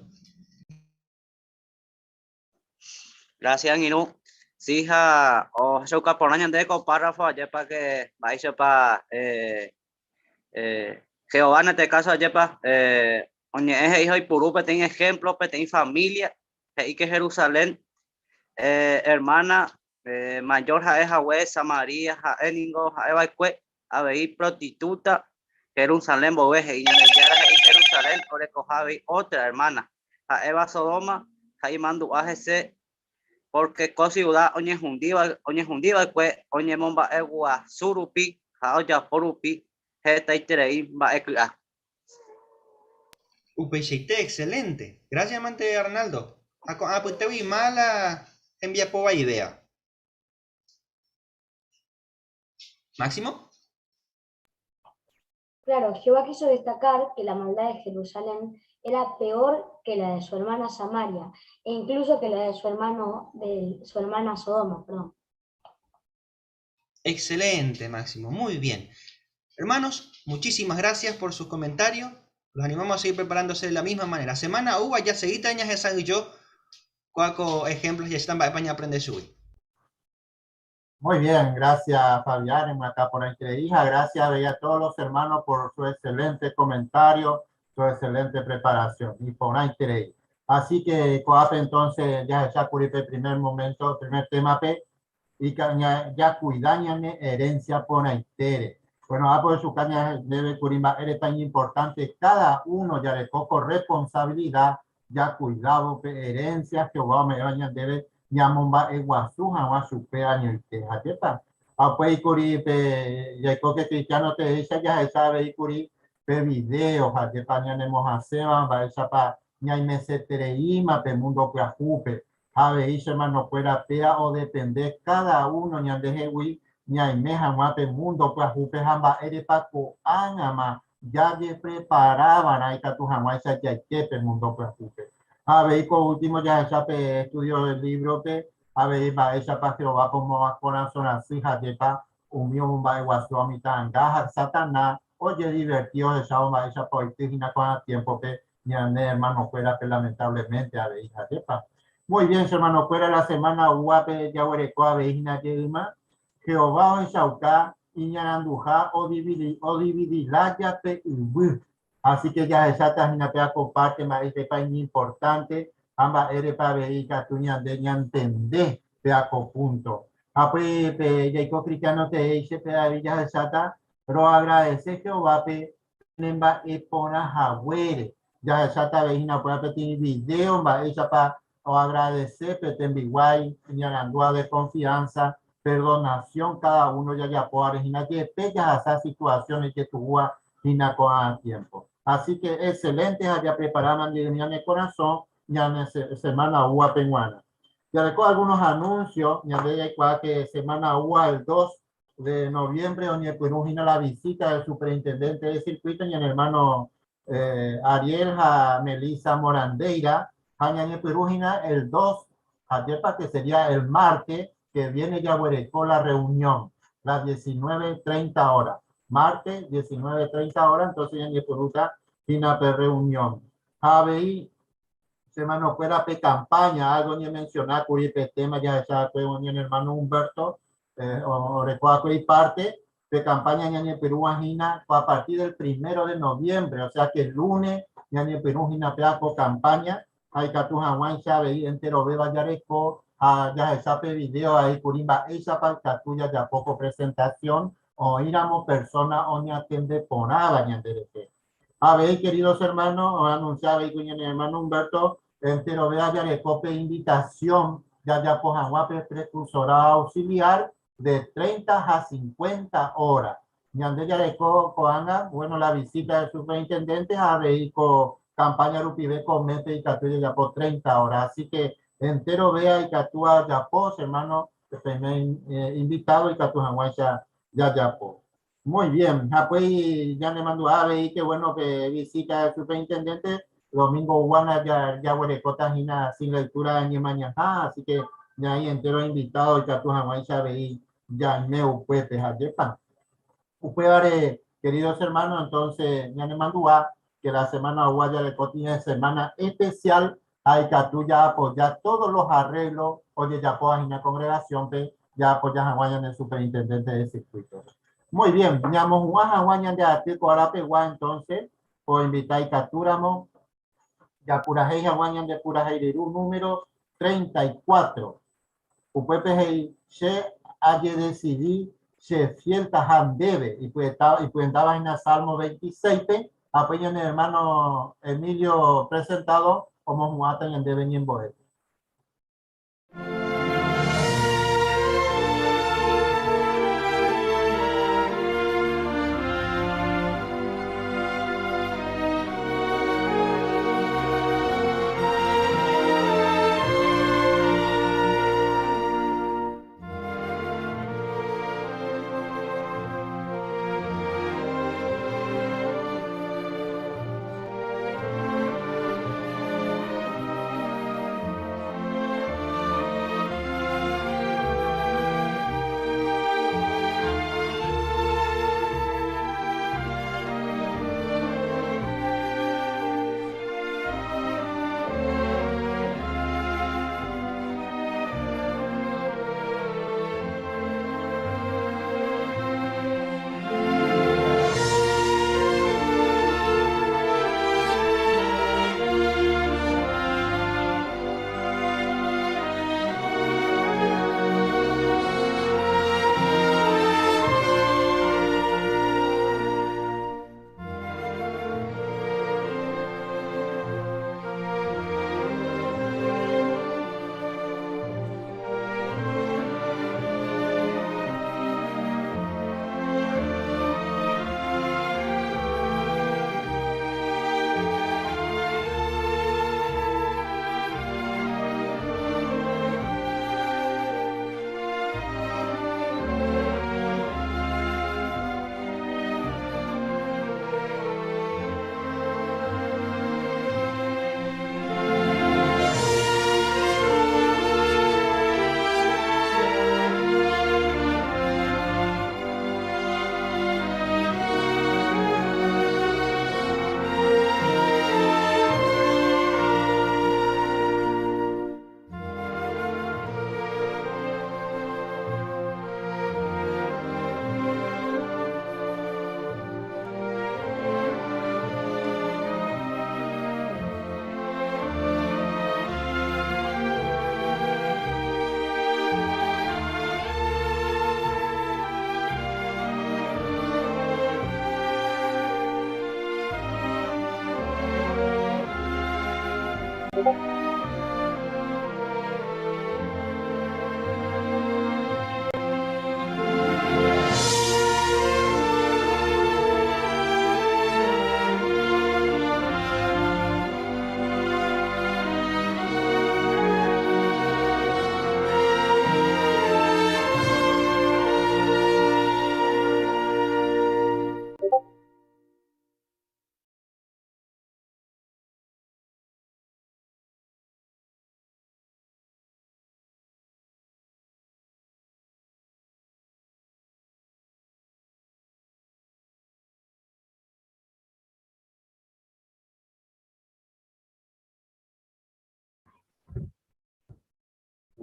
Gracias, angirũ. Sí, ha ohechauka porã ñande ko párrafo ajépa que mba'éichapa eh, eh, Jehová en este caso ajépa eh, oñe'ẽ he'i ha oipuru peteĩ ejemplo, peteĩ familia, he'i que Jerusalén eh, hermana eh, mayor ha'e hague Samaria, ha'e ningo ha'e va'ekue avei prostituta Jerusalén mboyve he'i Ñandejára he'i Jerusalén orekoha avei otra hermana ha'éva Sodoma ha imandu'a hese porque ko ciudad oñehundíva oñehundiva'ekue oñemomba'eguasu rupi ha ojapo rupi hetaiterei mba'e ky'a. Upeichaite, excelente. Gracias, amante Arnaldo. Ha ko'ã apytégui yma la hembiapo vaivéva. Máximo. Claro, Jehová quiso destacar que la maldad de Jerusalén era peor que la de su hermana Samaria e incluso que la de su hermano de su hermana Sodoma, perdón. Excelente, Máximo, muy bien. Hermanos, muchísimas gracias por sus comentarios. Los animamos a seguir preparándose de la misma manera. Semana uva ya seguita ña y yo cuaco ejemplos ya están para aprender subir. Muy bien, gracias Fabián, acá por hija. Gracias a todos los hermanos por su excelente comentario, su excelente preparación. Y por interés. Así que, ko'ápe entonces, ya ya el primer momento, primer tema P, y ya cuidañame herencia porãitére. Bueno, a por su caña debe curimba, eres tan importante, cada uno ya le poco responsabilidad, ya cuidado, herencia, Jehová me debe ñamomba'eguasu hag̃ua chupe añoite. Ajépa? Ha upéi kuri pe jaikóke cristiano teéicha jahecha avei kuri pe video ha jepa ñanemohasẽva mba'éichapa ñaimesetereíma pe mundo pyahúpe. Ha avei che hermanokuéra péa odepende cada uno ñandehegui ñaime hag̃ua pe mundo pyahúpe ha mba'érepa ko'ág̃ama jajepreparava'erã ikatu hag̃uáicha jaike pe mundo pyahúpe. Ha avei ko último jahecha pe estudio del libro-pe avei mba'éichapa Jehová pomo'ã korasõ rasy ha jepa umi omomba'eguasúva umi ta'anga ha Satanás ojediverti ohechávo mba'éichapa oity hína ko'ã tiémpope ñane hermanokuérape lamentablemente avei ha jepa. Muy bien, che hermanokuéra, la semana oúvape jaguereko avei hína jeýma Jehová ohechauka iñaranduha odividi lája pe yvy. Así que jahecháta hína pe akopárte mba'éichapa iñimportánte ha mba'érepa avei ikatu ñande ñantende pe ako púnto. Ha pe pe jaiko cristiano teéiche pe avei jahecháta roagradese Jehovápe penemba'eporã haguére. Jahecháta avei hína upéva peteĩ vidéo mba'éichapa oagradese pe tembiguái iñarandúa de confianza, perdonación cada uno jajapóvare hína jepe jahasa situación ijetu'úva hína ko'ã tiempo. Así que excelente ha japreparáma ñane korasõ ñane semana oúvape g̃uarã. Jareko algunos anuncios, ñande jaikuaa que semana oúva el 2 de noviembre oñepyrũ hína la visita del superintendente de circuito ñane hermano Ariel ha Melissa Morandeira ha ñañepyrũ hína el 2, ajépa que sería el martes que viene jaguereko la reunión, las 19:30 horas. Martes, 19:30 horas, entonces ñañepyrũta hína pe reunión. Ha avei che hermanokuéra pe campaña, algo ñemenciona kuri pe tema jahecha va'ekue ñane hermano Humberto, oreko va'ekue iparte, Pe campaña ñañepyrũva hína a partir del primero de noviembre, o sea que lunes ñañepyrũ hína péva ko campaña ha ikatu hag̃uáicha avei enterovéva jareko ha jahecha pe video avei kuri mba'éichapa ikatu jajapo ko presentación oĩramo persona oñatende porãva ñanderehe. Avei, queridos hermanos, oanuncia avei kuri ñane hermano Humberto, enterovéva jareko pe invitación jajapo hag̃ua pe precursorado auxiliar de 30 ha 50 horas. Ñande jareko ko'ág̃a, bueno, la visita del superintendente ha avei ko campaña rupive ko mes-pe ikatu jajapo 30 horas. Así que enterovea ikatu ajapo, che hermano, peime invitado ikatu hag̃uáicha jajapo. Muy bien, ha upéi ñanemandu'a avei que bueno pe visita del superintendente domingo guana jaguerekóta hína sin lectura ñemañaha, así que ñaĩ entero invitado ikatu hag̃uáicha avei jaime upépe ha jepa. Upévare, queridos hermanos, entonces ñanemandu'a que la semana oúva jareko tiene semana especial ha ikatu jaapoya todos los arreglos ojejapóva hína congregación-pe jaapoya hag̃ua ñane superintendente de circuito. Muy bien, ñamohu'ã hag̃ua ñande aty ko arapegua entonces poinvita ikatúramo japurahéi hag̃ua ñande purahéi ryru número 34. Upépe he'i, Che ajedesidi che fieltaha ndéve, ipyendáva hína Salmo 26-pe, ha upéi ñane hermano Emilio presentado omohu'ãta ñandéve ñembo'épe.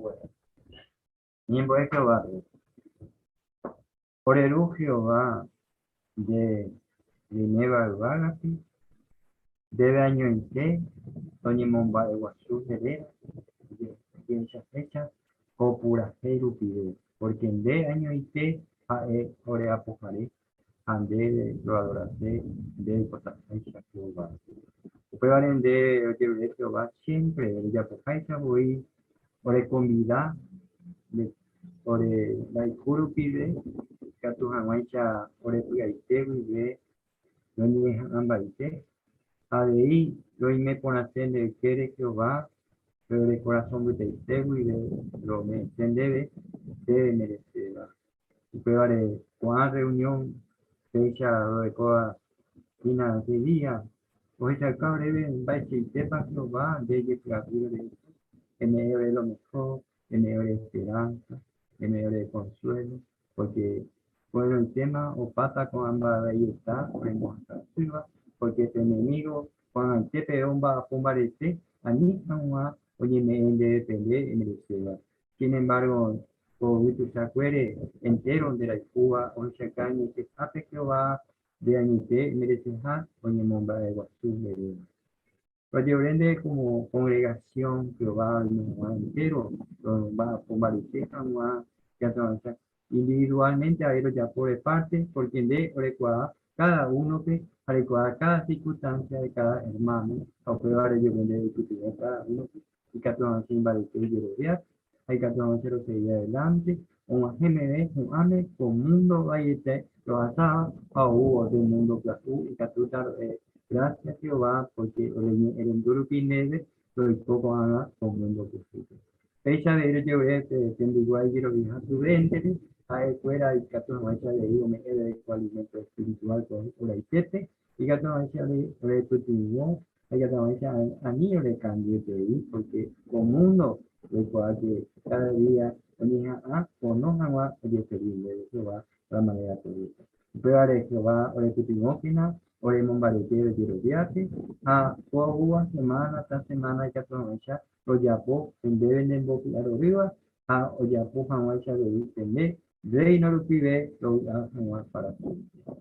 Bueno. Ñembo'e Jehovápe. Ore Ru Jehová, nde reiméva yvágape, ndéve añoite toñemomba'eguasu nde réra jehechahéicha ko purahéi rupive, pórke nde añoite ha'e ore Apohare ha ndéve roadorase nde reipotaháicha Jehová. Upévare nde rojerure Jehová siémpre rejapoháicha voi orekonvida nde ore rayhu rupive ikatu hag̃uáicha ore py'aite guive roñeha'ãmbaite. Avei roime porãse nde ykére Jehová, pe ore korasõ mbyteite guive rome'ẽse ndéve nde remereséva. Upévare ko'ã rreunión péicha rorekóva hína che día, ohechauka oréve mba'eichaitépa Jehová nde jepy'apy orereko, eme'ẽ ore lo mejor, eme'ẽ ore esperanza, eme'ẽ ore consuelo, porque ko'ẽrõitéma opáta ko'ã mba'evaieta oremohasa asýva, porque pe enemigo ko'ag̃aite peve omba'apo mbarete ani hag̃ua oñeme'ẽ ndéve pe nde emereséva. Sin embargo, ko yvy tuichakuére entéro nderayhúva ohechauka añetehápe Jehová nde añete emereceha oñemomba'eguasu nde réra. Rojerure nde como congregación Jehová oime hag̃ua entéro romba'apo mbarete hag̃ua ikatu'ãicha individualmente avei rojapo ore parte, porque nde orekuaa cada uno-pe ha reikuaa cada circunstancia de cada hermano ha upéva rojerure nde roipytyvõ cada uno-pe ikatu hag̃uáicha imbarete ijerovia ha ikatu hag̃uáicha rosegi adelante og̃uahẽ meve hu'ãme ko mundo vaiete rohasáva ha oúvo pe mundo pyahu ikatúta ro'e Gracias Jehová porque oreñe'ẽrendu rupi ndéve roiko ko'ág̃a ko mundo pyahúpe. Péicha avei rojerovia pe tembiguái jeroviaha prudente-re, ha'e kuéra ikatu hag̃uáicha avei ome'ẽve ko alimento espiritual ko oraitépe, ikatu hag̃uáicha orepytyvõ Ha ikatu ani orekangýtei, pórke ko múndo roikuaa ke káda día oñeha'ã pono hag̃ua ojeservi ndéve Jehová la manéra korrékta. Upévare Jehová orepytyvõkena oremombarete rojeroviápe, ha ko oúva semána tras semána ikatu hag̃uáicha rojapo pe ndéve nembopy'arorýva ha ojapo hag̃uáicha avei pe nde Rréino rupive rovy'a hag̃ua pára siémpre.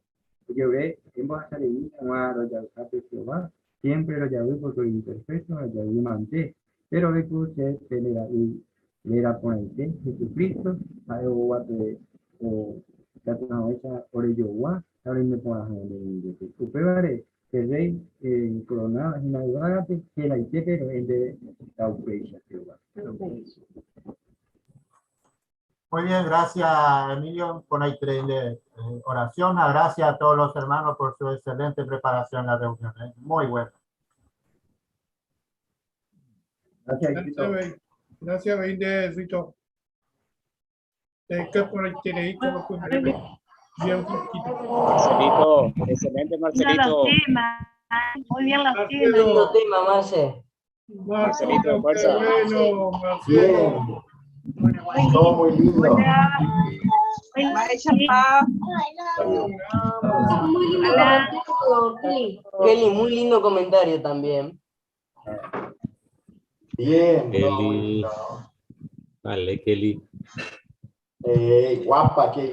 Ojerure embohasa rei hag̃ua rojayhápe Jehová, siémpre rojavy pórke ore imperfékto ha rojavy mante. Péro roipuruse pe nde Ra'y réra porãite, Jesucristo, ha'e oúva pe ikatu hag̃uáicha orejogua ha roime porã hag̃ua nde renondépe. Upévare pe Rréi koronáva hína yvágape, heraitépe ro'e ndéve taupéicha, Jehová. Muy bien, gracias Emilio por la increíble oración. Gracias a todos los hermanos por su excelente preparación en la reunión. Muy buena. Gracias, Gracias, gracias Beinde, Rito. Te por el Bien Marcelito, excelente Marcelito. Muy bien los temas. Lindo tema, Marce. Marcelito, fuerza. Bueno, Marcelo. Bien. Todo muy lindo. Muy lindo comentario, Kelly. Kelly, muy lindo comentario también. Bien, todo muy Kelly. lindo. Vale, Kelly. Guapa, Kelly.